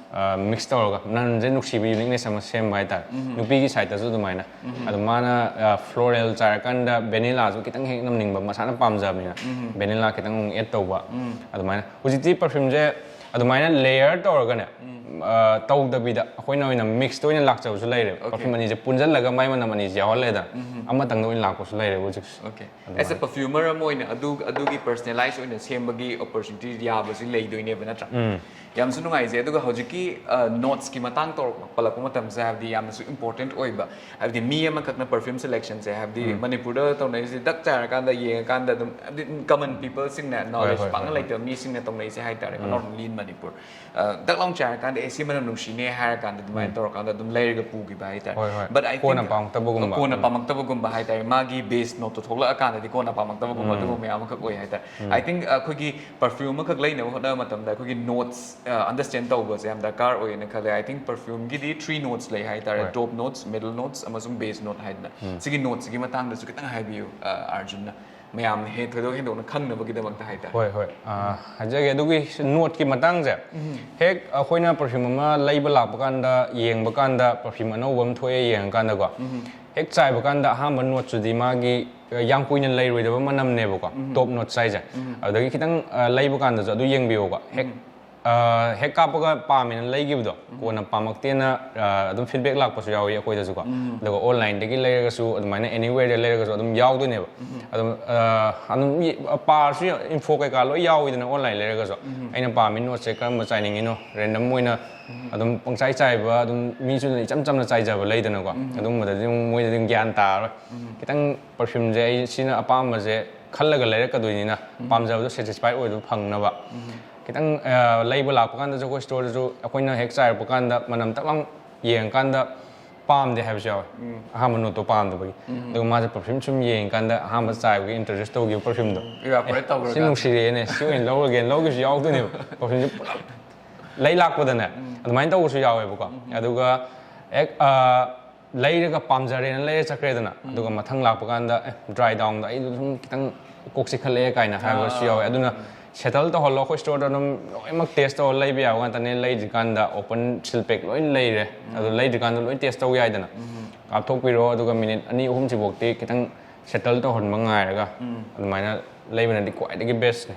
ꯃꯤꯛꯁ ꯇꯧꯔꯒ ꯃꯅꯝꯁꯦ ꯅꯨꯡꯁꯤꯕ, ꯌꯨꯅꯤꯛꯅꯦꯁ ꯑꯃ ꯁꯦꯝꯕ ꯍꯥꯏꯇꯥꯔꯦ꯫ ꯅꯨꯄꯤꯒꯤ ꯁꯥꯏꯠꯇꯁꯨ ꯑꯗꯨꯃꯥꯏꯅ꯫ ꯑꯗꯣ ꯃꯥꯅ ꯐ꯭ꯂꯣꯔꯦꯜ ꯆꯥꯏꯔꯀꯥꯟꯗ ꯚꯦꯅꯤꯂꯥꯁꯨ ꯈꯤꯇꯪ ꯍꯦꯛ ꯅꯝꯅꯤꯡꯕ, ꯃꯁꯥꯅ ꯄꯥꯝꯖꯕꯅꯤꯅ ꯚꯦꯅꯤꯂꯥ ꯈꯤꯇꯪ ꯑꯃꯨꯛ ꯑꯦꯗ ꯇꯧꯕ꯫ ꯑꯗꯨꯃꯥꯏꯅ ꯍꯧꯖꯤꯛꯇꯤ ꯄꯔꯐ꯭ꯌꯨꯝꯁꯦ ꯑꯗꯨꯃꯥꯏꯅ ꯂꯦꯌꯔ ꯇꯧꯔꯒꯅꯦ, ꯑ, ꯇꯧꯗꯕꯤꯗ ꯑꯩꯈꯣꯏꯅ ꯑꯣꯏꯅ ꯃꯤꯛꯁꯇ ꯑꯣꯏꯅ ꯂꯥꯛꯆꯕꯁꯨ ꯂꯩꯔꯦ꯫ ꯄꯔꯐ꯭ꯌꯨꯝ ꯑꯅꯤꯁꯦ ꯄꯨꯟꯁꯤꯜꯂꯒ ꯃꯥꯏ ꯃꯅꯝ ꯑꯅꯤꯁꯦ ꯌꯥꯎꯍꯜꯂꯦꯗꯅ, ꯑꯃꯇꯪꯗ ꯑꯣꯏꯅ ꯂꯥꯛꯄꯁꯨ ꯂꯩꯔꯦ ꯍꯧꯖꯤꯛꯁꯦ꯫ ꯑꯣꯀꯦ꯫ ꯑꯦꯁ ꯑꯦ ꯄꯔꯐ꯭ꯌꯨꯃꯔ ꯑꯃ ꯑꯣꯏꯅ ꯑꯗꯨ ꯑꯗꯨꯒꯤ ꯄꯔꯁꯅꯦꯂꯥꯏꯁ ꯑꯣꯏꯅ ꯁꯦꯝꯕꯒꯤ ꯑꯣꯄꯣꯔꯆꯨꯅꯤꯇꯤ ꯌꯥꯕꯁꯤ ꯂꯩꯗꯣꯏꯅꯦꯕ, ꯅꯠꯇ꯭ꯔꯥ? ꯌꯥꯝꯁꯨ ꯅꯨꯡꯉꯥꯏꯖꯩ꯫ ꯑꯗꯨꯒ ꯍꯧꯖꯤꯛꯀꯤ ꯅꯣꯠꯁꯀꯤ ꯃꯇꯥꯡ ꯇꯧꯔꯛꯄ, ꯄꯜꯂꯛꯄ ꯃꯇꯝꯁꯦ, ꯍꯥꯏꯕꯗꯤ ꯌꯥꯝꯅꯁꯨ ꯏꯝꯄꯣꯔꯇꯦꯟꯠ ꯑꯣꯏꯕ, ꯍꯥꯏꯕꯗꯤ ꯃꯤ ꯑꯃꯈꯛꯅ ꯄꯔꯐ꯭ꯌꯨꯝ ꯁꯦꯂꯦꯛꯁꯟꯁꯦ, ꯍꯥꯏꯕꯗꯤ ꯃꯅꯤꯄꯨꯔꯗ ꯇꯧꯅꯔꯤꯁꯦ, ꯗꯛ ꯆꯥꯏꯔꯀꯥꯟꯗ ꯌꯦꯡꯉꯀꯥꯟꯗ ꯑꯗꯨꯝ, ꯍꯥꯏꯕꯗꯤ ꯀꯃꯟ ꯄꯤꯄꯜꯁꯤꯡꯅ, ꯅꯣꯂꯦꯖ ꯄꯥꯛꯅ ꯂꯩꯇꯕ ꯃꯤꯁꯤꯡꯅ ꯇꯧꯅꯔꯤꯁꯦ ꯍꯥꯏꯇꯥꯔꯦ, not only in ꯃꯅꯤꯄꯨꯔ꯫ ꯗꯛ ꯂꯥꯎ ꯆꯥꯏꯔꯀꯥꯟꯗ, ꯑꯦ, ꯁꯤ ꯃꯅꯝ ꯅꯨꯡꯁꯤꯅꯦ ꯍꯥꯏꯔꯀꯥꯟꯗ ꯑꯗꯨꯃꯥꯏꯅ ꯇꯧꯔꯀꯥꯟꯗ ꯑꯗꯨꯝ ꯂꯩꯔꯒ ꯄꯨꯈꯤꯕ ꯍꯥꯏꯇꯥꯔꯦ꯫ ꯍꯣꯏ, ꯍꯣꯏ꯫ But I ꯀꯣꯟꯅ think ꯄꯥꯝꯃꯛꯇꯕꯒꯨꯝꯕ꯫ ꯀꯣꯟꯅ ꯄꯥꯝꯃꯛꯇꯕꯒꯨꯝꯕ ꯍꯥꯏꯇꯥꯔꯦ, ꯃꯥꯒꯤ ꯕꯦꯁ ꯅꯣꯠꯇꯣ ꯊꯣꯛꯂꯛꯑꯀꯥꯟꯗꯗꯤ ꯀꯣꯟꯅ ꯄꯥꯝꯃꯛꯇꯕꯒꯨꯝꯕ ꯑꯗꯨꯒꯨꯝꯕ ꯃꯌꯥꯝ ꯑꯃꯈꯛ ꯑꯣꯏ ꯍꯥꯏꯇꯥꯔꯦ꯫ I think ꯑꯩꯈꯣꯏꯒꯤ ꯄꯔꯐ꯭ꯌꯨꯝ ꯑꯃꯈꯛ ꯂꯩꯅꯕ ꯍꯣꯠꯅꯕ ꯃꯇꯝꯗ ꯑꯩꯈꯣꯏꯒꯤ ꯅꯣꯠꯁ ꯑꯟꯗꯔꯁ꯭ꯇꯦꯟ ꯇꯧꯕꯁꯦ ꯌꯥꯝ ꯗꯔꯀꯥꯔ ꯑꯣꯏꯌꯦꯅ ꯈꯜꯂꯦ꯫ I think ꯄꯔꯐ꯭ꯌꯨꯝꯒꯤꯗꯤ ꯊ꯭ꯔꯤ ꯅꯣꯠꯁ ꯂꯩ ꯍꯥꯏꯇꯥꯔꯦ, ꯍꯣꯏ꯫ ꯇꯣꯞ ꯅꯣꯠꯁ, ꯃꯤꯗꯜ ꯅꯣꯠꯁ ꯑꯃꯁꯨꯡ ꯕꯦꯁ ꯅꯣꯠ ꯍꯥꯏꯗꯅ꯫ ꯁꯤꯒꯤ ꯅꯣꯠꯁꯤꯒꯤ ꯃꯇꯥꯡꯗꯁꯨ ꯈꯤꯇꯪ ꯍꯥꯏꯕꯤꯌꯨ, ꯑ, ꯑꯥꯔꯖꯨꯟꯅ꯫ ꯃꯌꯥꯝꯅ ꯍꯦꯟ ꯊꯣꯏꯗꯣꯛ ꯍꯦꯟꯗꯣꯛꯅ ꯈꯪꯅꯕꯒꯤꯗꯃꯛꯇ ꯍꯥꯏꯇꯥꯔꯦ꯫ ꯍꯣꯏ, ꯍꯣꯏ꯫ ꯑ, ꯍꯥꯏꯖꯒꯦ꯫ ꯑꯗꯨꯒꯤ ꯅꯣꯠꯀꯤ ꯃꯇꯥꯡꯁꯦ, ꯍꯦꯛ ꯑꯩꯈꯣꯏꯅ ꯄꯔꯐ꯭ꯌꯨꯝ ꯑꯃ ꯂꯩꯕ ꯂꯥꯛꯄ ꯀꯥꯟꯗ, ꯌꯦꯡꯕ ꯀꯥꯟꯗ, ꯄꯔꯐ꯭ꯌꯨꯝ ꯑꯅꯧꯕ ꯑꯃ ꯊꯣꯛꯑꯦ ꯌꯦꯡꯉꯀꯥꯟꯗꯀꯣ, ꯍꯦꯛ ꯆꯥꯏꯕ ꯀꯥꯟꯗ ꯑꯍꯥꯟꯕ ꯅꯣꯠꯁꯨꯗꯤ ꯃꯥꯒꯤ, ꯑ, ꯌꯥꯝ ꯀꯨꯏꯅ ꯂꯩꯔꯣꯏꯗꯕ ꯃꯅꯝꯅꯦꯕꯀꯣ, ꯇꯣꯞ ꯅꯣꯠꯁ ꯍꯥꯏꯁꯦ꯫ ꯑꯗꯨꯗꯒꯤ ꯈꯤꯇꯪ, ꯑ, ꯂꯩꯕ ꯀꯥꯟꯗꯁꯨ ꯑꯗꯨ ꯌꯦꯡꯕꯤꯌꯣꯕ꯫ ꯍꯦꯛ ꯑ, ꯍꯦꯛ ꯀꯥꯞꯄꯒ ꯄꯥꯝꯃꯦꯅ ꯂꯩꯈꯤꯕꯗꯣ, ꯀꯣꯟꯅ ꯄꯥꯝꯃꯛꯇꯦꯅ, ꯑ, ꯑꯗꯨꯝ ꯐꯤꯗꯕꯦꯛ ꯂꯥꯛꯄꯁꯨ ꯌꯥꯎꯏ ꯑꯩꯈꯣꯏꯗꯁꯨꯀꯣ꯫ ꯑꯗꯨꯒ ꯑꯣꯟꯂꯥꯏꯟꯗꯒꯤ ꯂꯩꯔꯒꯁꯨ, ꯑꯗꯨꯃꯥꯏꯅ ꯑꯦꯅꯤꯋꯦꯔꯗ ꯂꯩꯔꯒꯁꯨ ꯑꯗꯨꯝ ꯌꯥꯎꯗꯣꯏꯅꯦꯕ꯫ ꯑꯗꯨꯝ, ꯑ, ꯑꯗꯨꯝ ꯌꯦ-, ꯑ, ꯄꯥꯔꯁꯨ, ꯏꯟꯐꯣ ꯀꯩꯀꯥ ꯂꯣꯏ ꯌꯥꯎꯋꯤꯗꯅ ꯑꯣꯟꯂꯥꯏꯟ ꯂꯩꯔꯒꯁꯨ꯫ ꯑꯩꯅ ꯄꯥꯝꯃꯤ ꯅꯣꯠꯁꯦ ꯀꯔꯝꯕ ꯆꯥꯏꯅꯤꯡꯉꯤꯅꯣ, ꯔꯦꯟꯗꯝ ꯑꯣꯏꯅ ꯑꯗꯨꯝ ꯄꯪꯆꯥꯏ ꯆꯥꯏꯕ, ꯑꯗꯨꯝ ꯃꯤꯁꯨ ꯏꯆꯝ ꯆꯝꯅ ꯆꯥꯏꯖꯕ ꯂꯩꯗꯅꯀꯣ꯫ ꯑꯗꯨꯝꯕꯗꯗꯤ ꯑꯗꯨꯝ ꯃꯣꯏꯗꯗꯤ ꯑꯗꯨꯝ ꯒ꯭ꯌꯥꯟ ꯇꯥꯔꯔꯣꯏ꯫ ꯈꯤꯇꯪ ꯄꯔꯐ꯭ꯌꯨꯝꯁꯦ ꯑꯩ ꯁꯤꯅ ꯑꯄꯥꯝꯕꯁꯦ ꯈꯜꯂꯒ ꯂꯩꯔꯛꯀꯗꯣꯏꯅꯤꯅ, ꯄꯥꯝꯖꯕꯗꯣ ꯁꯦꯇꯤꯁꯐꯥꯏ ꯑꯣꯏꯕꯗꯣ ꯐꯪꯅꯕ꯫ ꯈꯤꯇꯪ, ꯑ, ꯂꯩꯕ ꯂꯥꯛꯄ ꯀꯥꯟꯗꯁꯨ ꯑꯩꯈꯣꯏ ꯁ꯭ꯇꯣꯔꯗꯁꯨ ꯑꯩꯈꯣꯏꯅ ꯍꯦꯛ ꯆꯥꯏꯔꯛꯄ ꯀꯥꯟꯗ ꯃꯅꯝ ꯇꯛ ꯂꯥꯎ ꯌꯦꯡꯉꯀꯥꯟꯗ ꯄꯥꯝꯗꯦ ꯍꯥꯏꯕꯁꯨ ꯌꯥꯎꯋꯦ꯫ ꯑꯍꯥꯟꯕ ꯅꯣꯠꯇꯣ ꯄꯥꯝꯗꯕꯒꯤ꯫ ꯑꯗꯨꯒ ꯃꯥꯁꯦ ꯄꯔꯐ꯭ꯌꯨꯝ ꯁꯨꯝ ꯌꯦꯡꯉꯀꯥꯟꯗ ꯑꯍꯥꯟꯕ ꯆꯥꯏꯕꯒꯤ ꯏꯟꯇ꯭ꯔꯣꯗ꯭ꯌꯨꯁ ꯇꯧꯈꯤꯕ ꯄꯔꯐ꯭ꯌꯨꯝꯗꯣ꯫ Evaporate "ꯑꯦ, ꯁꯤ ꯇꯧꯈ꯭ꯔꯀꯥꯟꯗ꯫ ꯅꯨꯡꯁꯤꯔꯛꯑꯦꯅꯦ, ꯁꯤ ꯑꯣꯏꯅ ꯂꯧꯔꯒꯦꯅ" ꯂꯧꯈꯤꯕꯁꯨ ꯌꯥꯎꯗꯣꯏꯅꯦꯕ꯫ ꯄꯔꯐ꯭ꯌꯨꯝꯁꯦ ꯄꯨꯂꯞ ꯂꯩ ꯂꯥꯛꯄꯗꯅꯦ꯫ ꯑꯗꯨꯃꯥꯏꯅ ꯇꯧꯕꯁꯨ ꯌꯥꯎꯋꯦꯕꯀꯣ꯫ ꯑꯗꯨꯒ ꯍꯦꯛ, ꯑ, ꯂꯩꯔꯒ ꯄꯥꯝꯖꯔꯦꯅ ꯂꯩꯔ ꯆꯠꯈ꯭ꯔꯦꯗꯅ, ꯑꯗꯨꯒ ꯃꯊꯪ ꯂꯥꯛꯄ ꯀꯥꯟꯗ ꯑꯦ ꯗ꯭ꯔꯥꯏ ꯗꯥꯎꯟꯗ ꯑꯩꯗꯣ ꯁꯨꯝ ꯈꯤꯇꯪ ꯀꯣꯛ ꯆꯤꯛꯈꯠꯂꯛꯑꯦ ꯀꯥꯏꯅ ꯍꯥꯏꯕꯁꯨ ꯌꯥꯎꯋꯦ꯫ ꯑꯗꯨꯅ ꯁꯦꯇꯜ ꯇꯧꯍꯜꯂꯣ, ꯑꯩꯈꯣꯏ ꯁ꯭ꯇꯣꯔꯗ ꯑꯗꯨꯝ ꯂꯣꯏꯅꯃꯛ ꯇꯦꯁ ꯇꯧꯔ ꯂꯩꯕ ꯌꯥꯕ ꯉꯥꯛꯇꯅꯦ꯫ ꯂꯩꯗ꯭ꯔꯤꯀꯥꯟꯗ ꯑꯣꯄꯟ ꯁꯤꯜ ꯄꯦꯛ ꯂꯣꯏꯅ ꯂꯩꯔꯦ, ꯑꯗꯣ ꯂꯩꯗ꯭ꯔꯤꯀꯥꯟꯗ ꯂꯣꯏ ꯇꯦꯁ ꯇꯧ ꯌꯥꯏꯗꯅ꯫ ꯀꯥꯞꯊꯣꯛꯄꯤꯔꯣ, ꯑꯗꯨꯒ ꯃꯤꯅꯤꯠ ꯑꯅꯤ ꯑꯍꯨꯝꯁꯤꯐꯥꯎꯗꯤ ꯈꯤꯇꯪ ꯁꯦꯇꯜ ꯇꯧꯍꯟꯕ ꯉꯥꯏꯔꯒ ꯑꯗꯨꯃꯥꯏꯅ ꯂꯩꯕꯅꯗꯤ ꯈ꯭ꯋꯥꯏꯗꯒꯤ ꯕꯦꯁꯅꯤ꯫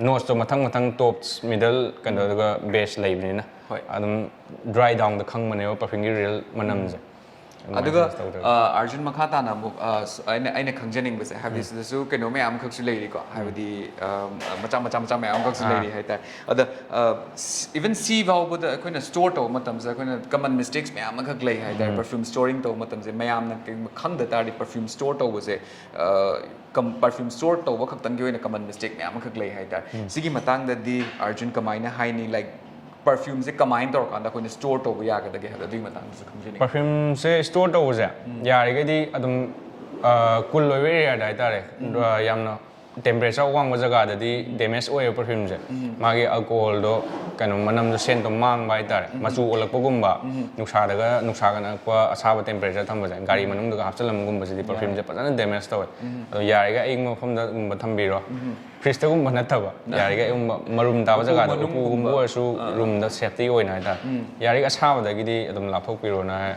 ꯅꯣꯁꯇꯣ ꯃꯊꯪ ꯃꯊꯪ ꯇꯣꯞꯁ, ꯃꯤꯗꯜ, ꯀꯩꯅꯣ, ꯑꯗꯨꯒ ꯕꯦꯁ ꯂꯩꯕꯅꯤꯅ ꯍꯣꯏ꯫ ꯑꯗꯨꯝ ꯗ꯭ꯔꯥꯏ ꯗꯥꯎꯟꯗ ꯈꯪꯕꯅꯦꯕ ꯄꯔꯐ꯭ꯌꯨꯝꯒꯤ ꯔꯤꯌꯦꯜ ꯃꯅꯝꯁꯦ꯫ ꯑꯗꯨꯃꯥꯏꯅ ꯑꯗꯨꯒ ꯇꯧꯗꯣꯏꯅꯤ꯫ ꯑ, ꯑꯥꯔꯖꯨꯟ, ꯃꯈꯥ ꯇꯥꯅ ꯑꯃꯨꯛ ꯑ, ꯁ- ꯑꯩꯅ ꯑꯩꯅ ꯈꯪꯖꯅꯤꯡꯕꯁꯦ, ꯍꯥꯏꯕꯗꯤ ꯁꯤꯗꯁꯨ ꯀꯩꯅꯣ ꯃꯌꯥꯝ ꯑꯃꯈꯛꯁꯨ ꯂꯩꯔꯤꯀꯣ, ꯍꯥꯏꯕꯗꯤ ꯑ, ꯃꯆꯥ ꯃꯆꯥ ꯃꯆꯥ ꯃꯌꯥꯝ ꯑꯃꯈꯛꯁꯨ ꯑꯥ꯫ ꯂꯩꯔꯤ ꯍꯥꯏꯇꯥꯔꯦ꯫ ꯑꯗ ꯏꯚꯟ ꯁꯤ ꯐꯥꯎꯕꯗ ꯑꯩꯈꯣꯏꯅ ꯁ꯭ꯇꯣꯔ ꯇꯧꯕ ꯃꯇꯝꯁꯤꯗ ꯑꯩꯈꯣꯏꯅ ꯀꯃꯟ ꯃꯤꯁꯇꯦꯛꯁ ꯃꯌꯥꯝ ꯑꯃꯈꯛ ꯂꯩ ꯍꯥꯏꯇꯥꯔꯦ꯫ ꯄꯔꯐ꯭ꯌꯨꯝ ꯁ꯭ꯇꯣꯔꯤꯡ ꯇꯧꯕ ꯃꯇꯝꯁꯦ ꯃꯌꯥꯝꯅ ꯀꯩꯒꯨꯝꯕ ꯈꯪꯗ ꯇꯥꯔꯗꯤ ꯄꯔꯐ꯭ꯌꯨꯝ ꯁ꯭ꯇꯣꯔ ꯇꯧꯕꯁꯦ, ꯄꯔꯐ꯭ꯌꯨꯝ ꯁ꯭ꯇꯣꯔ ꯇꯧꯕ ꯈꯛꯇꯪꯒꯤ ꯑꯣꯏꯅ ꯀꯃꯟ ꯃꯤꯁꯇꯦꯛ ꯃꯌꯥꯝ ꯑꯃꯈꯛ ꯂꯩ ꯍꯥꯏꯇꯥꯔꯦ꯫ ꯁꯤꯒꯤ ꯃꯇꯥꯡꯗꯗꯤ ꯑꯥꯔꯖꯨꯟ ꯀꯃꯥꯏꯅ ꯍꯥꯏꯅꯤ? ꯂꯥꯏꯛ ꯄꯔꯐ꯭ꯌꯨꯝꯁꯦ ꯀꯃꯥꯏꯅ ꯇꯧꯔꯀꯥꯟꯗ ꯑꯩꯈꯣꯏꯅ ꯁ꯭ꯇꯣꯔ ꯇꯧꯕ ꯌꯥꯒꯗꯒꯦ ꯍꯥꯏꯕꯗꯣ, ꯑꯗꯨꯒꯤ ꯃꯇꯥꯡꯗꯁꯨ ꯈꯪꯖꯅꯤꯡꯉꯤ꯫ ꯄꯔꯐ꯭ꯌꯨꯝꯁꯦ ꯁ꯭ꯇꯣꯔ ꯇꯧꯕꯁꯦ ꯌꯥꯔꯤꯈꯩꯗꯤ ꯑꯗꯨꯝ ꯀꯨꯜ ꯑꯣꯏꯕ ꯑꯦꯔꯤꯌꯥꯗ ꯍꯥꯏꯇꯥꯔꯦ, ꯑ, ꯌꯥꯝꯅ ꯇꯦꯝꯄꯔꯦꯆꯔ ꯋꯥꯡꯕ ꯖꯒꯥꯗꯗꯤ ꯗꯦꯃꯦꯖ ꯑꯣꯏꯌꯦꯕ ꯄꯔꯐ꯭ꯌꯨꯝꯁꯦ꯫ ꯃꯥꯒꯤ ꯑꯜꯀꯣꯍꯣꯜꯗꯣ, ꯀꯩꯅꯣ, ꯃꯅꯝꯗꯣ, ꯁꯦꯟꯇꯣ ꯃꯥꯡꯕ ꯍꯥꯏꯇꯥꯔꯦ, ꯃꯆꯨ ꯑꯣꯜꯂꯛꯄꯒꯨꯝꯕ, ꯅꯨꯡꯁꯥꯗꯒ, ꯅꯨꯡꯁꯥꯒ ꯅꯛꯄ ꯑꯁꯥꯕ ꯇꯦꯝꯄꯔꯦꯆꯔ ꯊꯝꯕꯁꯦ, ꯒꯥꯔꯤ ꯃꯅꯨꯡꯗꯒ ꯍꯥꯞꯆꯤꯜꯂꯝꯕꯒꯨꯝꯕꯁꯤꯗꯤ ꯄꯔꯐ꯭ꯌꯨꯝꯁꯦ ꯐꯖꯅ ꯗꯦꯃꯦꯖ ꯇꯧꯋꯦ꯫ ꯑꯗꯣ ꯌꯥꯔꯤꯈꯩ ꯑꯏꯪꯕ ꯃꯐꯝꯗꯒꯨꯝꯕ ꯊꯝꯕꯤꯔꯣ꯫ ꯐ꯭ꯔꯤꯖꯇꯒꯨꯝꯕ ꯅꯠꯇꯕ, ꯌꯥꯔꯤꯈꯩ ꯑꯏꯪꯕ ꯃꯔꯨꯝ ꯇꯥꯕ ꯎꯄꯨ ꯖꯒꯥꯗ, ꯎꯄꯨꯒꯨꯝꯕ ꯃꯅꯨꯡꯒꯨꯝꯕ꯫ ꯑꯣꯏꯔꯁꯨ, ꯔꯨꯝꯗ ꯁꯦꯐꯇꯤ ꯑꯣꯏꯅ ꯍꯥꯏꯇꯥꯔꯦ꯫ ꯌꯥꯔꯤꯈꯩ ꯑꯁꯥꯕꯗꯒꯤꯗꯤ ꯑꯗꯨꯝ ꯂꯥꯞꯊꯣꯛꯄꯤꯔꯣꯅ ꯍꯥꯏ꯫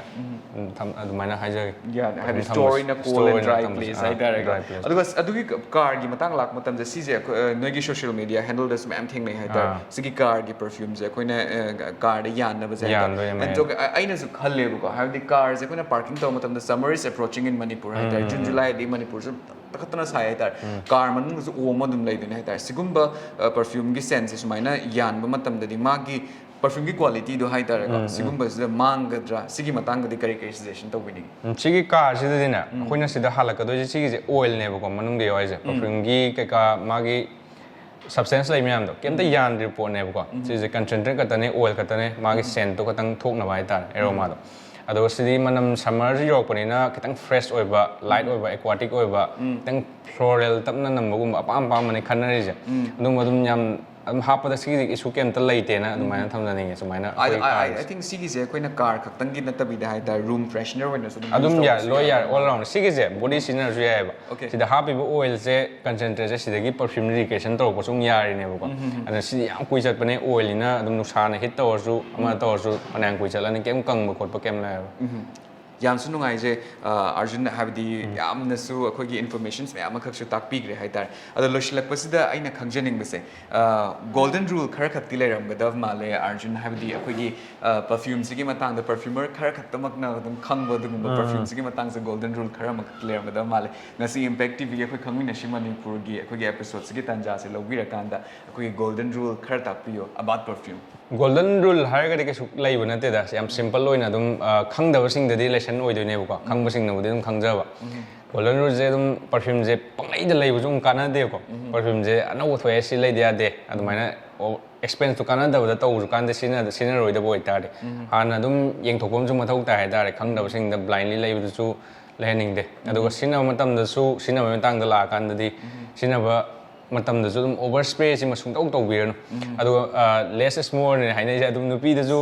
ꯊꯝ-, ꯑꯗꯨꯃꯥꯏꯅ ꯍꯥꯏꯖꯒꯦ꯫ ꯌꯥꯅꯤ, ꯍꯥꯏꯕꯗꯤ ꯑꯗꯨꯝ ꯁ꯭ꯇꯣꯔ ꯊꯝꯕꯁꯦ꯫ ꯑꯣꯏꯅ ꯀꯣꯜ ꯁ꯭ꯇꯣꯔ ꯑꯦꯟ ꯑꯣꯏꯅ ꯗ꯭ꯔꯥꯏ ꯊꯝꯕꯁꯦ꯫ ꯄ꯭ꯂꯦꯁ ꯑꯥ, ꯍꯥꯏꯇꯥꯔꯦꯀꯣ꯫ Dry place. ꯑꯗꯨꯒ ꯁ-, ꯑꯗꯨꯒꯤ ꯀ-, ꯀꯥꯔꯒꯤ ꯃꯇꯥꯡ ꯂꯥꯛꯄ ꯃꯇꯝꯗ ꯁꯤꯁꯦ ꯑꯩꯈꯣꯏ, ꯑ, ꯅꯣꯏꯒꯤ ꯁꯣꯁꯤꯌꯦꯜ ꯃꯦꯗꯤꯌꯥ ꯍꯦꯟꯗꯜꯗꯁꯨ ꯃꯌꯥꯝ ꯊꯦꯡꯅꯩ ꯍꯥꯏꯇꯥꯔꯦ꯫ ꯑꯥ꯫ ꯁꯤꯒꯤ ꯀꯥꯔꯒꯤ ꯄꯔꯐ꯭ꯌꯨꯝꯁꯦ ꯑꯩꯈꯣꯏꯅ, ꯑ, ꯀꯥꯔꯗ ꯌꯥꯟꯅꯕꯁꯦ ꯍꯥꯏꯇꯥꯔꯦ꯫ ꯌꯥꯟꯗꯣꯏꯅꯦ And ꯃꯌꯥꯝ꯫ so, ꯑ-, ꯑꯩꯅꯁꯨ ꯈꯜꯂꯦꯕꯀꯣ, ꯍꯥꯏꯕꯗꯤ ꯀꯥꯔꯁꯦ ꯑꯩꯈꯣꯏꯅ ꯄꯥꯔꯀꯤꯡ ꯇꯧꯕ ꯃꯇꯝꯗ summer is approaching in Manipur ꯍꯥꯏꯇꯥꯔꯦ꯫ ꯖꯨꯟ ꯖꯨꯂꯥꯏꯗꯤ ꯃꯅꯤꯄꯨꯔꯁꯨ ꯇꯈꯠꯇꯅ ꯁꯥꯏ ꯍꯥꯏꯇꯥꯔꯦ꯫ ꯀꯥꯔ ꯃꯅꯨꯡꯗꯁꯨ ꯑꯣꯝ ꯑꯗꯨꯝ ꯂꯩꯗꯣꯏꯅꯦ ꯍꯥꯏꯇꯥꯔꯦ꯫ ꯁꯤꯒꯨꯝꯕ, ꯑ, ꯄꯔꯐ꯭ꯌꯨꯝꯒꯤ ꯁꯦꯟꯁꯦ ꯁꯨꯃꯥꯏꯅ ꯌꯥꯟꯕ ꯃꯇꯝꯗꯗꯤ ꯃꯥꯒꯤ ꯄꯔꯐ꯭ꯌꯨꯝꯒꯤ ꯀ꯭ꯋꯥꯂꯤꯇꯤꯗꯣ ꯍꯥꯏꯇꯥꯔꯦꯀꯣ, ꯁꯤꯒꯨꯝꯕꯁꯤꯗ ꯃꯥꯡꯒꯗ꯭ꯔꯥ? ꯁꯤꯒꯤ ꯃꯇꯥꯡꯗꯗꯤ ꯀꯔꯤ ꯀꯔꯤ ꯁꯖꯦꯁꯟ ꯇꯧꯕꯤꯅꯤꯡꯉꯤ? ꯎꯝ, ꯁꯤꯒꯤ ꯀꯥꯔꯁꯤꯗꯗꯤꯅꯦ, ꯑꯩꯈꯣꯏꯅ ꯁꯤꯗ ꯍꯥꯜꯂꯛꯀꯗꯣꯏꯁꯦ ꯁꯤꯒꯤꯁꯦ ꯑꯣꯏꯜꯅꯦꯕꯀꯣ, ꯃꯅꯨꯡꯗ ꯌꯥꯎꯔꯤꯁꯦ꯫ ꯄꯔꯐ꯭ꯌꯨꯝꯒꯤ ꯀꯩꯀꯥ ꯃꯥꯒꯤ ꯁꯕꯁꯇꯦꯟꯁ ꯂꯩ ꯃꯌꯥꯝꯗꯣ ꯀꯩꯝꯇ ꯌꯥꯟꯗ꯭ꯔꯤꯕ ꯄꯣꯠꯅꯦꯕꯀꯣ꯫ ꯁꯤꯁꯦ ꯀꯟꯁꯦꯟꯇ꯭ꯔꯦꯠ ꯈꯛꯇꯅꯦ, ꯑꯣꯏꯜ ꯈꯛꯇꯅꯦ, ꯃꯥꯒꯤ ꯁꯦꯟꯠꯇꯣ ꯈꯛꯇꯪ ꯊꯣꯛꯅꯕ ꯍꯥꯏꯇꯥꯔꯦ, ꯑꯦꯔꯣꯃꯥꯗꯣ꯫ ꯑꯗꯨꯒ ꯁꯤꯗꯤ ꯃꯅꯝ, ꯁꯝꯃꯔꯁꯨ ꯌꯧꯔꯛꯄꯅꯤꯅ ꯈꯤꯇꯪ ꯐ꯭ꯔꯦꯁ ꯑꯣꯏꯕ, ꯂꯥꯏꯠ ꯑꯣꯏꯕ, ꯑꯦꯀ꯭ꯋꯥꯇꯤꯛ ꯑꯣꯏꯕ, ꯈꯤꯇꯪ ꯐ꯭ꯂꯣꯔꯦꯜ ꯇꯞꯅ ꯅꯝꯕꯒꯨꯝꯕ ꯑꯄꯥꯝ ꯑꯄꯥꯝꯕꯅꯦ ꯈꯟꯅꯔꯤꯁꯦ꯫ ꯑꯗꯨꯝ, ꯑꯗꯨꯝ ꯌꯥꯝ ꯑꯗꯨꯝ ꯍꯥꯞꯄꯗ ꯁꯤꯒꯤꯗꯤ ꯏꯁꯨ ꯀꯩꯝꯇ ꯂꯩꯇꯦꯅ ꯑꯗꯨꯃꯥꯏꯅ ꯊꯝꯖꯅꯤꯡꯉꯦ꯫ ꯁꯨꯃꯥꯏꯅ I, ꯑꯩꯈꯣꯏ I, car I think ꯁꯤꯒꯤꯁꯦ ꯑꯩꯈꯣꯏꯅ car ꯈꯛꯇꯪꯒꯤ ꯅꯠꯇꯕꯤꯗ ꯍꯥꯏꯇꯥꯔꯦ, room freshener ꯑꯣꯏꯅꯁꯨ ꯑꯗꯨꯝ ꯑꯗꯨꯝ use ꯌꯥꯏ, ꯇꯧꯕꯁꯨ ꯂꯣꯏ ꯌꯥꯔꯦ꯫ ꯌꯥꯏ꯫ All round ꯁꯤꯒꯤꯁꯦ body seasonerꯁꯨ ꯌꯥꯏꯑꯕ꯫ Okay. ꯁꯤꯗ ꯍꯥꯞꯄꯤꯕ oilꯁꯦ concentrateꯁꯦ ꯁꯤꯗꯒꯤ perfume recreation ꯇꯧꯔꯛꯄꯁꯨ ꯑꯗꯨꯝ ꯌꯥꯔꯤꯅꯦꯕꯀꯣ꯫ ꯑꯗꯨꯅ ꯁꯤꯗꯤ ꯌꯥꯝ ꯀꯨꯏ ꯆꯠꯄꯅꯦ꯫ Oilꯅꯤꯅ ꯑꯗꯨꯝ ꯅꯨꯡꯁꯥꯅ heat ꯇꯧꯔꯁꯨ ꯑꯃ ꯇꯧꯔꯁꯨ ꯐꯅꯌꯥꯝ ꯀꯨꯏ ꯆꯠꯂꯅꯤ, ꯀꯩꯝ ꯀꯪꯕ ꯈꯣꯠꯄ ꯀꯩꯝ ꯂꯩꯔꯣꯏ꯫ ꯌꯥꯝꯁꯨ ꯅꯨꯡꯉꯥꯏꯖꯩ, ꯑ, ꯑꯥꯔꯖꯨꯟ, ꯍꯥꯏꯕꯗꯤ ꯌꯥꯝꯅꯁꯨ ꯑꯩꯈꯣꯏꯒꯤ informations ꯃꯌꯥꯝ ꯑꯃꯈꯛꯁꯨ ꯇꯥꯛꯄꯤꯈ꯭ꯔꯦ ꯍꯥꯏꯇꯥꯔꯦ꯫ ꯑꯗꯣ ꯂꯣꯏꯁꯤꯜꯂꯛꯄꯁꯤꯗ ꯑꯩꯅ ꯈꯪꯖꯅꯤꯡꯕꯁꯦ, ꯑ, golden rule ꯈꯔ ꯈꯛꯇꯤ ꯂꯩꯔꯝꯒꯗꯕ ꯃꯥꯜꯂꯦ ꯑꯥꯔꯖꯨꯟ, ꯍꯥꯏꯕꯗꯤ ꯑꯩꯈꯣꯏꯒꯤ, ꯑ, perfumeꯁꯤꯒꯤ ꯃꯇꯥꯡꯗ perfumer ꯈꯔ ꯈꯛꯇꯃꯛꯅ ꯑꯗꯨꯝ ꯈꯪꯕ ꯑꯗꯨꯒꯨꯝꯕ perfumeꯁꯤꯒꯤ ꯃꯇꯥꯡꯁꯦ golden rule ꯈꯔ ꯑꯃꯈꯛ ꯂꯩꯔꯝꯒꯗꯕ ꯃꯥꯜꯂꯦ꯫ ꯉꯁꯤ Impact TVꯒꯤ ꯑꯩꯈꯣꯏ ꯈꯪꯃꯤꯟꯅꯁꯤ ꯃꯅꯤꯄꯨꯔꯒꯤ ꯑꯩꯈꯣꯏꯒꯤ episodeꯁꯤꯒꯤ ꯇꯥꯟꯖꯥꯁꯦ ꯂꯧꯕꯤꯔꯀꯥꯟꯗ ꯑꯩꯈꯣꯏꯒꯤ golden rule ꯈꯔ ꯇꯥꯛꯄꯤꯌꯨ about perfume꯫ Golden rule ꯍꯥꯏꯔꯒꯗꯤ ꯀꯩꯁꯨ ꯂꯩꯕ ꯅꯠꯇꯦꯗ, ꯌꯥꯝ simple ꯑꯣꯏꯅ ꯑꯗꯨꯝ, ꯑ, ꯈꯪꯗꯕꯁꯤꯡꯗꯗꯤ lesson ꯑꯣꯏꯗꯣꯏꯅꯦꯕꯀꯣ, ꯈꯪꯕꯁꯤꯡꯅꯕꯨꯗꯤ ꯑꯗꯨꯝ ꯈꯪꯖꯕ꯫ Golden ruleꯁꯦ ꯑꯗꯨꯝ perfumeꯁꯦ ꯄꯪꯂꯩꯗ ꯂꯩꯕꯁꯨ ꯑꯗꯨꯝ ꯀꯥꯟꯅꯗꯦꯀꯣ꯫ Perfumeꯁꯦ ꯑꯅꯧꯕ ꯊꯣꯛꯑꯦ, ꯁꯤ ꯂꯩꯗ ꯌꯥꯗꯦ, ꯑꯗꯨꯃꯥꯏꯅ expenseꯇꯣ ꯀꯥꯟꯅꯗꯕꯗ ꯇꯧꯕꯁꯨ ꯀꯥꯟꯗꯦ, ꯁꯤꯖꯤꯟꯅ-, ꯁꯤꯖꯤꯟꯅꯔꯣꯏꯗꯕ ꯑꯣꯏꯇꯥꯔꯗꯤ꯫ ꯍꯥꯟꯅ ꯑꯗꯨꯝ ꯌꯦꯡꯊꯣꯛꯄ ꯑꯃꯁꯨ ꯃꯊꯧ ꯇꯥꯏ ꯍꯥꯏꯇꯥꯔꯦ꯫ ꯈꯪꯗꯕꯁꯤꯡꯗ blindly ꯂꯩꯕꯗꯨꯁꯨ ꯂꯩꯍꯟꯅꯤꯡꯗꯦ꯫ ꯑꯗꯨꯒ ꯁꯤꯖꯤꯟꯅꯕ ꯃꯇꯝꯗꯁꯨ, ꯁꯤꯖꯤꯟꯅꯕꯒꯤ ꯃꯇꯥꯡꯗ ꯂꯥꯛꯑꯀꯥꯟꯗꯗꯤ, ꯁꯤꯖꯤꯟꯅꯕ ꯃꯇꯝꯗꯁꯨ ꯑꯗꯨꯝ over sprayꯁꯤꯃ ꯁꯨꯡꯇꯧ ꯇꯧꯕꯤꯔꯅꯨ꯫ ꯑꯗꯨꯒ, ꯑ, less is moreꯅꯦ ꯍꯥꯏꯅꯩꯁꯦ꯫ ꯑꯗꯨꯝ ꯅꯨꯄꯤꯗꯁꯨ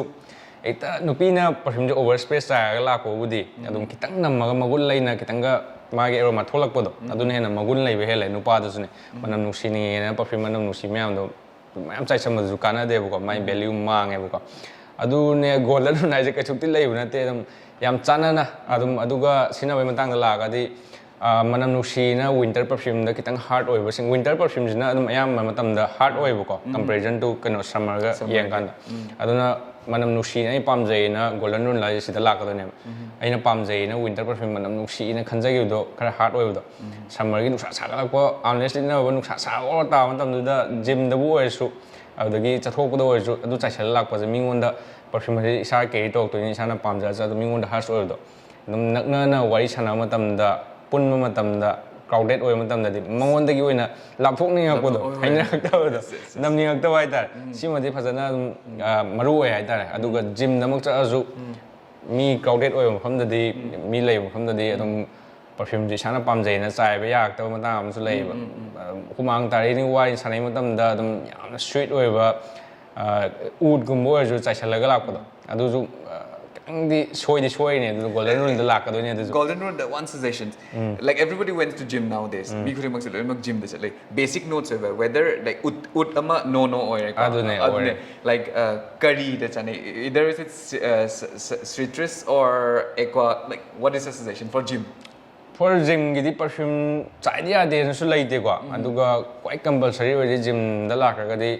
ꯍꯦꯛꯇ ꯅꯨꯄꯤꯅ perfumeꯁꯦ over spray ꯆꯥꯏꯔꯒ ꯂꯥꯛꯄꯕꯨꯗꯤ ꯑꯗꯨꯝ ꯈꯤꯇꯪ ꯅꯝꯃꯒ ꯃꯒꯨꯟ ꯂꯩꯅ ꯈꯤꯇꯪꯒ ꯃꯥꯒꯤ aroma ꯊꯣꯛꯂꯛꯄꯗꯣ, ꯑꯗꯨꯅ ꯍꯦꯟꯅ ꯃꯒꯨꯟ ꯂꯩꯕ ꯍꯦꯜꯂꯦ꯫ ꯅꯨꯄꯥꯗꯁꯨꯅꯦ ꯃꯅꯝ ꯅꯨꯡꯁꯤꯅꯤꯡꯉꯦꯅ perfume ꯃꯅꯝ ꯅꯨꯡꯁꯤ ꯃꯌꯥꯝꯗꯣ ꯃꯌꯥꯝ ꯆꯥꯏꯁꯟꯕꯗꯨꯁꯨ ꯀꯥꯟꯅꯗꯦꯕꯀꯣ, ꯃꯥꯏ value ꯃꯥꯡꯉꯦꯕꯀꯣ꯫ ꯑꯗꯨꯅꯦ golden rule ꯍꯥꯏꯁꯦ ꯀꯩꯁꯨꯛꯇꯤ ꯂꯩꯕ ꯅꯠꯇꯦ, ꯑꯗꯨꯝ ꯌꯥꯝ ꯆꯥꯟꯅꯅ ꯑꯗꯨꯝ꯫ ꯑꯗꯨꯒ ꯁꯤꯖꯤꯟꯅꯕꯒꯤ ꯃꯇꯥꯡꯗ ꯂꯥꯛꯑꯒꯗꯤ, ꯑ, ꯃꯅꯝ ꯅꯨꯡꯁꯤꯅ winter perfumeꯗ ꯈꯤꯇꯪ hard ꯑꯣꯏꯕꯁꯤꯡ, winter perfumeꯁꯤꯅ ꯑꯗꯨꯝ ꯑꯌꯥꯝꯕ ꯃꯇꯝꯗ hard ꯑꯣꯏꯕꯀꯣ, comparison to ꯀꯩꯅꯣ summerꯒ ꯌꯦꯡꯀꯥꯟꯗ꯫ ꯑꯗꯨꯅ ꯃꯅꯝ ꯅꯨꯡꯁꯤꯅ ꯑꯩ ꯄꯥꯝꯖꯩꯅ golden rule ꯍꯥꯏꯁꯦ ꯁꯤꯗ ꯂꯥꯛꯀꯗꯣꯏꯅꯦꯕ꯫ ꯑꯩꯅ ꯄꯥꯝꯖꯩꯅ winter perfume ꯃꯅꯝ ꯅꯨꯡꯁꯤꯅ ꯈꯟꯖꯈꯤꯕꯗꯣ ꯈꯔ hard ꯑꯣꯏꯕꯗꯣ, summerꯒꯤ ꯅꯨꯡꯁꯥ ꯁꯥꯒꯠꯂꯛꯄ, armless ꯂꯤꯠꯅꯕ ꯅꯨꯡꯁꯥ ꯁꯥꯕ ꯑꯣꯔ ꯇꯥꯕ ꯃꯇꯝꯗꯨꯗ gymꯗꯕꯨ ꯑꯣꯏꯔꯁꯨ, ꯑꯗꯨꯗꯒꯤ ꯆꯠꯊꯣꯛꯄꯗ ꯑꯣꯏꯔꯁꯨ, ꯑꯗꯨ ꯆꯥꯏꯁꯜꯂ ꯂꯥꯛꯄꯁꯦ ꯃꯤꯉꯣꯟꯗ perfume ꯍꯥꯏꯗꯤ ꯏꯁꯥ carry ꯇꯧꯔꯛꯇꯣꯏꯅꯤ, ꯏꯁꯥꯅ ꯄꯥꯝꯖꯔꯁꯨ꯫ ꯑꯗꯨ ꯃꯤꯉꯣꯟꯗ harsh ꯑꯣꯏꯕꯗꯣ, ꯑꯗꯨꯝ ꯅꯛꯅꯅ ꯋꯥꯔꯤ ꯁꯥꯟꯅꯕ ꯃꯇꯝꯗ, ꯄꯨꯟꯕ ꯃꯇꯝꯗ, crowded ꯑꯣꯏꯕ ꯃꯇꯝꯗꯗꯤ ꯃꯉꯣꯟꯗꯒꯤ ꯑꯣꯏꯅ ꯂꯥꯞꯊꯣꯛꯅꯤꯡꯉꯛꯄꯗꯣ, ꯍꯣꯏ, ꯍꯣꯏ꯫ ꯍꯩꯅꯔꯛꯇꯕꯗꯣ, Yes, yes, yes. ꯅꯝꯅꯤꯡꯉꯛꯇꯕ ꯍꯥꯏꯇꯥꯔꯦ꯫ ꯁꯤꯃꯗꯤ ꯐꯖꯅ ꯑꯗꯨꯝ, ꯑ, ꯃꯔꯨ ꯑꯣꯏ ꯍꯥꯏꯇꯥꯔꯦ꯫ ꯑꯗꯨꯒ gymꯗꯃꯛ ꯆꯠꯂꯁꯨ ꯃꯤ crowded ꯑꯣꯏꯕ ꯃꯐꯝꯗꯗꯤ, ꯃꯤ ꯂꯩꯕ ꯃꯐꯝꯗꯗꯤ ꯑꯗꯨꯝ Perfumeꯁꯦ ꯏꯁꯥꯅ ꯄꯥꯝꯖꯩꯅ ꯆꯥꯏꯕ ꯌꯥꯔꯛꯇꯕ ꯃꯇꯥꯡ ꯑꯃꯁꯨ ꯂꯩꯌꯦꯕ꯫ ꯍꯨꯃꯥꯡ ꯇꯥꯔꯛꯏꯅꯤ ꯋꯥꯔꯤ ꯁꯥꯟꯅꯩ ꯃꯇꯝꯗ ꯑꯗꯨꯝ ꯌꯥꯝꯅ sweet ꯑꯣꯏꯕ, ꯎꯗꯒꯨꯝꯕ ꯑꯣꯏꯔꯁꯨ ꯆꯥꯏꯁꯤꯜꯂꯒ ꯂꯥꯛꯄꯗꯣ ꯑꯗꯨꯁꯨ ꯈꯤꯇꯪꯗꯤ ꯁꯣꯏꯗꯤ ꯁꯣꯏꯔꯤꯅꯦ꯫ ꯑꯗꯨ Golden Ruleꯗ ꯂꯥꯛꯀꯗꯣꯏꯅꯦ ꯑꯗꯨꯁꯨ꯫ Golden Rule, the one suggestion, like, everybody went to gym nowadays. ꯃꯤ ꯈꯨꯗꯤꯡꯃꯛꯁꯦ ꯂꯣꯏꯅꯃꯛ gymꯗ ꯆꯠꯂꯦ꯫ Basic notes ꯑꯣꯏꯕ, whether, like, ꯎꯠ ꯎꯠ ꯑꯃ no no ꯑꯣꯏꯔꯦꯀꯣ꯫ ꯑꯗꯨꯅꯦ, ꯑꯣꯏꯔꯦ꯫ Like, ꯀꯔꯤꯗ ꯆꯥꯅꯩ? Either is it citrus or aqua? Like, what is the suggestion for gym? For gymꯒꯤꯗꯤ perfume ꯆꯥꯏꯗ ꯌꯥꯗꯦꯅꯁꯨ ꯂꯩꯇꯦꯀꯣ꯫ ꯑꯗꯨꯒ ꯈ꯭ꯋꯥꯏ compulsory ꯑꯣꯏꯔꯤꯁꯦ gymꯗ ꯂꯥꯛꯈ꯭ꯔꯒꯗꯤ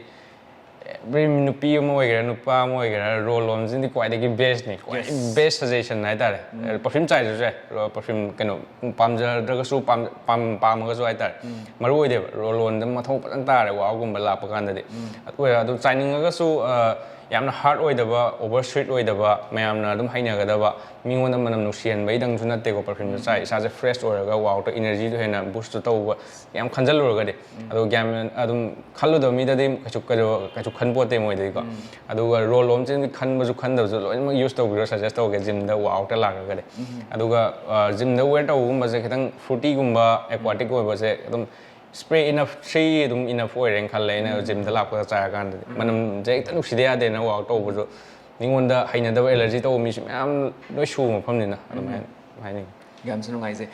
every ꯅꯨꯄꯤ ꯑꯃ ꯑꯣꯏꯒꯦꯔꯥ ꯅꯨꯄꯥ ꯑꯃ ꯑꯣꯏꯒꯦꯔꯥ roll onꯁꯤꯅꯗꯤ ꯈ꯭ꯋꯥꯏꯗꯒꯤ bestꯅꯤ꯫ ꯈ꯭ꯋꯥꯏ best suggestion ꯍꯥꯏꯇꯥꯔꯦ꯫ Perfume ꯆꯥꯏꯗ꯭ꯔꯁꯨ ꯌꯥꯏ꯫ Perfume ꯀꯩꯅꯣ ꯄꯥꯝꯖꯗ꯭ꯔꯒꯁꯨ ꯄꯥꯝ- ꯄꯥꯝ- ꯄꯥꯝꯃꯒꯁꯨ ꯍꯥꯏꯇꯥꯔꯦ꯫ ꯃꯔꯨ ꯑꯣꯏꯗꯦꯕ, roll onꯗ ꯃꯊꯧ ꯐꯖꯅ ꯇꯥꯔꯦ ꯋꯥꯒꯨꯝꯕ ꯂꯥꯛꯄ ꯀꯥꯟꯗꯗꯤ꯫ ꯑꯗꯨ ꯑꯣꯏꯔ ꯑꯗꯨ ꯆꯥꯏꯅꯤꯡꯉꯒꯁꯨ ꯌꯥꯝꯅ hard ꯑꯣꯏꯗꯕ, over sweet ꯑꯣꯏꯗꯕ, ꯃꯌꯥꯝꯅ ꯑꯗꯨꯝ ꯍꯩꯅꯒꯗꯕ, ꯃꯤꯉꯣꯟꯗ ꯃꯅꯝ ꯅꯨꯡꯁꯤꯍꯟꯕꯩꯗꯪꯁꯨ ꯅꯠꯇꯦꯀꯣ perfumeꯗꯣ ꯆꯥꯏ꯫ ꯏꯁꯥꯁꯦ fresh ꯑꯣꯏꯔꯒ ꯋꯥꯛꯇ energyꯗꯣ ꯍꯦꯟꯅ boostꯇꯣ ꯇꯧꯕ ꯌꯥꯝ ꯈꯟꯖꯜꯂꯨꯔꯒꯗꯤ꯫ ꯑꯗꯣ ꯒ꯭ꯌꯥꯟ ꯃꯦꯟ ꯑꯗꯨꯝ ꯈꯜꯂꯨꯗꯕ ꯃꯤꯗꯗꯤ ꯀꯩꯁꯨ ꯀꯩꯁꯨ ꯀꯩꯁꯨ ꯈꯟꯄꯣꯠꯇꯦ ꯃꯣꯏꯗꯗꯤꯀꯣ꯫ ꯑꯗꯨꯒ roll onꯁꯤꯗꯤ ꯈꯟꯕꯁꯨ ꯈꯟꯗꯕꯁꯨ ꯂꯣꯏꯅꯃꯛ use ꯇꯧꯕꯤꯔꯣ, suggest ꯇꯧꯒꯦ gymꯗ workoutꯇ ꯂꯥꯛꯑꯒꯗꯤ꯫ ꯑꯗꯨꯒ gymꯗ wear ꯇꯧꯕꯒꯨꯝꯕꯁꯦ ꯈꯤꯇꯪ fruityꯒꯨꯝꯕ, aquaticꯒꯨꯝꯕꯁꯦ ꯑꯗꯨꯝ spray enough, three ꯑꯗꯨꯝ enough ꯑꯣꯏꯔꯦꯅ ꯈꯜꯂꯦ ꯑꯩꯅ gymꯗ ꯂꯥꯛꯄꯗ ꯆꯥꯔꯀꯥꯟꯗꯗꯤ꯫ ꯃꯅꯝꯁꯦ ꯍꯦꯛꯇ ꯅꯨꯡꯁꯤꯗ ꯌꯥꯗꯦꯅ workout ꯇꯧꯕꯁꯨ꯫ ꯃꯤꯉꯣꯟꯗ ꯍꯩꯅꯗꯕ allergy ꯇꯧꯕ ꯃꯤꯁꯨ ꯃꯌꯥꯝ ꯂꯣꯏ ꯁꯨꯕ ꯃꯐꯝꯅꯤꯅ ꯑꯗꯨꯃꯥꯏꯅ ꯍꯥꯏꯅꯤꯡꯉꯤ꯫ ꯌꯥꯝꯁꯨ ꯅꯨꯡꯉꯥꯏꯖꯩ꯫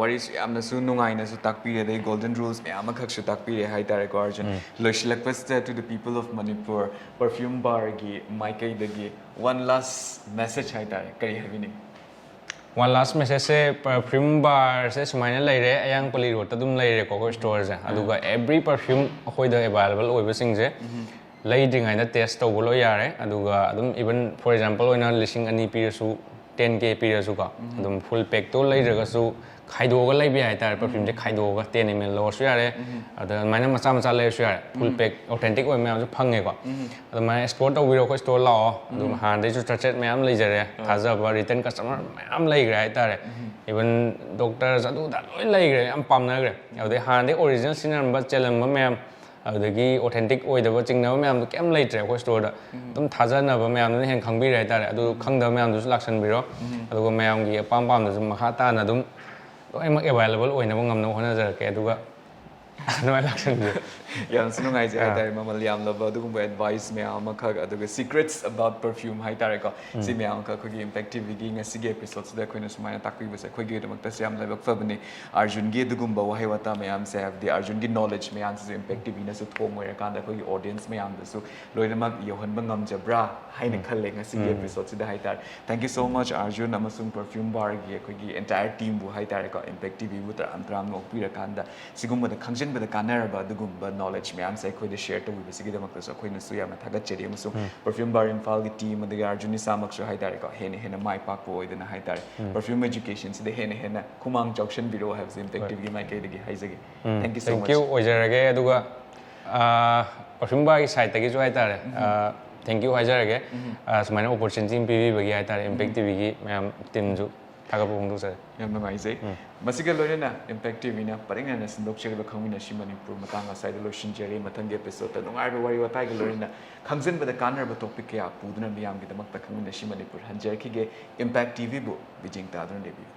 ꯋꯥꯔꯤꯁꯨ ꯌꯥꯝꯅꯁꯨ ꯅꯨꯡꯉꯥꯏꯅꯁꯨ ꯇꯥꯛꯄꯤꯔꯦ, ꯑꯗꯩ golden rulesꯃꯌꯥꯝ ꯑꯃꯈꯛꯁꯨ ꯇꯥꯛꯄꯤꯔꯦ ꯍꯥꯏꯇꯥꯔꯦꯀꯣ Arjun. ꯂꯣꯏꯁꯤꯜꯂꯛꯄꯁꯤꯗ, to the people of Manipur, perfume barꯒꯤ ꯃꯥꯏꯀꯩꯗꯒꯤ one last message ꯍꯥꯏꯇꯥꯔꯦ, ꯀꯔꯤ ꯍꯥꯏꯕꯤꯅꯤꯡꯉꯤ? One last messageꯁꯦ, perfume barꯁꯦ ꯁꯨꯃꯥꯏꯅ ꯂꯩꯔꯦ, ꯑꯌꯥꯡ ꯄꯜꯂꯤ roadꯇ ꯑꯗꯨꯝ ꯂꯩꯔꯦꯀꯣ ꯑꯩꯈꯣꯏ storeꯁꯦ꯫ ꯑꯗꯨꯒ every perfume ꯑꯩꯈꯣꯏꯗ available ꯑꯣꯏꯕꯁꯤꯡꯁꯦ ꯂꯩꯗ꯭ꯔꯤꯉꯩꯗ test ꯇꯧꯕ ꯂꯣꯏ ꯌꯥꯔꯦ꯫ ꯑꯗꯨꯒ ꯑꯗꯨꯝ even for example ꯑꯣꯏꯅ ꯂꯤꯁꯤꯡ ꯑꯅꯤ ꯄꯤꯔꯁꯨ, ten K ꯄꯤꯔꯁꯨꯀꯣ, ꯑꯗꯨꯝ full packꯇꯣ ꯂꯩꯗ꯭ꯔꯒꯁꯨ ꯈꯥꯏꯗꯣꯛꯑꯒ ꯂꯩꯕ ꯌꯥꯏ ꯍꯥꯏꯇꯥꯔꯦ꯫ Perfumeꯁꯦ ꯈꯥꯏꯗꯣꯛꯑꯒ ten ml ꯂꯧꯔꯁꯨ ꯌꯥꯔꯦ, ꯑꯗ ꯑꯗꯨꯃꯥꯏꯅ ꯃꯆꯥ ꯃꯆꯥ ꯂꯩꯔꯁꯨ ꯌꯥꯔꯦ꯫ Full pack authentic ꯑꯣꯏꯕ ꯃꯌꯥꯝꯁꯨ ꯐꯪꯉꯦꯀꯣ꯫ ꯑꯗꯨꯃꯥꯏꯅ explore ꯇꯧꯕꯤꯔꯣ ꯑꯩꯈꯣꯏ store ꯂꯥꯛꯑꯣ꯫ ꯑꯗꯨꯝ ꯍꯥꯟꯅꯗꯩꯁꯨ trusted ꯃꯌꯥꯝ ꯂꯩꯖꯔꯦ, ꯊꯥꯖꯕ return customer ꯃꯌꯥꯝ ꯂꯩꯈ꯭ꯔꯦ ꯍꯥꯏꯇꯥꯔꯦ꯫ Even doctors ꯑꯗꯨꯗ ꯂꯣꯏ ꯂꯩꯈ꯭ꯔꯦ, ꯌꯥꯝ ꯄꯥꯝꯅꯈ꯭ꯔꯦ꯫ ꯑꯗꯨꯗꯩ ꯍꯥꯟꯅꯗꯩ original ꯁꯤꯖꯤꯟꯅꯔꯝꯕ ꯆꯦꯜꯂꯝꯕ ꯃꯌꯥꯝ, ꯑꯗꯨꯗꯒꯤ authentic ꯑꯣꯏꯗꯕ ꯆꯤꯡꯅꯕ ꯃꯌꯥꯝꯗꯣ ꯀꯩꯝ ꯂꯩꯇ꯭ꯔꯦ ꯑꯩꯈꯣꯏ storeꯗ꯫ ꯑꯗꯨꯝ ꯊꯥꯖꯅꯕ ꯃꯌꯥꯝꯗꯨꯅ ꯍꯦꯟꯅ ꯈꯪꯕꯤꯔꯦ ꯍꯥꯏꯇꯥꯔꯦ꯫ ꯑꯗꯨ ꯈꯪꯗꯕ ꯃꯌꯥꯝꯗꯨꯁꯨ ꯂꯥꯛꯁꯟꯕꯤꯔꯣ꯫ ꯑꯗꯨꯒ ꯃꯌꯥꯝꯒꯤ ꯑꯄꯥꯝ ꯄꯥꯝꯗꯁꯨ ꯃꯈꯥ ꯇꯥꯅ ꯑꯗꯨꯝ ꯂꯣꯏꯅꯃꯛ ꯑꯦꯕꯥꯏꯂꯦꯕꯜ ꯑꯣꯏꯅꯕ ꯉꯝꯅꯕ ꯍꯣꯠꯅꯖꯔꯛꯀꯦ꯫ ꯑꯗꯨꯒ ꯑꯗꯨꯃꯥꯏꯅ ꯂꯥꯛꯁꯟꯕꯤꯌꯨ꯫ ꯌꯥꯝꯅꯁꯨ ꯅꯨꯡꯉꯥꯏꯖꯩ ꯍꯥꯏꯇꯥꯔꯦ, ꯃꯃꯜ ꯌꯥꯝꯂꯕ ꯑꯗꯨꯒꯨꯝꯕ ꯑꯦꯗꯚꯥꯏꯁ ꯃꯌꯥꯝ ꯑꯃꯈꯛ, ꯑꯗꯨꯒ secrets about perfume ꯍꯥꯏꯇꯥꯔꯦꯀꯣ, ꯁꯤ ꯃꯌꯥꯝ ꯑꯃꯈꯛ ꯑꯩꯈꯣꯏꯒꯤ ꯏꯝꯄꯦꯛ ꯇꯤꯚꯤꯒꯤ ꯉꯁꯤꯒꯤ ꯑꯦꯄꯤꯁꯣꯗꯁꯤꯗ ꯑꯩꯈꯣꯏꯅ ꯁꯨꯃꯥꯏꯅ ꯇꯥꯛꯄꯤꯕꯁꯦ ꯑꯩꯈꯣꯏꯒꯤꯗꯃꯛꯇꯁꯨ ꯌꯥꯝ ꯂꯥꯏꯕꯛ ꯐꯕꯅꯤ꯫ ꯑꯥꯔꯖꯨꯟꯒꯤ ꯑꯗꯨꯒꯨꯝꯕ ꯋꯥꯍꯩ ꯋꯥꯇꯥ ꯃꯌꯥꯝꯁꯦ, ꯍꯥꯏꯕꯗꯤ ꯑꯥꯔꯖꯨꯟꯒꯤ ꯅꯣꯂꯦꯖ ꯃꯌꯥꯝꯁꯤꯁꯨ ꯏꯝꯄꯦꯛ ꯇꯤꯚꯤꯅꯁꯨ ꯊꯣꯡ ꯑꯣꯏꯔꯀꯥꯟꯗ ꯑꯩꯈꯣꯏꯒꯤ ꯑꯣꯗꯤꯌꯟꯁ ꯃꯌꯥꯝꯗꯁꯨ ꯂꯣꯏꯅꯃꯛ ꯌꯧꯍꯟꯕ ꯉꯝꯖꯕ꯭ꯔꯥ ꯍꯥꯏꯅ ꯈꯜꯂꯦ ꯉꯁꯤꯒꯤ ꯑꯦꯄꯤꯁꯣꯗꯁꯤꯗ ꯍꯥꯏꯇꯥꯔꯦ꯫ Thank you so much, Arjun, ꯑꯃꯁꯨꯡ ꯄꯔꯐ꯭ꯌꯨꯝ ꯕꯥꯔꯒꯤ ꯑꯩꯈꯣꯏꯒꯤ entire teamꯕꯨ ꯍꯥꯏꯇꯥꯔꯦꯀꯣ, ꯏꯝꯄꯦꯛ ꯇꯤꯚꯤꯕꯨ ꯇꯔꯥꯝ ꯇꯔꯥꯝꯅ ꯑꯣꯛꯄꯤꯔꯀꯥꯟꯗ ꯁꯤꯒꯨꯝꯕꯗ ꯈꯪꯖꯤꯟꯕꯗ ꯀꯥꯟꯅꯔꯕ ꯑꯗꯨꯒꯨꯝꯕ ꯅꯣꯂꯦꯖ ꯃꯌꯥꯝꯁꯦ ꯑꯩꯈꯣꯏꯗ ꯁꯦꯌꯔ ꯇꯧꯕꯤꯕꯁꯤꯒꯤꯗꯃꯛꯇꯁꯨ ꯑꯩꯈꯣꯏꯅꯁꯨ ꯌꯥꯝꯅ ꯊꯥꯒꯠꯆꯔꯤ꯫ ꯑꯃꯁꯨꯡ ꯄꯔꯐ꯭ꯌꯨꯝ ꯕꯥꯔ ꯏꯝꯐꯥꯜꯒꯤ ꯇꯤꯝ, ꯑꯗꯒꯤ ꯑꯥꯔꯖꯨꯟ ꯏꯁꯥꯃꯛꯁꯨ ꯍꯥꯏꯇꯥꯔꯦꯀꯣ, ꯍꯦꯟꯅ ꯍꯦꯟꯅ ꯃꯥꯏ ꯄꯥꯛꯄ ꯑꯣꯏꯗꯅ ꯍꯥꯏꯇꯥꯔꯦ, ꯄꯔꯐ꯭ꯌꯨꯝ ꯑꯦꯖꯨꯀꯦꯁꯟꯁꯤꯗ ꯍꯦꯟꯅ ꯍꯦꯟꯅ ꯈꯨꯃꯥꯡ ꯆꯥꯎꯁꯟꯕꯤꯔꯛꯑꯣ ꯍꯥꯏꯕꯁꯦ ꯏꯝꯄꯦꯛ ꯇꯤꯚꯤꯒꯤ ꯃꯥꯏꯀꯩꯗꯒꯤ ꯍꯥꯏꯖꯒꯦ꯫ Thank you so much. ꯑꯣꯏꯖꯔꯒꯦ꯫ ꯑꯗꯨꯒ ꯄꯔꯐ꯭ꯌꯨꯝ ꯕꯥꯔꯒꯤ ꯁꯥꯏꯠꯇꯒꯤꯁꯨ ꯍꯥꯏꯇꯥꯔꯦ, thank you ꯍꯥꯏꯖꯔꯒꯦ꯫ ꯑ, ꯁꯨꯃꯥꯏꯅ ꯑꯣꯄꯣꯔꯆꯨꯅꯤꯇꯤ ꯑꯃ ꯄꯤꯕꯤꯕꯒꯤ ꯍꯥꯏꯇꯥꯔꯦ, ꯏꯝꯄꯦꯛ ꯇꯤꯚꯤꯒꯤ ꯃꯌꯥꯝ ꯇꯤꯝꯁꯨ ꯊꯥꯒꯠꯄ ꯐꯣꯡꯗꯣꯛꯆꯔꯤ꯫ ꯌꯥꯝ ꯅꯨꯡꯉꯥꯏꯖꯩ꯫ ꯃꯁꯤꯒ ꯂꯣꯏꯅꯅ ꯏꯝꯄꯦꯛ ꯇꯤꯚꯤꯅ ꯄꯔꯦꯡ ꯅꯥꯏꯅ ꯁꯟꯗꯣꯛꯆꯔꯤꯕ ꯈꯪꯃꯤꯟꯅꯁꯤ ꯃꯅꯤꯄꯨꯔ ꯃꯇꯥꯡ ꯑꯁ꯭ꯋꯥꯏꯗ ꯂꯣꯏꯁꯤꯟꯖꯔꯤ꯫ ꯃꯊꯪꯒꯤ ꯑꯦꯄꯤꯁꯣꯗꯇ ꯅꯨꯡꯉꯥꯏꯕ ꯋꯥꯔꯤ ꯋꯥꯇꯥꯏꯒ ꯂꯣꯏꯅꯅ ꯈꯪꯖꯤꯟꯕꯗ ꯀꯥꯟꯅꯔꯕ ꯇꯣꯄꯤꯛ ꯀꯌꯥ ꯄꯨꯗꯨꯅ ꯃꯤꯌꯥꯝꯒꯤꯗꯃꯛꯇ ꯈꯪꯃꯤꯟꯅꯁꯤ ꯃꯅꯤꯄꯨꯔ ꯍꯟꯖꯔꯛꯈꯤꯒꯦ꯫ ꯏꯝꯄꯦꯛ ꯇꯤꯚꯤꯕꯨ ꯕꯤꯖꯤꯡ ꯇꯥꯗꯨꯅ ꯂꯩꯕꯤꯌꯨ꯫